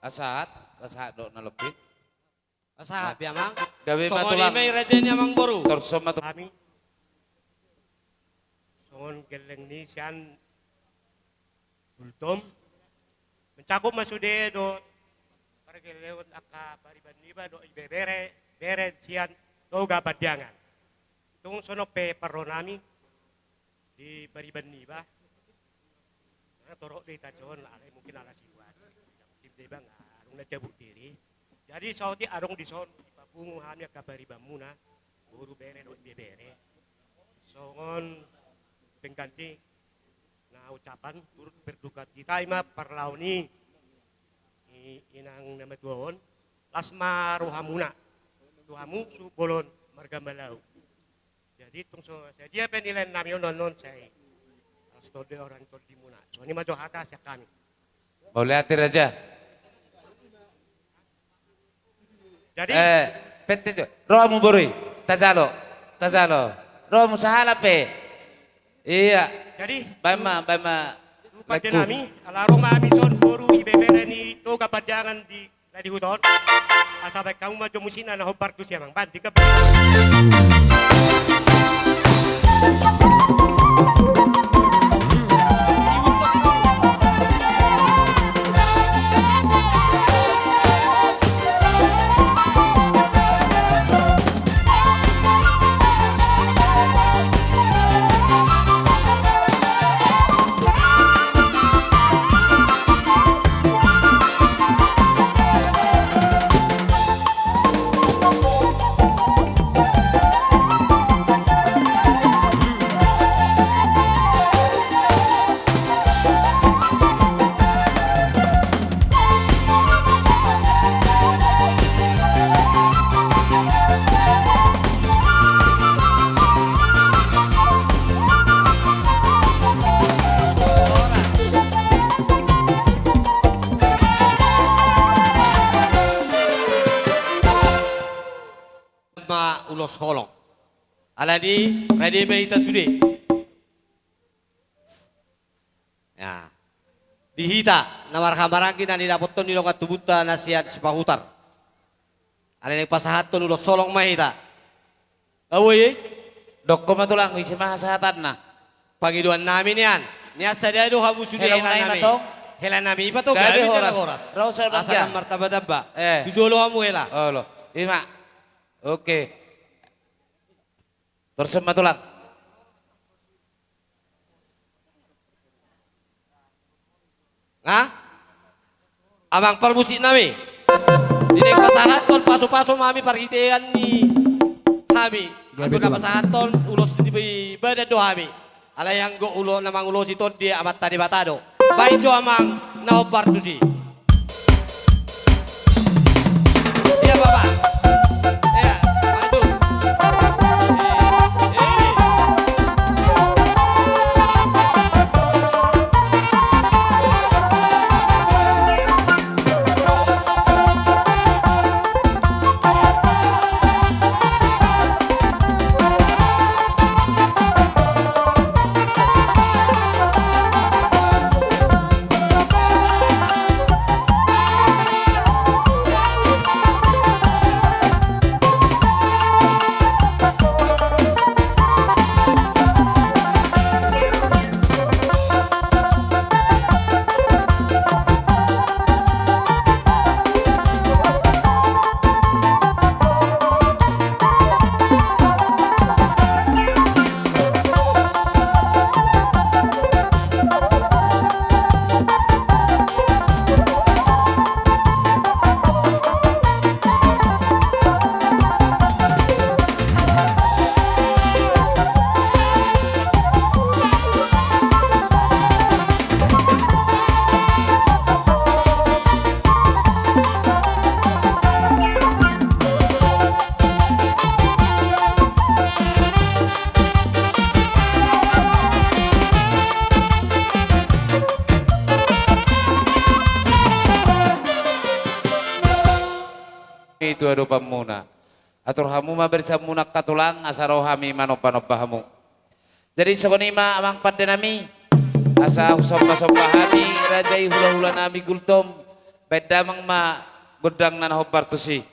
Pasahat, pasahat dohot na lompit. Pasahat be amang. Gabe ma tulang. Songon i ma i raja ni amangboru. Tor songon ma tulang. Hami songon gelleng ni sian Gultom, mencakup ma sude dohot pargellengon angka pariban niba dohot ibebere, bere sian Toga Pandiangan. Tung songon on pe parrohanami di pariban niba. Nah, torop do hita songon, alai mungkin ala sibuat. Tim niba nga adong na jabuk diri. Jadi saotik adong dison, dipapungu hami angka paribanmuna, boru, bere dohot ibebere. Songon pengganti na ucapan turut berduka cita, i ma parlao ni i-, inang na matua on, las ma rohamuna tu hamu suhut bolon marga Malau. Jadi tung so sadia pe nilaennami on, on, on, sai las tondi, orang tondimuna. Songon i ma jo hata sian hami. Mauliate raja. Jadi eh, pette jo. Ro hamu boru i. Tajalo. Tajalo. Ro hamu sahalak pe. Ia. Jadi baen ma, baen ma. Tu pande nami, ala ro ma hami son boru ibebere ni Toga Pandiangan di na di huta on. Asa baen hamu ma jo musikna na hombar tusi amang. Baen di kep. Ma ulos holong. Alani rade ma hita sude. di hita na marhahamaranggi na nidapothon ni dongan tubunta na sian Sipahutar. Alai naeng pasahathon ulos holong ma hita. Ahu i. Dokkon ma tulang, ise ma hasahatanna? Pangidoan nami nian. Nian sada do hamu sude hela nami. Hela nami i ma tong. Gabe horas. Asa ndang martamba-tamba. Tu jolo hamu hela. Olo. I ma. Oke. Torus ma tulang. Nga? Amang parmusik nami. Di naeng pasahathon pasu-pasu ma hami parhitean ni hami. Gabe tulang. Anggo na pasahathon ulos di badan do hami. Alai anggo ulos na mangulosi tondi Amanta Debata do. Baen jo amang na hombar tusi. Iya, Bapak. Iya, langsung. Itu adopanmuna. Atur hamu ma barisanmuna angka tulang, asa ro hami manomba-nomba hamu. Jadi songon i ma amang pande nami, asa husomba-somba hami raja i hula-hula nami Gultom, baen damang ma gondang na hombar tusi.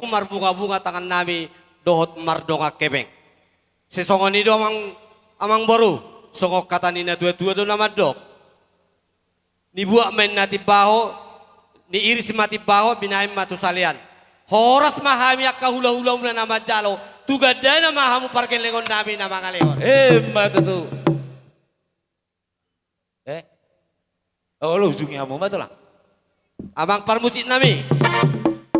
marbungabunga tangannami dohot mardongan hepeng. Sai songon i do amang, amang boru, songon hata ni natuatua do na mandok: Nibuak ma inna timbaho, niiris ma timbaho, binahen ma tu salean. Horas ma hami angka hulahulamuna na manjalo, tu gandana ma hamu pargellengonnami na mangalehon. Emma tutu. Eh? Olo, ujungi hamu ma, Tulang. Amang parmusiknami,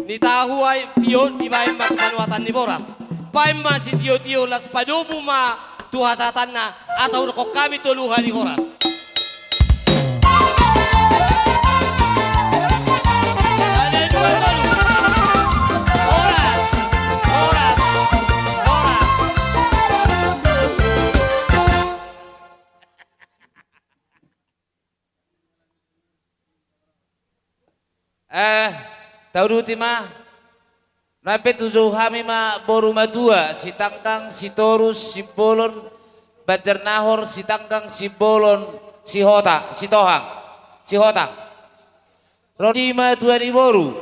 nitahu ai tio, dibahen ma tu panuatan ni boras. Bahen ma sitiotio, laos padomu ma tu hasahatanna, asa hudok hami tolu hali horas. Horas, horas, horas. Eh, tauduti ma. Nang pe tuju hami ma boru matua, Sitanggang, Sitorus, Simbolon, Banjarnahor, Sitanggang, Simbolon, Sihota, Sitohang, Sihotang. Ro di ma tua ni boru,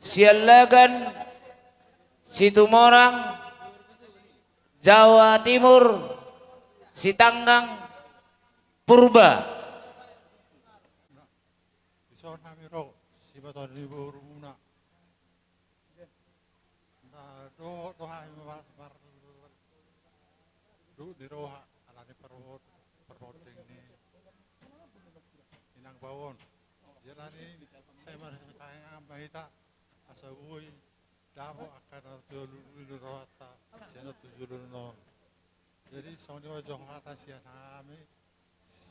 Siallagan, Situmorang, Jawa Timur, Sitanggang, Purba. Dison hami ro, sibaton ni borumuna. Na do, do hami mar, mar, du, ni roha, ala ni parbo, parbonding ni inang bao on. Jala ni, sai mar, sai mar, sai mar, asa boi dapot angka na tu lulu rohanta, sian on tu julu non. Jadi, songon i ma jo hata sian hami,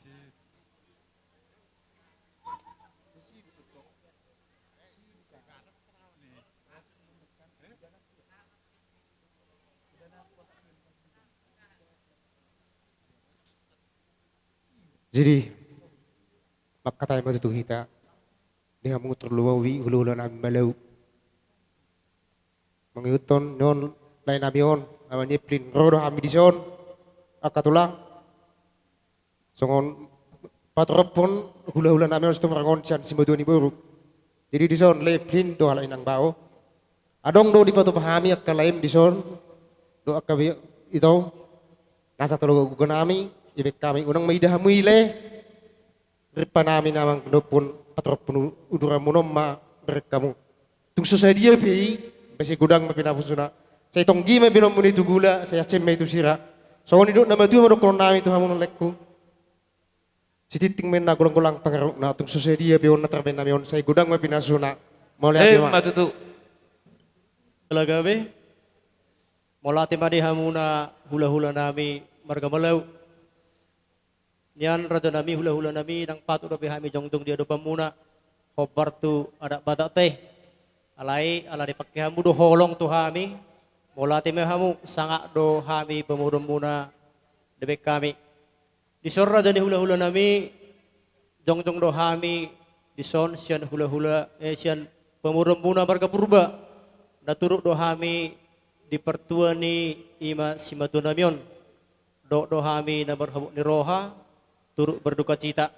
si, jadi, mangkatai ma tutu hita, di hamu tarlumobi hulahulanami Malau. Mangihuthon ni on, laenami on, na maneplin, ro do hami dison, angka Tulang. Songon patrophon hulahulanami on Situmorang on sian simatua ni boru. Jadi dison, laenami do, ala inang bao. Adong do dipatupa hami angka laem dison, dohot angka bi-, ito, na sahat tu logo gogonami, dibahen hami, unang ma ida hamu i lae. Ripanami na mangidophon patrophon uduranmuna on ma bereng hamu. Tung so sadia pe i, sai godang ma pinasuna. Sai tonggi ma binoanmuna i tu gula, sai asing ma i tu sira. Songon i dohot na matua ma dohononnami tu hamu, laengku. Sitinting ma inna, golanggolang pangarahutna, tung so sadia pe on na tarbahen nami on, sai godang ma pinasuna. Mauliate ma. Emma tutu. Ala gabe. Mauliate ma di hamuna hulahulanami marga Malau. Nian rajanami, hulahulanami, ndang patut dope hami jongjong di adopanmuna hombar tu adat Batakta i. Alai ala dipangke hamu do holong tu hami, mauliate ma hamu, sangap do hami pamoruonmuna dibahen hami. Dison raja ni hulahulanami, jongjong do hami dison sian hulahula, eh, sian pamoruonmuna marga Purba. Na turut do hami di partua ni i ma simatuanami on. Dohot do hami na marhabot ni roha, turut berdukacita.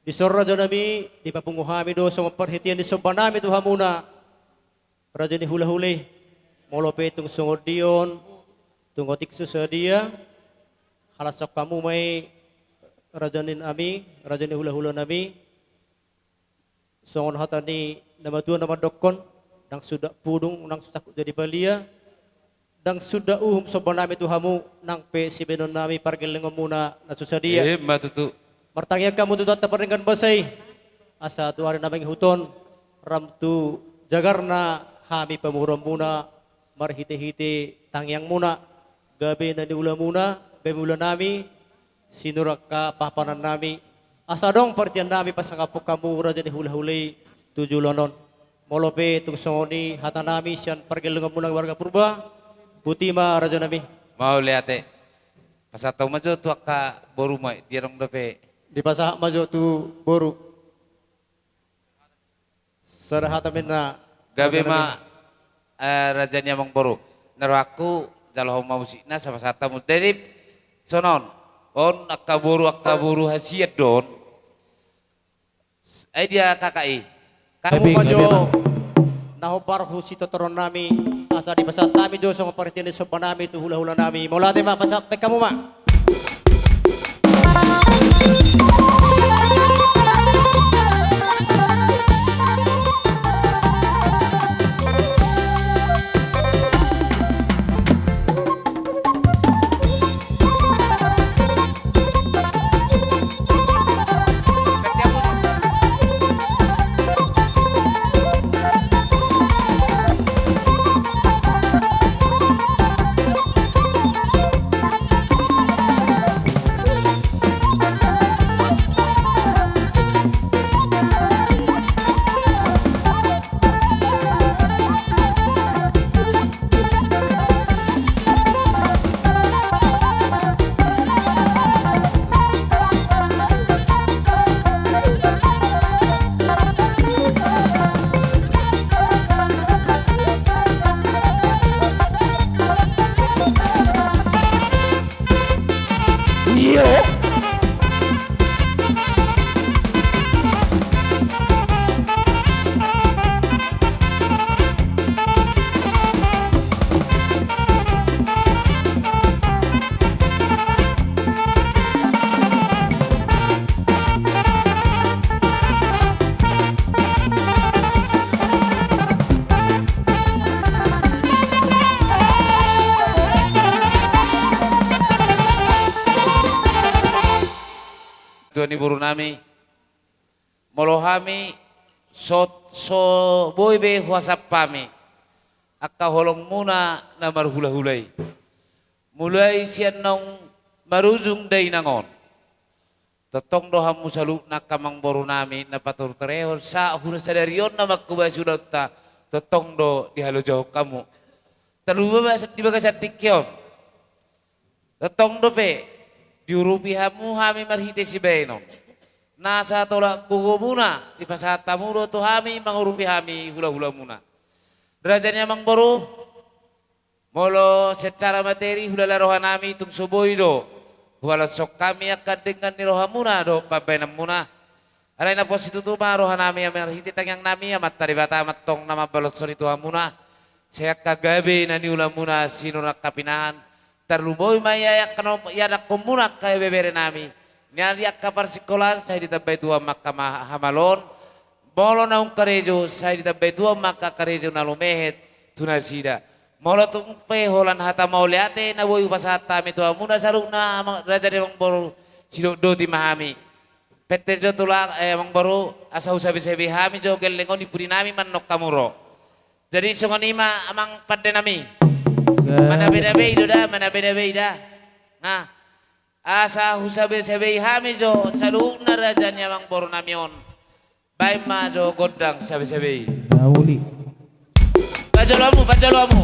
Dison rajanami, dipapungu hami do songon parhitean ni sombanami tu hamuna, raja ni hulahula i. Molo pe tung songon dia on, tung otik so sadia, halashon hamu ma i, rajanami, raja ni hulahulanami. Songon hata ni na matua na mandokkon: Ndang sundat pudung, ndang so sangkut jadi palia. Ndang sundat uhum sombanami tu hamu, nang pe sibahenonnami pargellengonmuna na so sadia. Emma tutu. Martangiang hamu tu Tuhanta pardenggan basa i, asa tu ari na mangihut on, ram tu jagarna hami pamoruonmuna, marhitehite tangiangmuna, gabe na niulamuna, gabe ulanami, sinur angka pahanpanannami, asa adong parhiteannami pasangaphon hamu raja ni hulahula i tu joloan on. Molo pe tung songon i hatanami sian pargellengonmuna marga Purba, boti ma rajanami. Mauliate. Pasahat hamu ma jo tu angka boru ma i, dia adong dope. Dipasahat ma jo tu boru. Sada hata ma inna. Gabe ma, eh, raja ni amangboru. Na rohangku, jalo hamu ma musikna, sai pasahat hamu. Jadi, songon on, angka boru, angka boru hasian do on. Ai dia kakak i? Kakak. Gabe, hamu ma jo. Gabe ma. na hombar hu sitotoron nami, asa dipasahat hami do songon parhitean ni somba nami tu hulahula nami. Mauliate ma, pasahat hamu ma. Tua ni boru nami, molo hami so, so boi be huasap hami angka holongmuna na marhulahula i. Mulai sian naung marujung dainang on, tongtong do hamu saluhutna angka amangboru nami na paturturehon sahat tu sadari on na manghobasi ulaonta, tongtong do dihalojaon hamu. Tarlumobi di bagasan tingki on, tongtong dope diurupi hamu hami marhite sibahenon. Nasa tolap gogomuna dipasahat hamu do tu hami mangurupi hami hulahulamuna. Raja ni amangboru, molo secara materi hulala roha nami tung so boi do hubalashon hami angka denggan ni rohamuna dohot pambahenanmuna. Alai na pos situtu ma roha nami, marhite tangiang nami, Amanta Debata ma antong na mambalashon i tu hamuna. Sai angka gabe na niulamuna sian on angka pinahan, tarlumobi ma ia angka na ianakhonmuna angka ibebere nami, na di angka parsingkolaan sai ditambai Tuhan ma angka ma-, hamaloon. Molo naung karejo sai ditambai Tuhan ma angka karejo na lumehet tu nasida. Molo tung pe holan hata mauliate na boi hupasahat hami tu hamuna saluhutna, amang, raja ni amangboru, sidok doti ma hami. Pette jo tulang, eh, amangboru, asa husabesabei hami jo gelleng on di pudi nami manang hamu ro. Jadi songon i ma amang pande nami. Manabedabei do da, manabedabei da. Nah, asa husabesabei hami jo saluhutna raja ni amangboru nami on. Baen ma jo gondang sabesabei. Na uli. Pajolo hamu, pajolo hamu.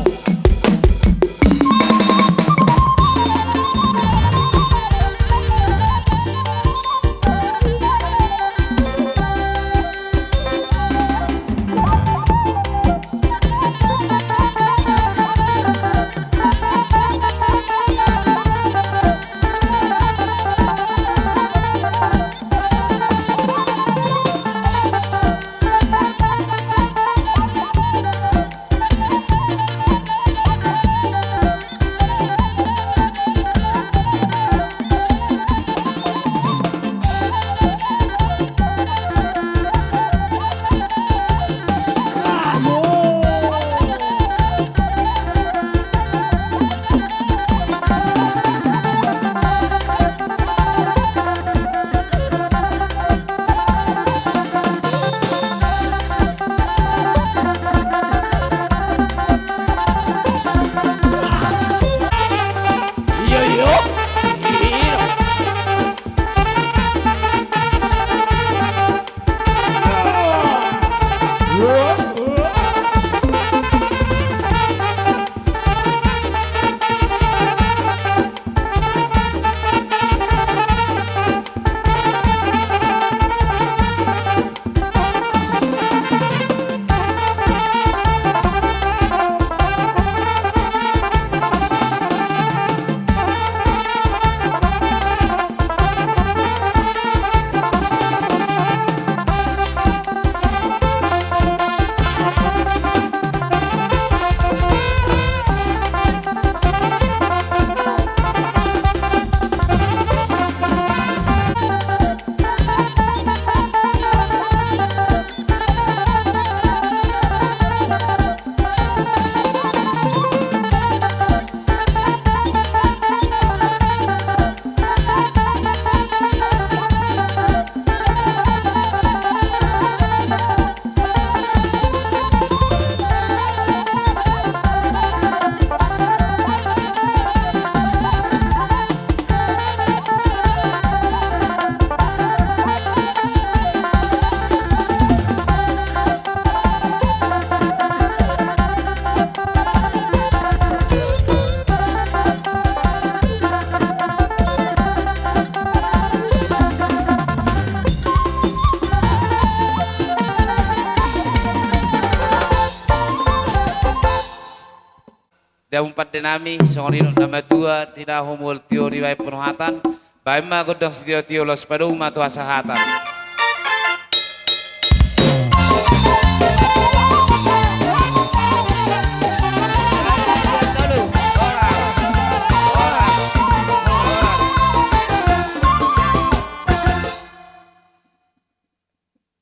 Nami, songon i dohot na matua, tinahu mual tio dibaen ponuhatan, baen ma gondang sitio-tio, laos padomu ma tu hasahatan.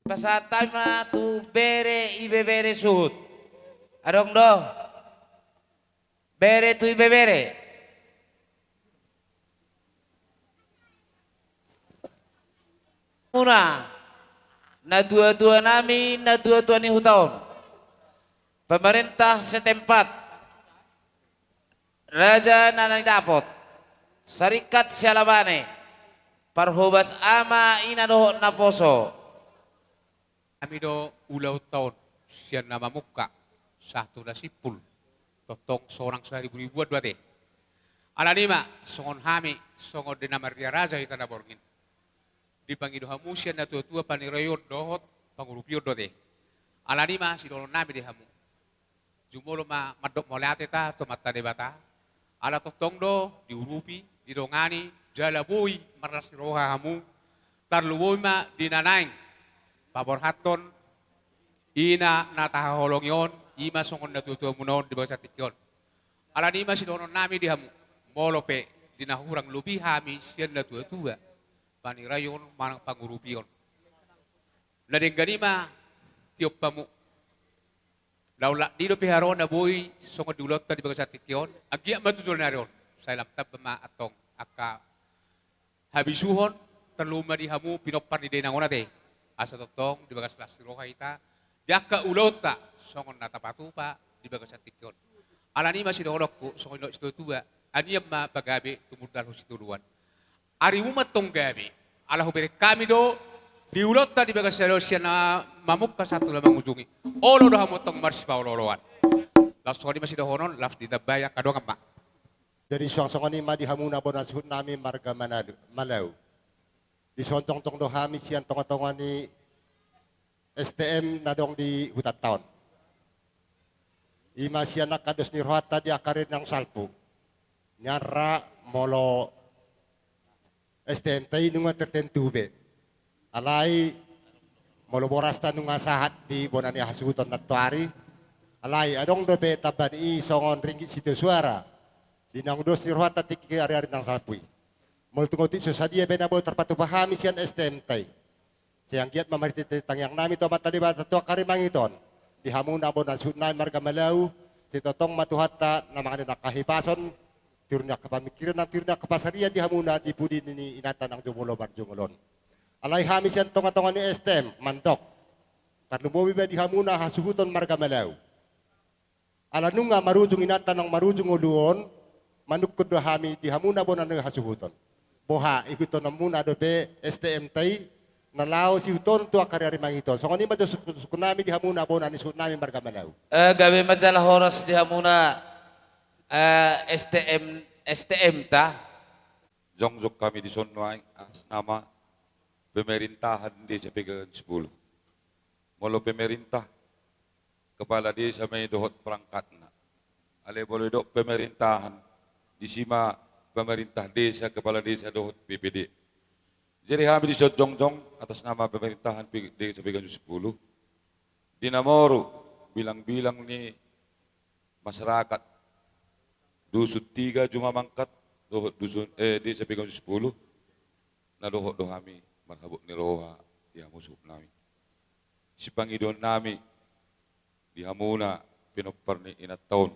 Pasahat hami ma tu bere ibebere suhut. Adong do? Bere tu ibebere. Muna, natua-tua nami, natua-tua ni huta on. Pemerintah setempat. Raja na nidapot, sarikat sialabane, parhobas ama ina dohot naposo. Hami do ulaonta on, sian na mamungka, sahat tu na simpul, tongtong sonang saribu-ribuan do ate. Alani ma, songon hami, songon di na marria raja hita na borngin. Dipangido hamu sian natua-tua paniraion dohot pangurupion do ate. Alani ma, sidohonon nami di hamu. Jumolo ma mandok mauliate ta tu Amanta Debata, ala tongtong do diurupi, didongani, jala boi marlas ni roha hamu, tarlumobi ma di na naeng paborhathon ina na tahaholongi on, i ma songon natua-tuamuna on di bagasan tingki on. Alani ma sidohonon nami di hamu, molo pe di na hurang lobi hami sian natua-tua, paniraion manang pangurupion. Na denggan i ma tiop hamu. Laulak ni dope haroa na boi songon di ulaonta di bagasan tingki on, anggiat ma tu joloan ni ari on. Sai lam tamba ma antong angka habisuhon, tarlumobi ma di hamu pinompar ni dainang on ate. Asa tongtong di bagas las ni roha hita, di angka ulaonta songon na tapatupa di bagasan tingki on. Alani ma sidohononku, songon nidok ni situatua, anian ma pagabe tumundalhon sitadoan. Arimu ma antong gabe, ala hubereng hami do, di ulaonta di bagasan on sian na mamungka sahat tu na mangujungi. Olo do hamu antong marsipaolo-oloan. Laos songon i ma sidohonon, laos ditambai angka dongan ma. Jadi suang songon i ma di hamuna bona suhut nami marga Manalu-, Malau. Dison tongtong do hami sian tonga-tonga ni S T M na adong di hutanta on. I ma sian angka dos ni rohanta di angka ari na salpu. Nian ra molo S T M-ta i nunga tertentu be. Alai molo borasta nunga sahat di bona ni hasuhuton nantoari. Alai adong dope tamba ni i songon ringgit sitio suara. Di naung dos ni rohanta tingki ari-ari na salpu i. Molo tung otik so sadia be na boi tarpatupa hami sian S T M-ta i. Sai anggiat ma marhite tangiang nami tu Amanta Debata tu angka ari mangihuthon. Di hamuna bona suhut nami marga Malau, sai tongtong ma Tuhanta na mangalehon angka hahipason, tiur ni angka pamingkirion nang tiur ni angka pasarian di hamuna di pudi ni inanta nang jumolo marjumolo on. Alai hami sian tonga-tonga ni S T M, mandok. Tarlumobi ma di hamuna hasuhuton marga Malau. Ala nunga marujung inanta nang marujung ngolu on, manungkun do hami di hamuna bona ni hasuhuton. Boha, ihuthononmuna dope S T M-ta i, na laho siihuthon tu angka ari-ari mangihuthon. Songon i ma jo sungkun-sungkun nami di hamuna bona ni suhut nami marga Malau. Eh, gabe ma jala horas di hamuna, eh, S T M, S T M-ta. Jongjong hami dison nuaeng atas nama pemerintahan Desa Pegagan Sepuluh. Molo pemerintah, kepala desa ma i dohot perangkatna. Alai molo didok pemerintahan, disi ma pemerintah desa, kepala desa dohot P P D. Jadi hami dison jongjong atas nama pemerintahan Pe-, Desa Pegagan Sepuluh. Di na moru bilang-bilang ni masyarakat Dusun Tiga Jumamangkat dohot dusun, eh, Desa Pegagan Sepuluh, na dohot do hami marhabot ni roha di hamu suhut nami. Sipangidoan nami di hamuna pinompar ni inanta on.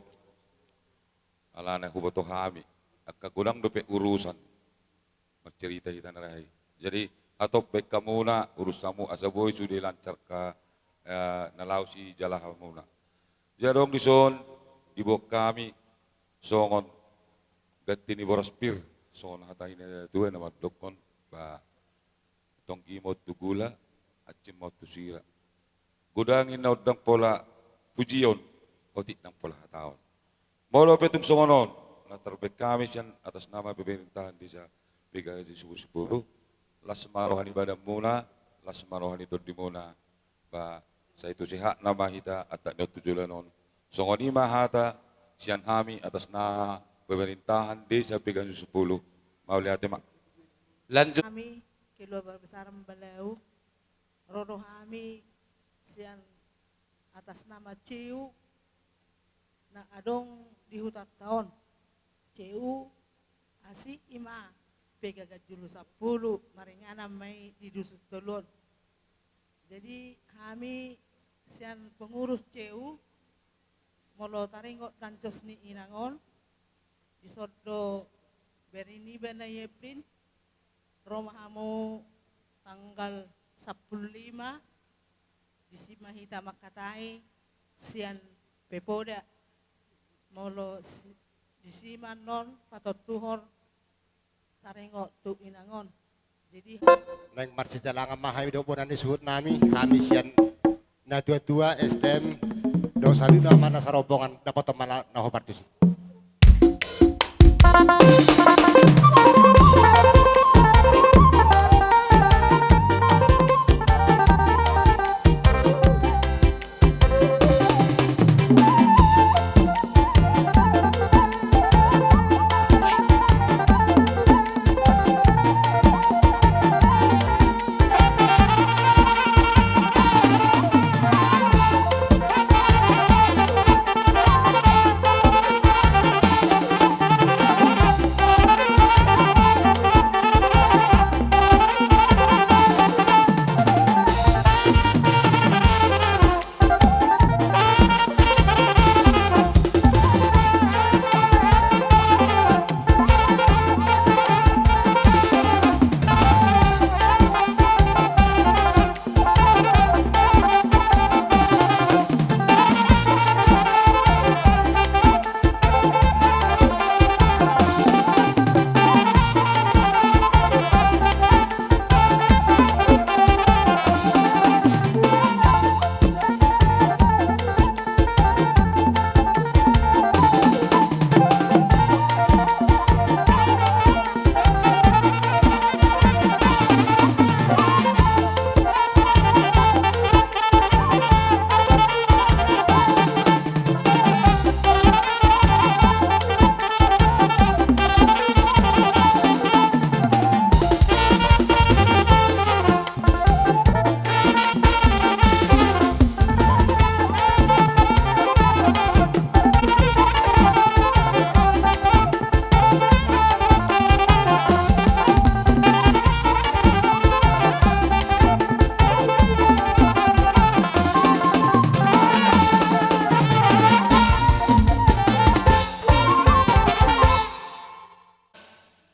Alana huboto hami, angka godang dope urusan marcerita hita na rahi. Jadi, hatop baen hamuna urusanmu asa boi sude lancar ka, eh, na laho sijalahanmuna. Jadi adong dison diboan hami songon ganti ni boras pir, songon hata ni natua-tua na mandokkon, ba, tonggi ma on tu gula, ancin ma on tu sira. Godang i na undang pola pujion, otik nang pola hataon. Molo pe tung songon on, na tarbaen hami sian atas nama pemerintahan Desa Pegagan Sepuluh, las ma roha ni badanmuna, las ma roha ni tondimuna, ba, sai tu sehatna ma hita, antak ni on tu joloan on. Songon i ma hata, sian hami atas nama pemerintahan Desa Pegangsung Sepuluh. Mauliate ma. Lanjut. Hami keluarga besar Balau, ro do hami sian atas nama C U na adong di hutanta on. C U asi i ma Pegaganjulu Sampulu, maringanan ma i di Dusun Tolu on. Jadi hami sian pengurus C U, molo taringot dancos ni inang on, dison do bere niba na i Eplin, ro ma hamu tanggal sampulu lima, disi ma hita mangkatai sian Pepoda, molo si-, disi ma annon patontuhon taringot tu inang on. Jadi naeng marsijalangan ma hami dohot bona ni suhut nami, hami sian natua-tua S T M dohot saluhutna ma na sarombongan, dapoton ma na hombar tusi.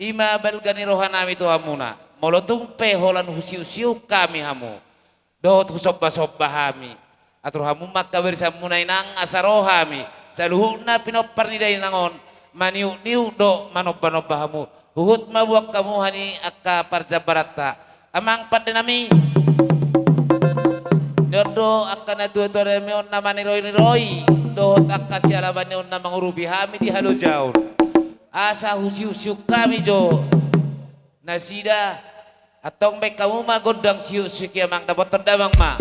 I ma balga ni roha nami tu hamuna, molo tung pe holan husiuk-siuk hami hamu dohot husomba-somba hami, atur hamu ma angka barisanmuna inang, asa ro hami saluhutna pinompar ni dainang on maniuk-niuk dohot manomba-nomba hamu. Huhut ma boan hamu hami angka parjambaranta. Amang pande nami, nion do angka natua-tua nami on na maniroi-niroi dohot angka sialaban ni on na mangurupi hami di halojaon. Asa husiuk-siuk hami jo nasida. Antong baen hamu ma gondang siuk-siuk i amang, dapothon damang ma.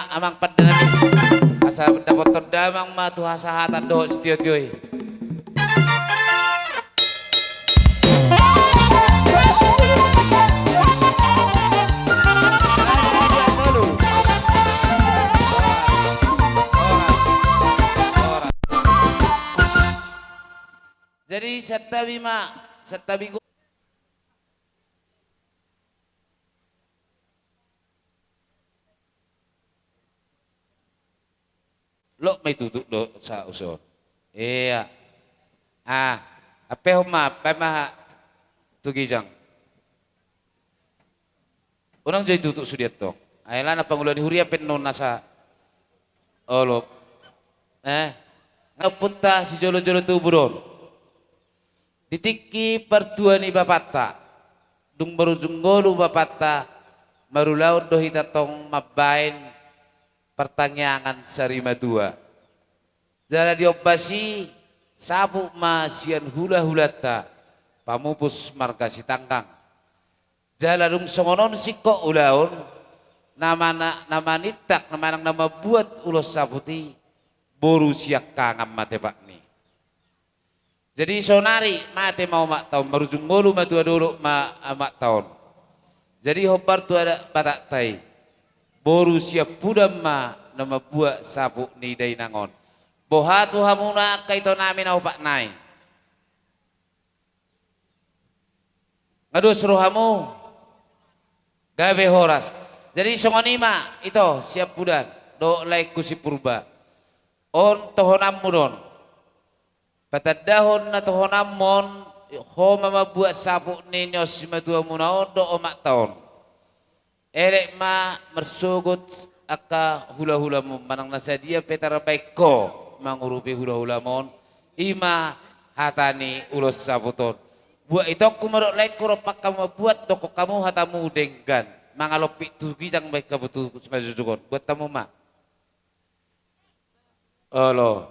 Amang pande nami, asa dapothon damang ma tu hasahatan dohot sitiotio i. Jadi santabi ma, santabi go- Lok ma i tutu do sa uso. Ia. Ah, ampehon ma, baen ma tu ginjang. Unang jo i tutu sude antong. Ai alana pangula ni huria pe annon nasa olo. Eh, nga ompunta sijolojolo tubu do on. Di tingki partua ni bapanta, dung marujung ngolu bapanta, marulaon do hita tong mambaen partangiangan sarimatua. Jala diombas i, saput ma sian hulahulanta, pamupus marga Sitanggang. Jala dung songon on singkop ulaon, na mana-, na manintak, na manang na mambuat ulos saput i, boru Siangkangan ma tepatna i. Jadi saonari mate ma omakta on, marujung ngolu ma tua dolok ma omakta on. Jadi hombar tu adat Batakta i, boru Siampudan ma na mambuat saput ni dainang on. Boha tu hamuna angka ito nami na opat nai? Nga dos rohamu? Gabe horas. Jadi songon i ma ito Siampudan dohot laengku si Purba. On tohonanmu do on. Patandahon na tohonanmu on, ho ma mambuat saput ni nion simatuamuna on dohot omakta on. Elek ma marsogot angka hulahulamu, manang na sadia pe tarbaen ho mangurupi hulahulamu on, i ma hata ni ulos saput on. Buat itongku ma dohot laengku, dompak hamu mambuat, dokkon hamu hatamu denggan. Mangalompit tu ginjang baen hamu tu simanjujung on. Buat hamu ma. Olo.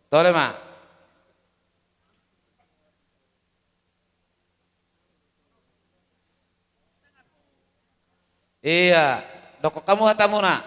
Tole ma. Ia, dokkon hamu hatamuna.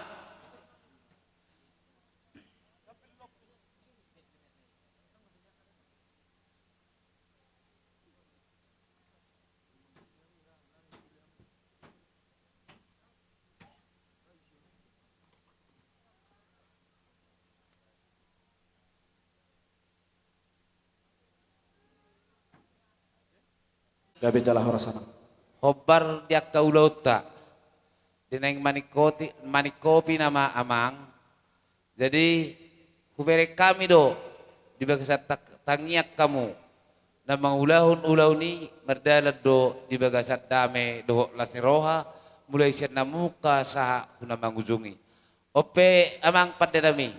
Gabe jala horas, Amang. Hombar di angka ulaonta, di naeng maningkoti-, maningkopi nama, Amang. Jadi, hubereng hami do di bagasan ta-, tangiang hamu na mangulahon ulaon i, mardalan do di bagasan dame dohot las ni roha, mulai sian na mungka sahat tu na mangujungi. On pe, Amang pande nami,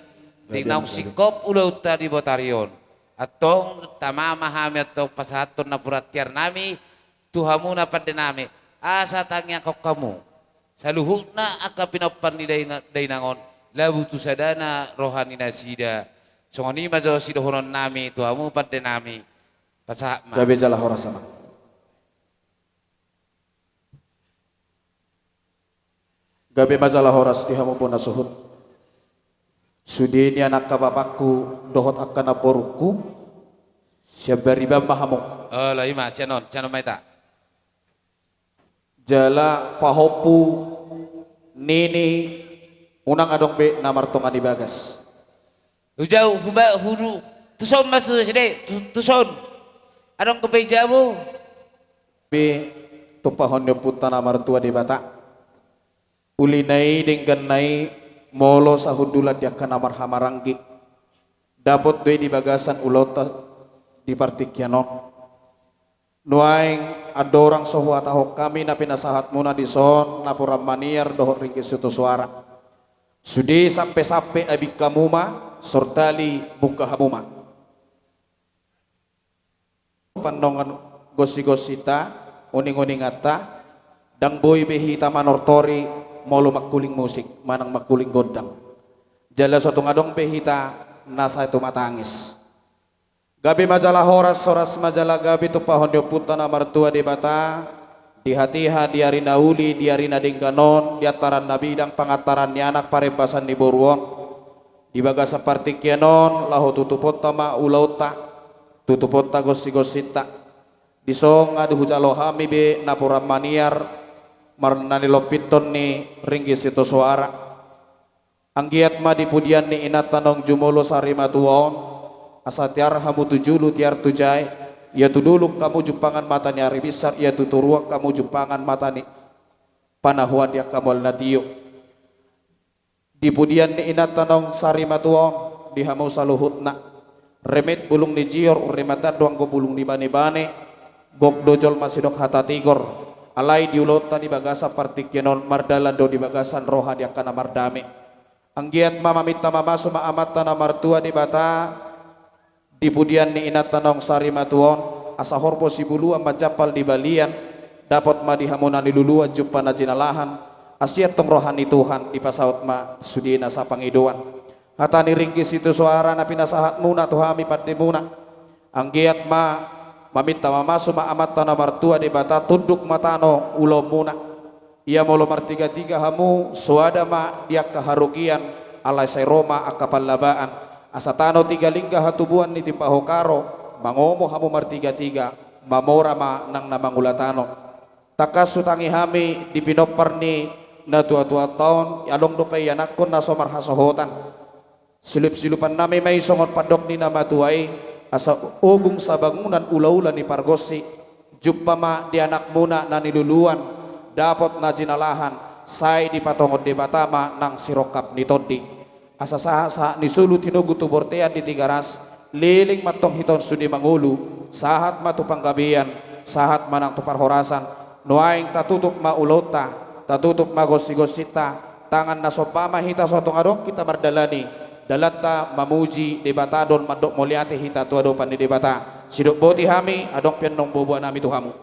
di naung singkop ulaonta di botari on, antong tama ma hami antong pasahathon napuran tiar nami tu hamuna pande nami, asa tangiangkon hamu saluhutna angka pinompar ni dainang, dainang on, labu tu sadana roha ni nasida. Songon i ma jo sidohonon nami tu hamu pande nami. Pasahat ma. Gabe jala horas, Amang. Gabe ma jala horas di hamu bona suhut. Sude nian angka bapangku dohot angka namborungku, sian bariban ma hamu. Olo, i ma, sian on, sian on ma hita. Jala pahompu, nini, unang adong be na martonga ni bagas. Hujau, huba-, hudu, tuson ma sude, tu-, tuson. Adong dope i jabu. Be tumpahon ni Ompunta na martua Debata. Ulina i, dengganna i, molo sahundulan di angka na marhahamaranggi, dapot do i di bagasan ulaonta di partingkian on. Nuaeng andorang so huhatahon hami na pinasahatmuna dison, napuran maniar dohot ringgit sitio soara. Sude sampesampe abing hamu ma, sortali bungka hamu ma. Pandongan gonsigonsita, uninguninganta, ndang boi be hita manortori molo mangkuling musik manang mangkuling gondang. Jala so tung adong be hita na sai tumatangis. Gabe ma jala horas, horas ma jala gabe tumpahon ni Ompunta na martua Debata, Di hatiha, di ari na uli, di ari na denggan on, di antaran na bidang pangantaran ni anak, parembasan ni boru on, di bagasan partingkian on, laho tutuponta ma ulaonta, tutuponta gonsigonsinta. Dison nga do hujalo hami be napuran maniar, marnani lompinton ni ringgit sitio soara. Anggiat ma di pudian ni inanta naung jumolo sarimatua on, asa tiar hamu tu julu, tiar tu jae, ia tu dolok hamu jumpangan mata ni ari binsar, ia tu toruan hamu jumpangan mata ni panahuan di angka mual na tio. Di pudian ni inanta naung sarimatua on, di hamu saluhutna. Remet bulung ni jior, urrimatan do anggo bulung ni banebane, gok do jolma sidok hata tigor, alai di ulaonta di bagasan partingkian on, mardalan do di bagasan roha di angka na mardame. Anggiat ma maminta mamasu ma Amanta na martua Debata, di pudian ni inanta naung sarimatua on, asa horbo sibuluan manjampal di balian, dapot ma di hamu na niluluan jumpa na jinalahan, asi antong roha ni Tuhan, dipasaut ma sude nasa pangidoan. Hata ni ringgit sitio soara na pinasahatmuna tu hami pandemuna. Anggiat ma maminta mamasu ma Amanta na martua Debata, tunduk ma tano ulaonmuna. Ia molo martigatiga hamu, soada ma di angka harugian, alai sai ro ma angka pallabaan. Asa tano Tiga Lingga hatubuan ni Timbaho Karo, mangomo hamu martigatiga, mamora ma nang na mangula tano. Tangkas hutangi hami di pinompar ni natuatuanta on, adong dope ianakhon na so marhasohotan. Silupsilupannami ma i songon pandok ni na matua i, asa ogung sabangunan ulaula ni pargonsi, jumpa ma di anakmuna na niluluan, dapot na jinalahan, sai dipatongon Debata ma nang sirongkap ni tondi. Asa sahatsahat ni solu tinogu tu bortean di Tigaras, leleng ma antong hita on sude mangolu, sahat ma tu panggabean, sahat ma nang tu parhorasan, nuaeng tatutup ma ulaonta, tatutup ma gonsigonsinta, tangan na somba ma hita so tung adong hita mardalani, dalanta mamuji Debata dohot mandok mauliate hita tu adopan ni Debata. Sidok boti hami, adong pe annon boaboanami tu hamu.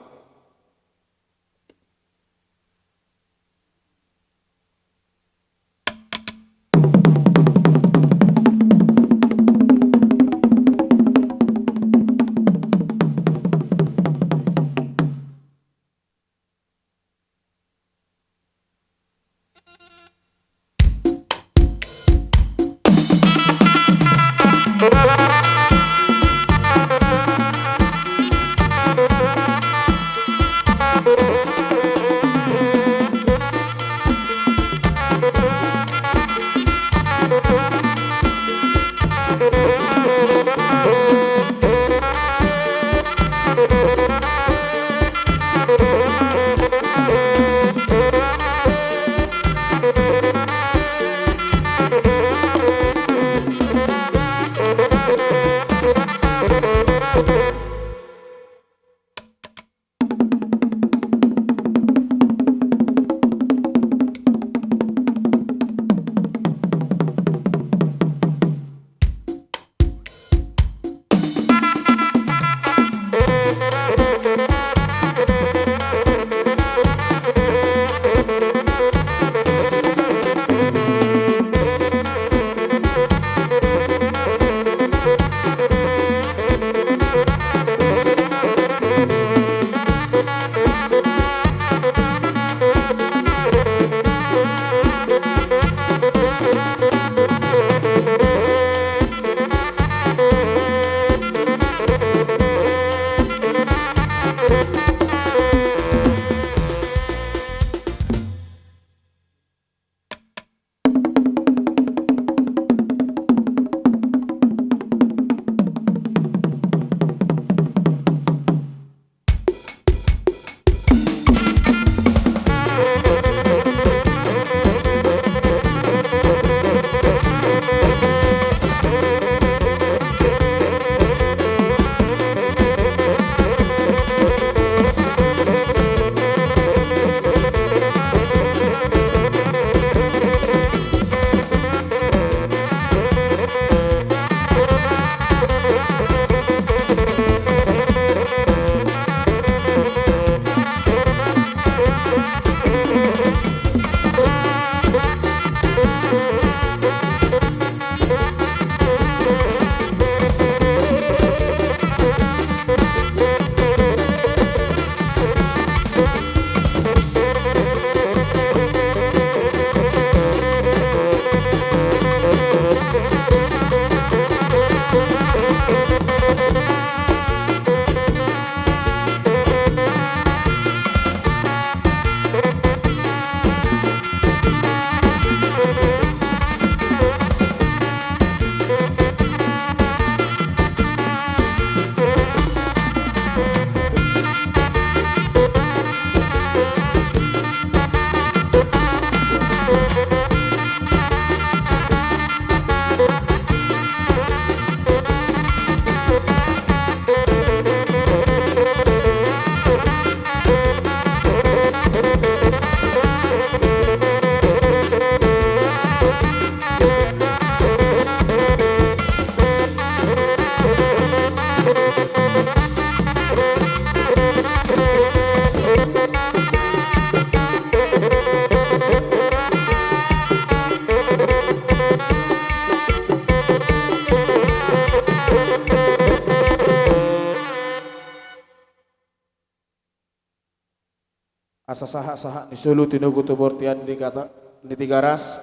Asa sahat-sahat ni solu tinubu tu bortian ni kata ni Tigaras.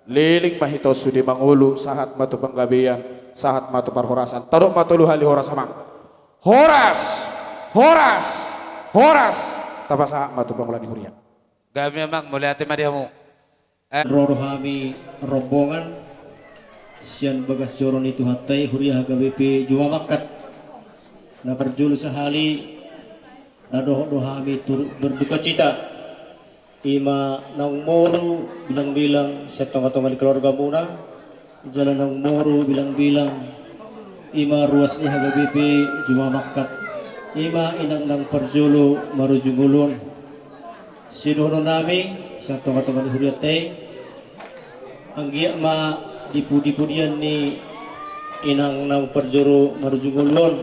Leleng ma hita on sude mangolu, sahat ma tu panggabean, sahat ma tu parhorasan. Tadok ma tolu hali horas, amang. Horas! Horas! Horas! Tapasahat ma tu pangula ni huria. Gabe, amang, mauliate ma di hamu. Ro do hami rombongan sian bagas joro ni Tuhanta i, huria H K B P Jumamangkat. Na parjolo sahali, na dohot do hami turut berdukacita. Ima naung moru bilang-bilang sian tonga-tonga ni keluargamuna, jala naung moru bilang-bilang ima ruas ni H K B P Jumamangkat. Ima inang naung parjolo marujung ulu on. Sidohononnami sian tonga-tonga ni hurianta i, anggiat ma di pudi-pudian ni inang naung parjolo marujung ulu on,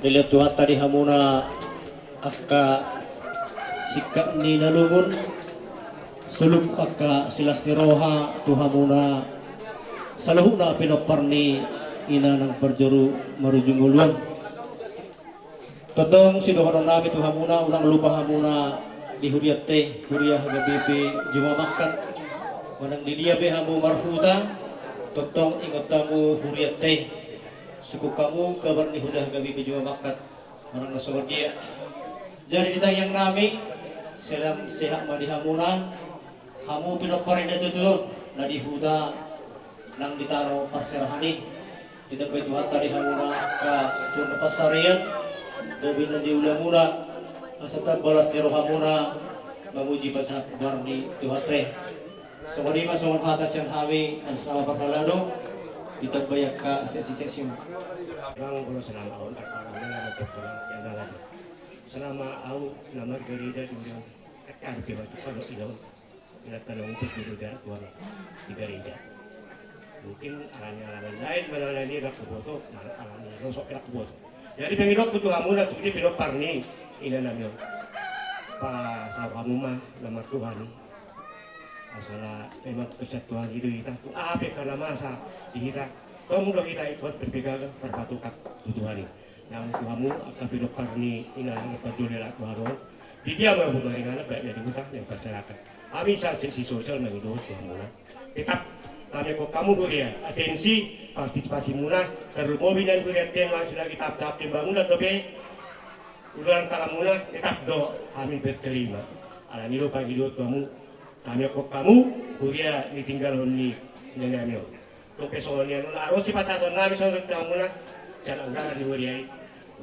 dilehon Tuhanta di hamuna angka singkat ni na lungun, sulup angka silas ni roha tu hamuna saluhutna pinompar ni inang naung parjolo marujung ulu on. Tongtong sidohononnami tu hamuna, unang lupa hamuna di hurianta i, huria H K B P Jumamangkat. Manang di dia pe hamu marhuta, tongtong ingot hamu hurianta i. Sungkun hamu kabar ni huria H K B P Jumamangkat, manang na songon dia. Jadi di tangiangnami, salam sehat ma di hamuna, hamu pinompar ni na tutu on, na di huta nang di tano parserahan i. Ditambai Tuhanta di hamuna angka tuan na pansarian, gabe na niulamuna, asa tamba las ni rohamuna mamuji pasahat goar ni Tuhanta i. Songon i ma songon hata sian hami, asa parhalado ditambai angka seksi-seksi. Bang, kalau selama on, selama on na margerida di undang, kan dia masuk kalau tidak. Inanta na umur di negara tuan di gereja. Mungkin alani alaman lain, mana alani na huboto, mana alani na so na huboto. Jadi pangidoanku tu hamuna, tu di pinompar ni inanami on, pasahat hamu ma na martuhan. Asal memang kehendak Tuhan i do hita, tu aha pe angka na masa di hita, tong do hita ikut berpegang, berpatokan tu Tuhan i. Naung tu hamu angka pinompar ni inang na parjolo tu hami on, di dia ma hamu maringanan, baik na di huta nang parserahan. Hami sian seksi sosial mangido tu hamuna, tetap tameakkon hamu huria, atensi, partisipasimuna, tarlumobi nian huria, ten ma sudah kita tahap pembangunan dope. Ulaon tanganmuna tetap do hami berterima. Alani do pangido tu hamu, tameakkon hamu huria ni tinggalhon ni inanami on. Tong pe songon i, aro sipatahononnami songon i tu hamuna, sian anggaran ni huria i,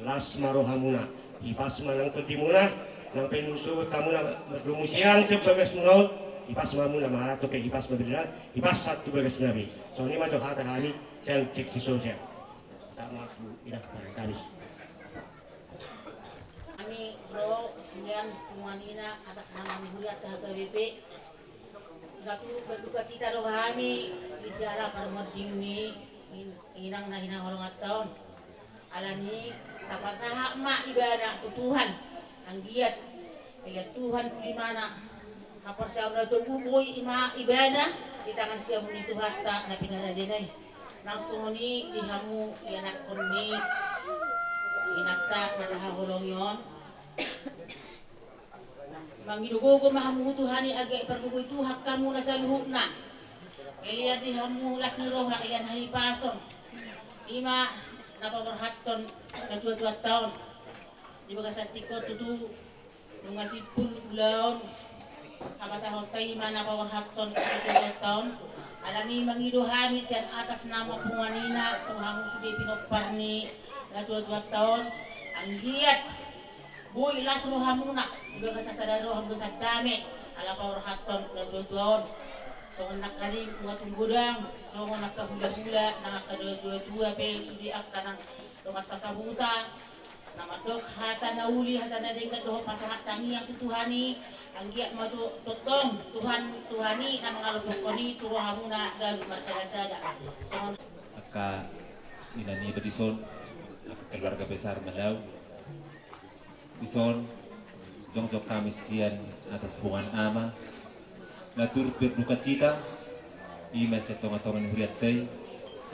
las ma rohamuna, hipas ma nang tondimuna, nang pe nunga sogot hamuna mardomu sian bagasmuna on, hipas ma hamuna, manang tong pe hipas ma bere nami, hipas sahat tu bagasnami. Songon i ma jo hata hami sian seksi sosial. Sama tu inang parkanis. Hami ro sian punguan ina atas nama ni hurianta H K B P. Ina turut berdukacita do hami di siala parmonding ni in-, inang na hinaholonganta on. Alani tapasahat ma ibana tu Tuhan. Anggiat, anggiat Tuhan tu imana. Haporseaon na togu boi ima ibana di tangan siamun ni Tuhanta na pinarade na i. Nang songon i di hamu ianakkon ni inanta na tahaholongi on. Mangido gogo ma hamu tu Tuhan i, anggiat ipargogoi Tuhan hamuna saluhutna. Ia di hamu las ni roha, ia na hipason, i ma na paborhathon natuatuanta on. Di bagasan tingki on tutu, nunga simpul ulaon habatahonta i ma na paborhathon natuatuanta on. Alani i mangido hami sian atas nama punguan ina tu hamu sude pinompar ni natuatuanta on, anggiat boi las rohamuna, di bagasan sada roha, di bagasan dame, ala paborhathon natuatua on. Songon nangkaning na tung godang, songon angka hulahula nang angka natuatua pe sude angka nang dongan sahuta, na mandok hata na uli, hata na denggan dohot pasahat tangiang tu Tuhan i, anggiat ma tu tongtong Tuhan, Tuhan i na mangalophokhon i tu rohamuna gabe marsadasada. Songon angka ina niba dison, angka keluarga besar Malau. Dison jongjong hami sian atas punguan ama na turut berdukacita, i ma sian tongatonga ni hurianta i.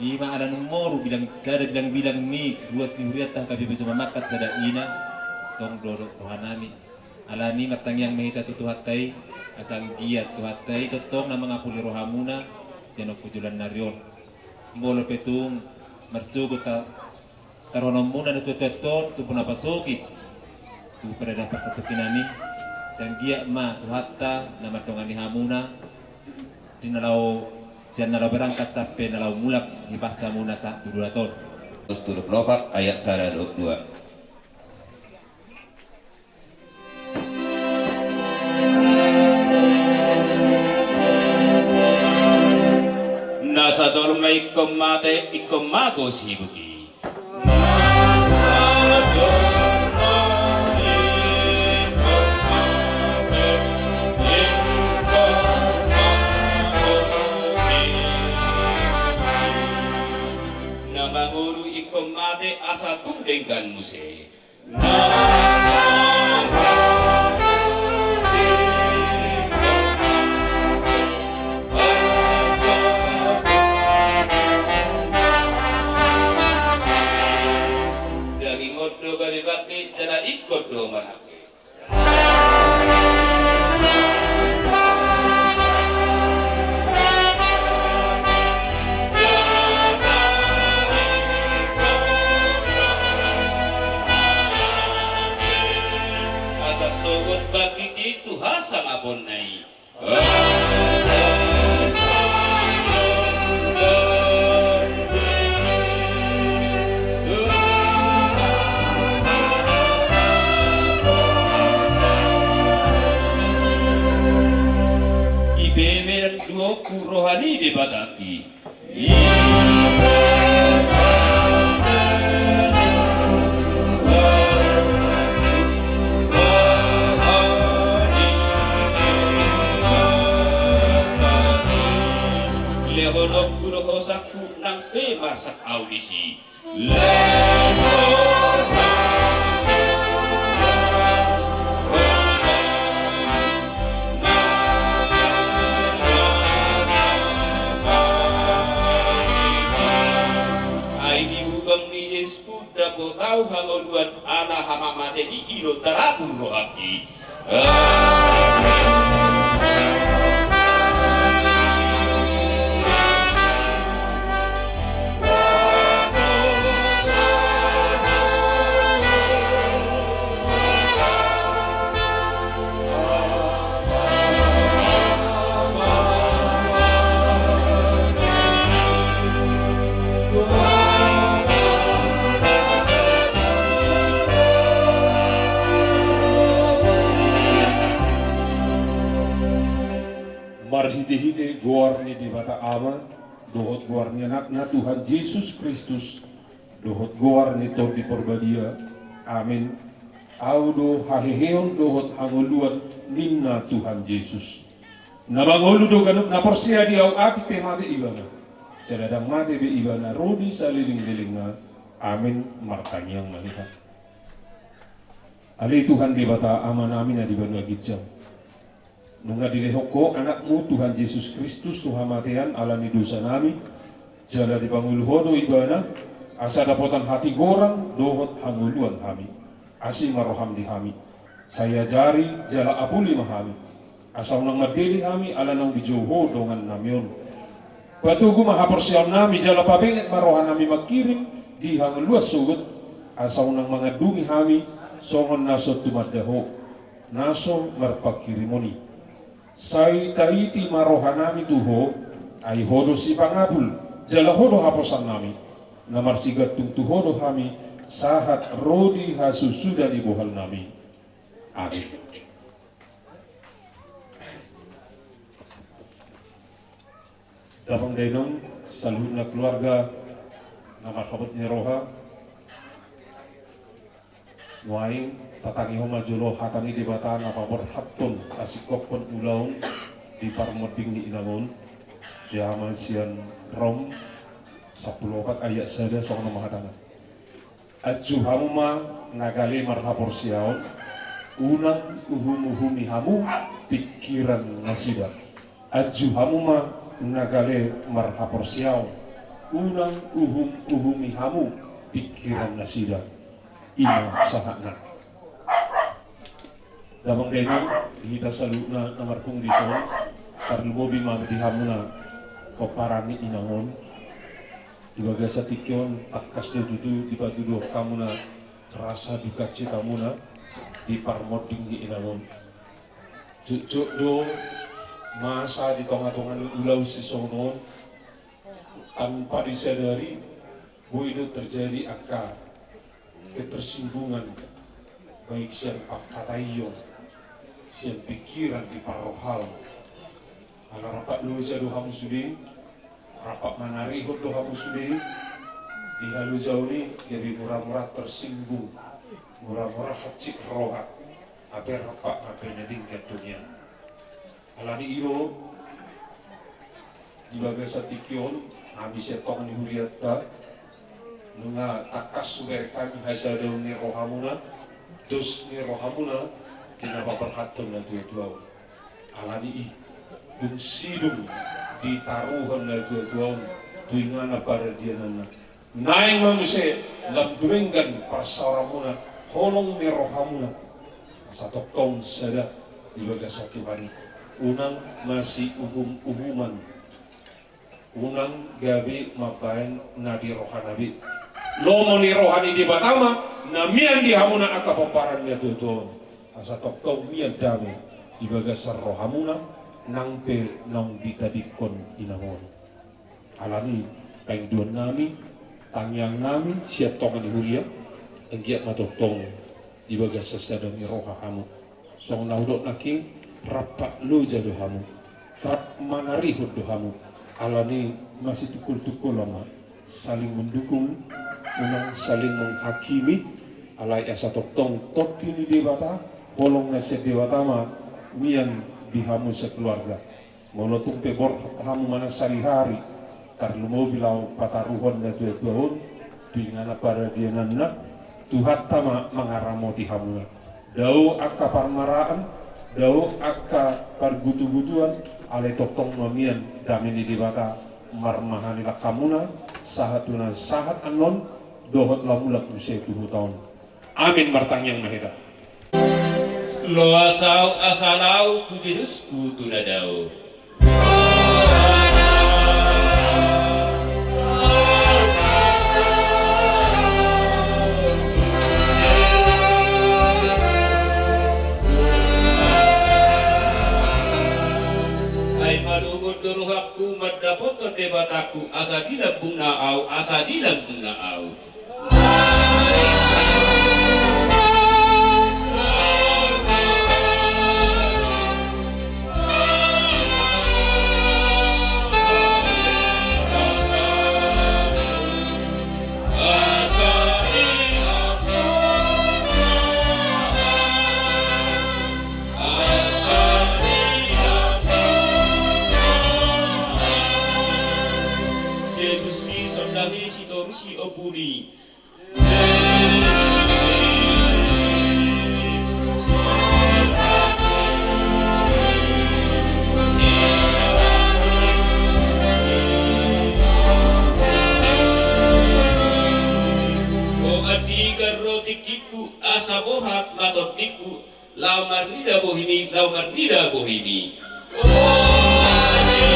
I ma ala numoru bilang sada bilangbilang ni ruas ni hurianta, angka bebe jomangkat sada ina, tong dodok rohanami. Alani i martangiang ma hita tu Tuhanta i, asa anggiat Tuhanta i tongtong na mangapuli rohamuna sian on tu joloan ni ari on. Molo pe tung marsogot ta taronomuna natuatuanta on, tumpu na pasogit tu paradahan parsatongkinan i, sai anggiat ma Tuhanta na mandongani hamuna di na laho, sian na laho berangkat sampe na laho mulak, hipas hamuna sahat tu dolok on. Tuturpuluh opat ayat sada dohot dua. Na sajolma ingkon mate, ingkon mago sibuti. Na mangolu ingkon mate asa tung denggan muse. Daging on do gabe bangke, jala ingkon do manangke. Asa sogot bangkit i tu hasangaponna i. Ibebere duohon roha ni Debata i. Lehononku do hosangku nang pe marsak audisi. Ai di ugam ni Jesus dapot ahu hangoluan ala hamamate i, i do tarapul rohangki. Marhitehite goar ni Debata Ama, dohot goar ni Anakna Tuhan Jesus Kristus, dohot goar ni Tondi Parbadia. Amen. Ahu do haheheon dohot hangoluan, ninna Tuhan Jesus. Na mangolu do ganup na porsea di ahu, atik pe mate ibana, jala ndang mate be ibana ro di salelenglelengna. Amen. Martangiang ma hita. Ale Tuhan Debata Amanami na di banua ginjang, nunga dilehon Ho Anakmu Tuhan Jesus Kristus tu hamatean ala ni dosanami, jala dipangolu Ho do Ibana, asa dapotan hatigoran dohot hangoluan hami. Asi ma roham di hami, sai ajari jala apuli ma hami, asa unang mandele hami ala naung dijou Ho dongannami on. Patogu ma haporseaonnami jala pabenget ma rohanami mangkirim di hangoluan sogot, asa unang mangandungi hami songon na so tumanda Ho, na so marpangkirimon i. Sai taiti ma rohanami tu Ho, ai Ho do sipangapul jala Ho do haposannami. Na marsigantung tu Ho do hami sahat ro di hasusuda ni bohalnami. Amin. Damang dainang, saluhutna keluarga na marhabot ni roha, nuaeng tatangihon ma jolo hata ni Debata na paborhathon hasingkophon ulaon di parmonding ni inang on. Jaha ma sian Rom sampulu opat ayat sada, songon on ma hatana. Anju hamu ma na gale marhaporseaon, unang uhum-uhumi hamu pingkiran nasida. Anju hamu ma na gale marhaporseaon, unang uhum-uhumi hamu pingkiran nasida. I ma sahatna. Damang dainang, di hita saluhutna na marpungu dison, tarlumobi ma di hamuna pomparan ni inang on. Di bagasan tingki on, tangkas do tutu dipatuduhon hamuna rasa duka citamuna di parmonding ni inang on. Jotjot do masa di tonga-tonga ni ulaon sisongon on, tanpa disadari, boi do terjadi angka ketersinggungan, baik sian pangkataion, sian pingkiran, di parrohaon. Ala rap loja do hamu sude, rap manarihon do hamu sude, di halojaon i gabe mura-mura tersinggung, mura-mura hansit roha, hape rap mambahen na denggan do nian. Alani i do, di bagasan tingki on, hami sian tonga ni hurianta, nunga tangkas hubereng hami hasadaon ni rohamuna, dos ni rohamuna, di na paborhathon natuatua on. Alani i, dung sidung ditaruhon natuatua on tu inganan paradiananna, naeng ma muse lam dumenggan parsaoranmuna, holong ni rohamuna, asa tongtong sada di bagasan Tuhan i. Unang masiuhum-uhuman, unang gabe mambahen na di rohana be. Lomo ni roha ni Debata ma na mian di hamuna angka pomparan ni natuatua on, asa tongtong mian dame di bagasan rohamuna, nang pe naung ditadingkon inang on. Alani i, pangidoannami, tangiangnami sian tonga ni huria, anggiat ma tongtong di bagasan sada ni roha hamu. Songon na hudok nangkin, rap loja do hamu, rap manarihon do hamu. Alani i, masitungkol-tungkolan ma, saling mendukung, unang saling menghakimi. Alai asa tongtong topi ni Debata, holong na sian Debata ma mian di hamu sakeluarga. Molo tung pe borhat hamu manang sadihari, tarlumobi laho pataruhon natuatua on tu inganan paradiananna, Tuhanta ma mangaramoti hamuna. Dao angka parmaraan, dao angka pargutugutuan, alai tongtong ma mian dame ni Debata marmahan i langkamuna, sahat tu na sahat annon, dohot lam mulak muse tu huta on. Amin. Martangiang ma hita. Loas ahu asa laho tu Jesusku tu na dao. Ai malogot do rohangku mandapothon Debatangku, asa dilambungna ahu, asa dilambungna ahu. Jesus ni sondangi sitorusi ompuni. O andigan ro tingkingku, asa borhat ma tondingku, laho marnida bohimi, laho marnida bohimi. O andigan.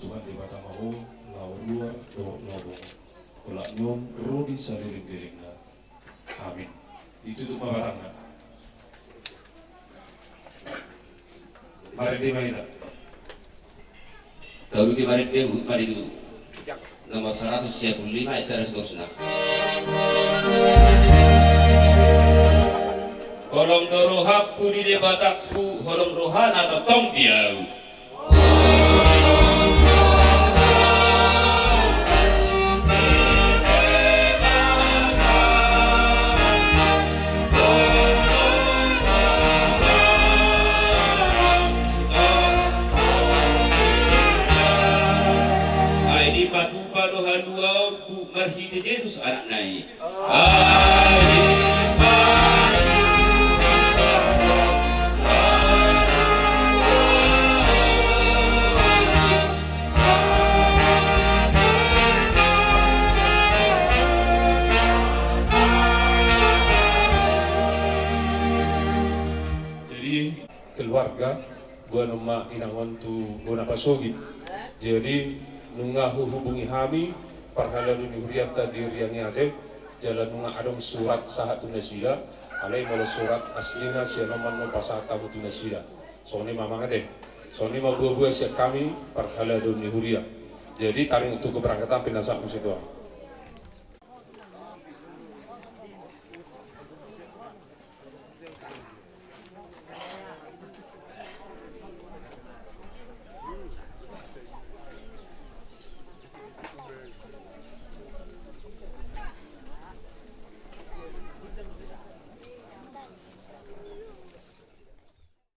Tuhan Debata ma Ho, laho ruar dohot lomo, olat ni on ro di salelenglelengna. Amin. Ditutup ma batangna. Marende ma hita. Tauluti marende, huhut ma di nomor saratus sia pulu lima, ayat sada saluhutna. Holong do rohangku di Debatangku, holong rohana tongtong di ahu. Ai dipatupa do haluaonku marhite Jesus Anakna i. Jadi, keluarga, boanon ma inang on tu bona pasogit. Jadi, nunga huhubungi hami parhalado ni hurianta di Rianiate, jala nunga adong surat sahat tu nasida, alai molo surat aslina sian on ma annon pasahat hamu tu nasida. Songon i ma, Amang, ate. Songon i ma boa-boa sian hami parhalado ni huria. Jadi, taringot tu keberangkatan, pinasahat muse tu ahu.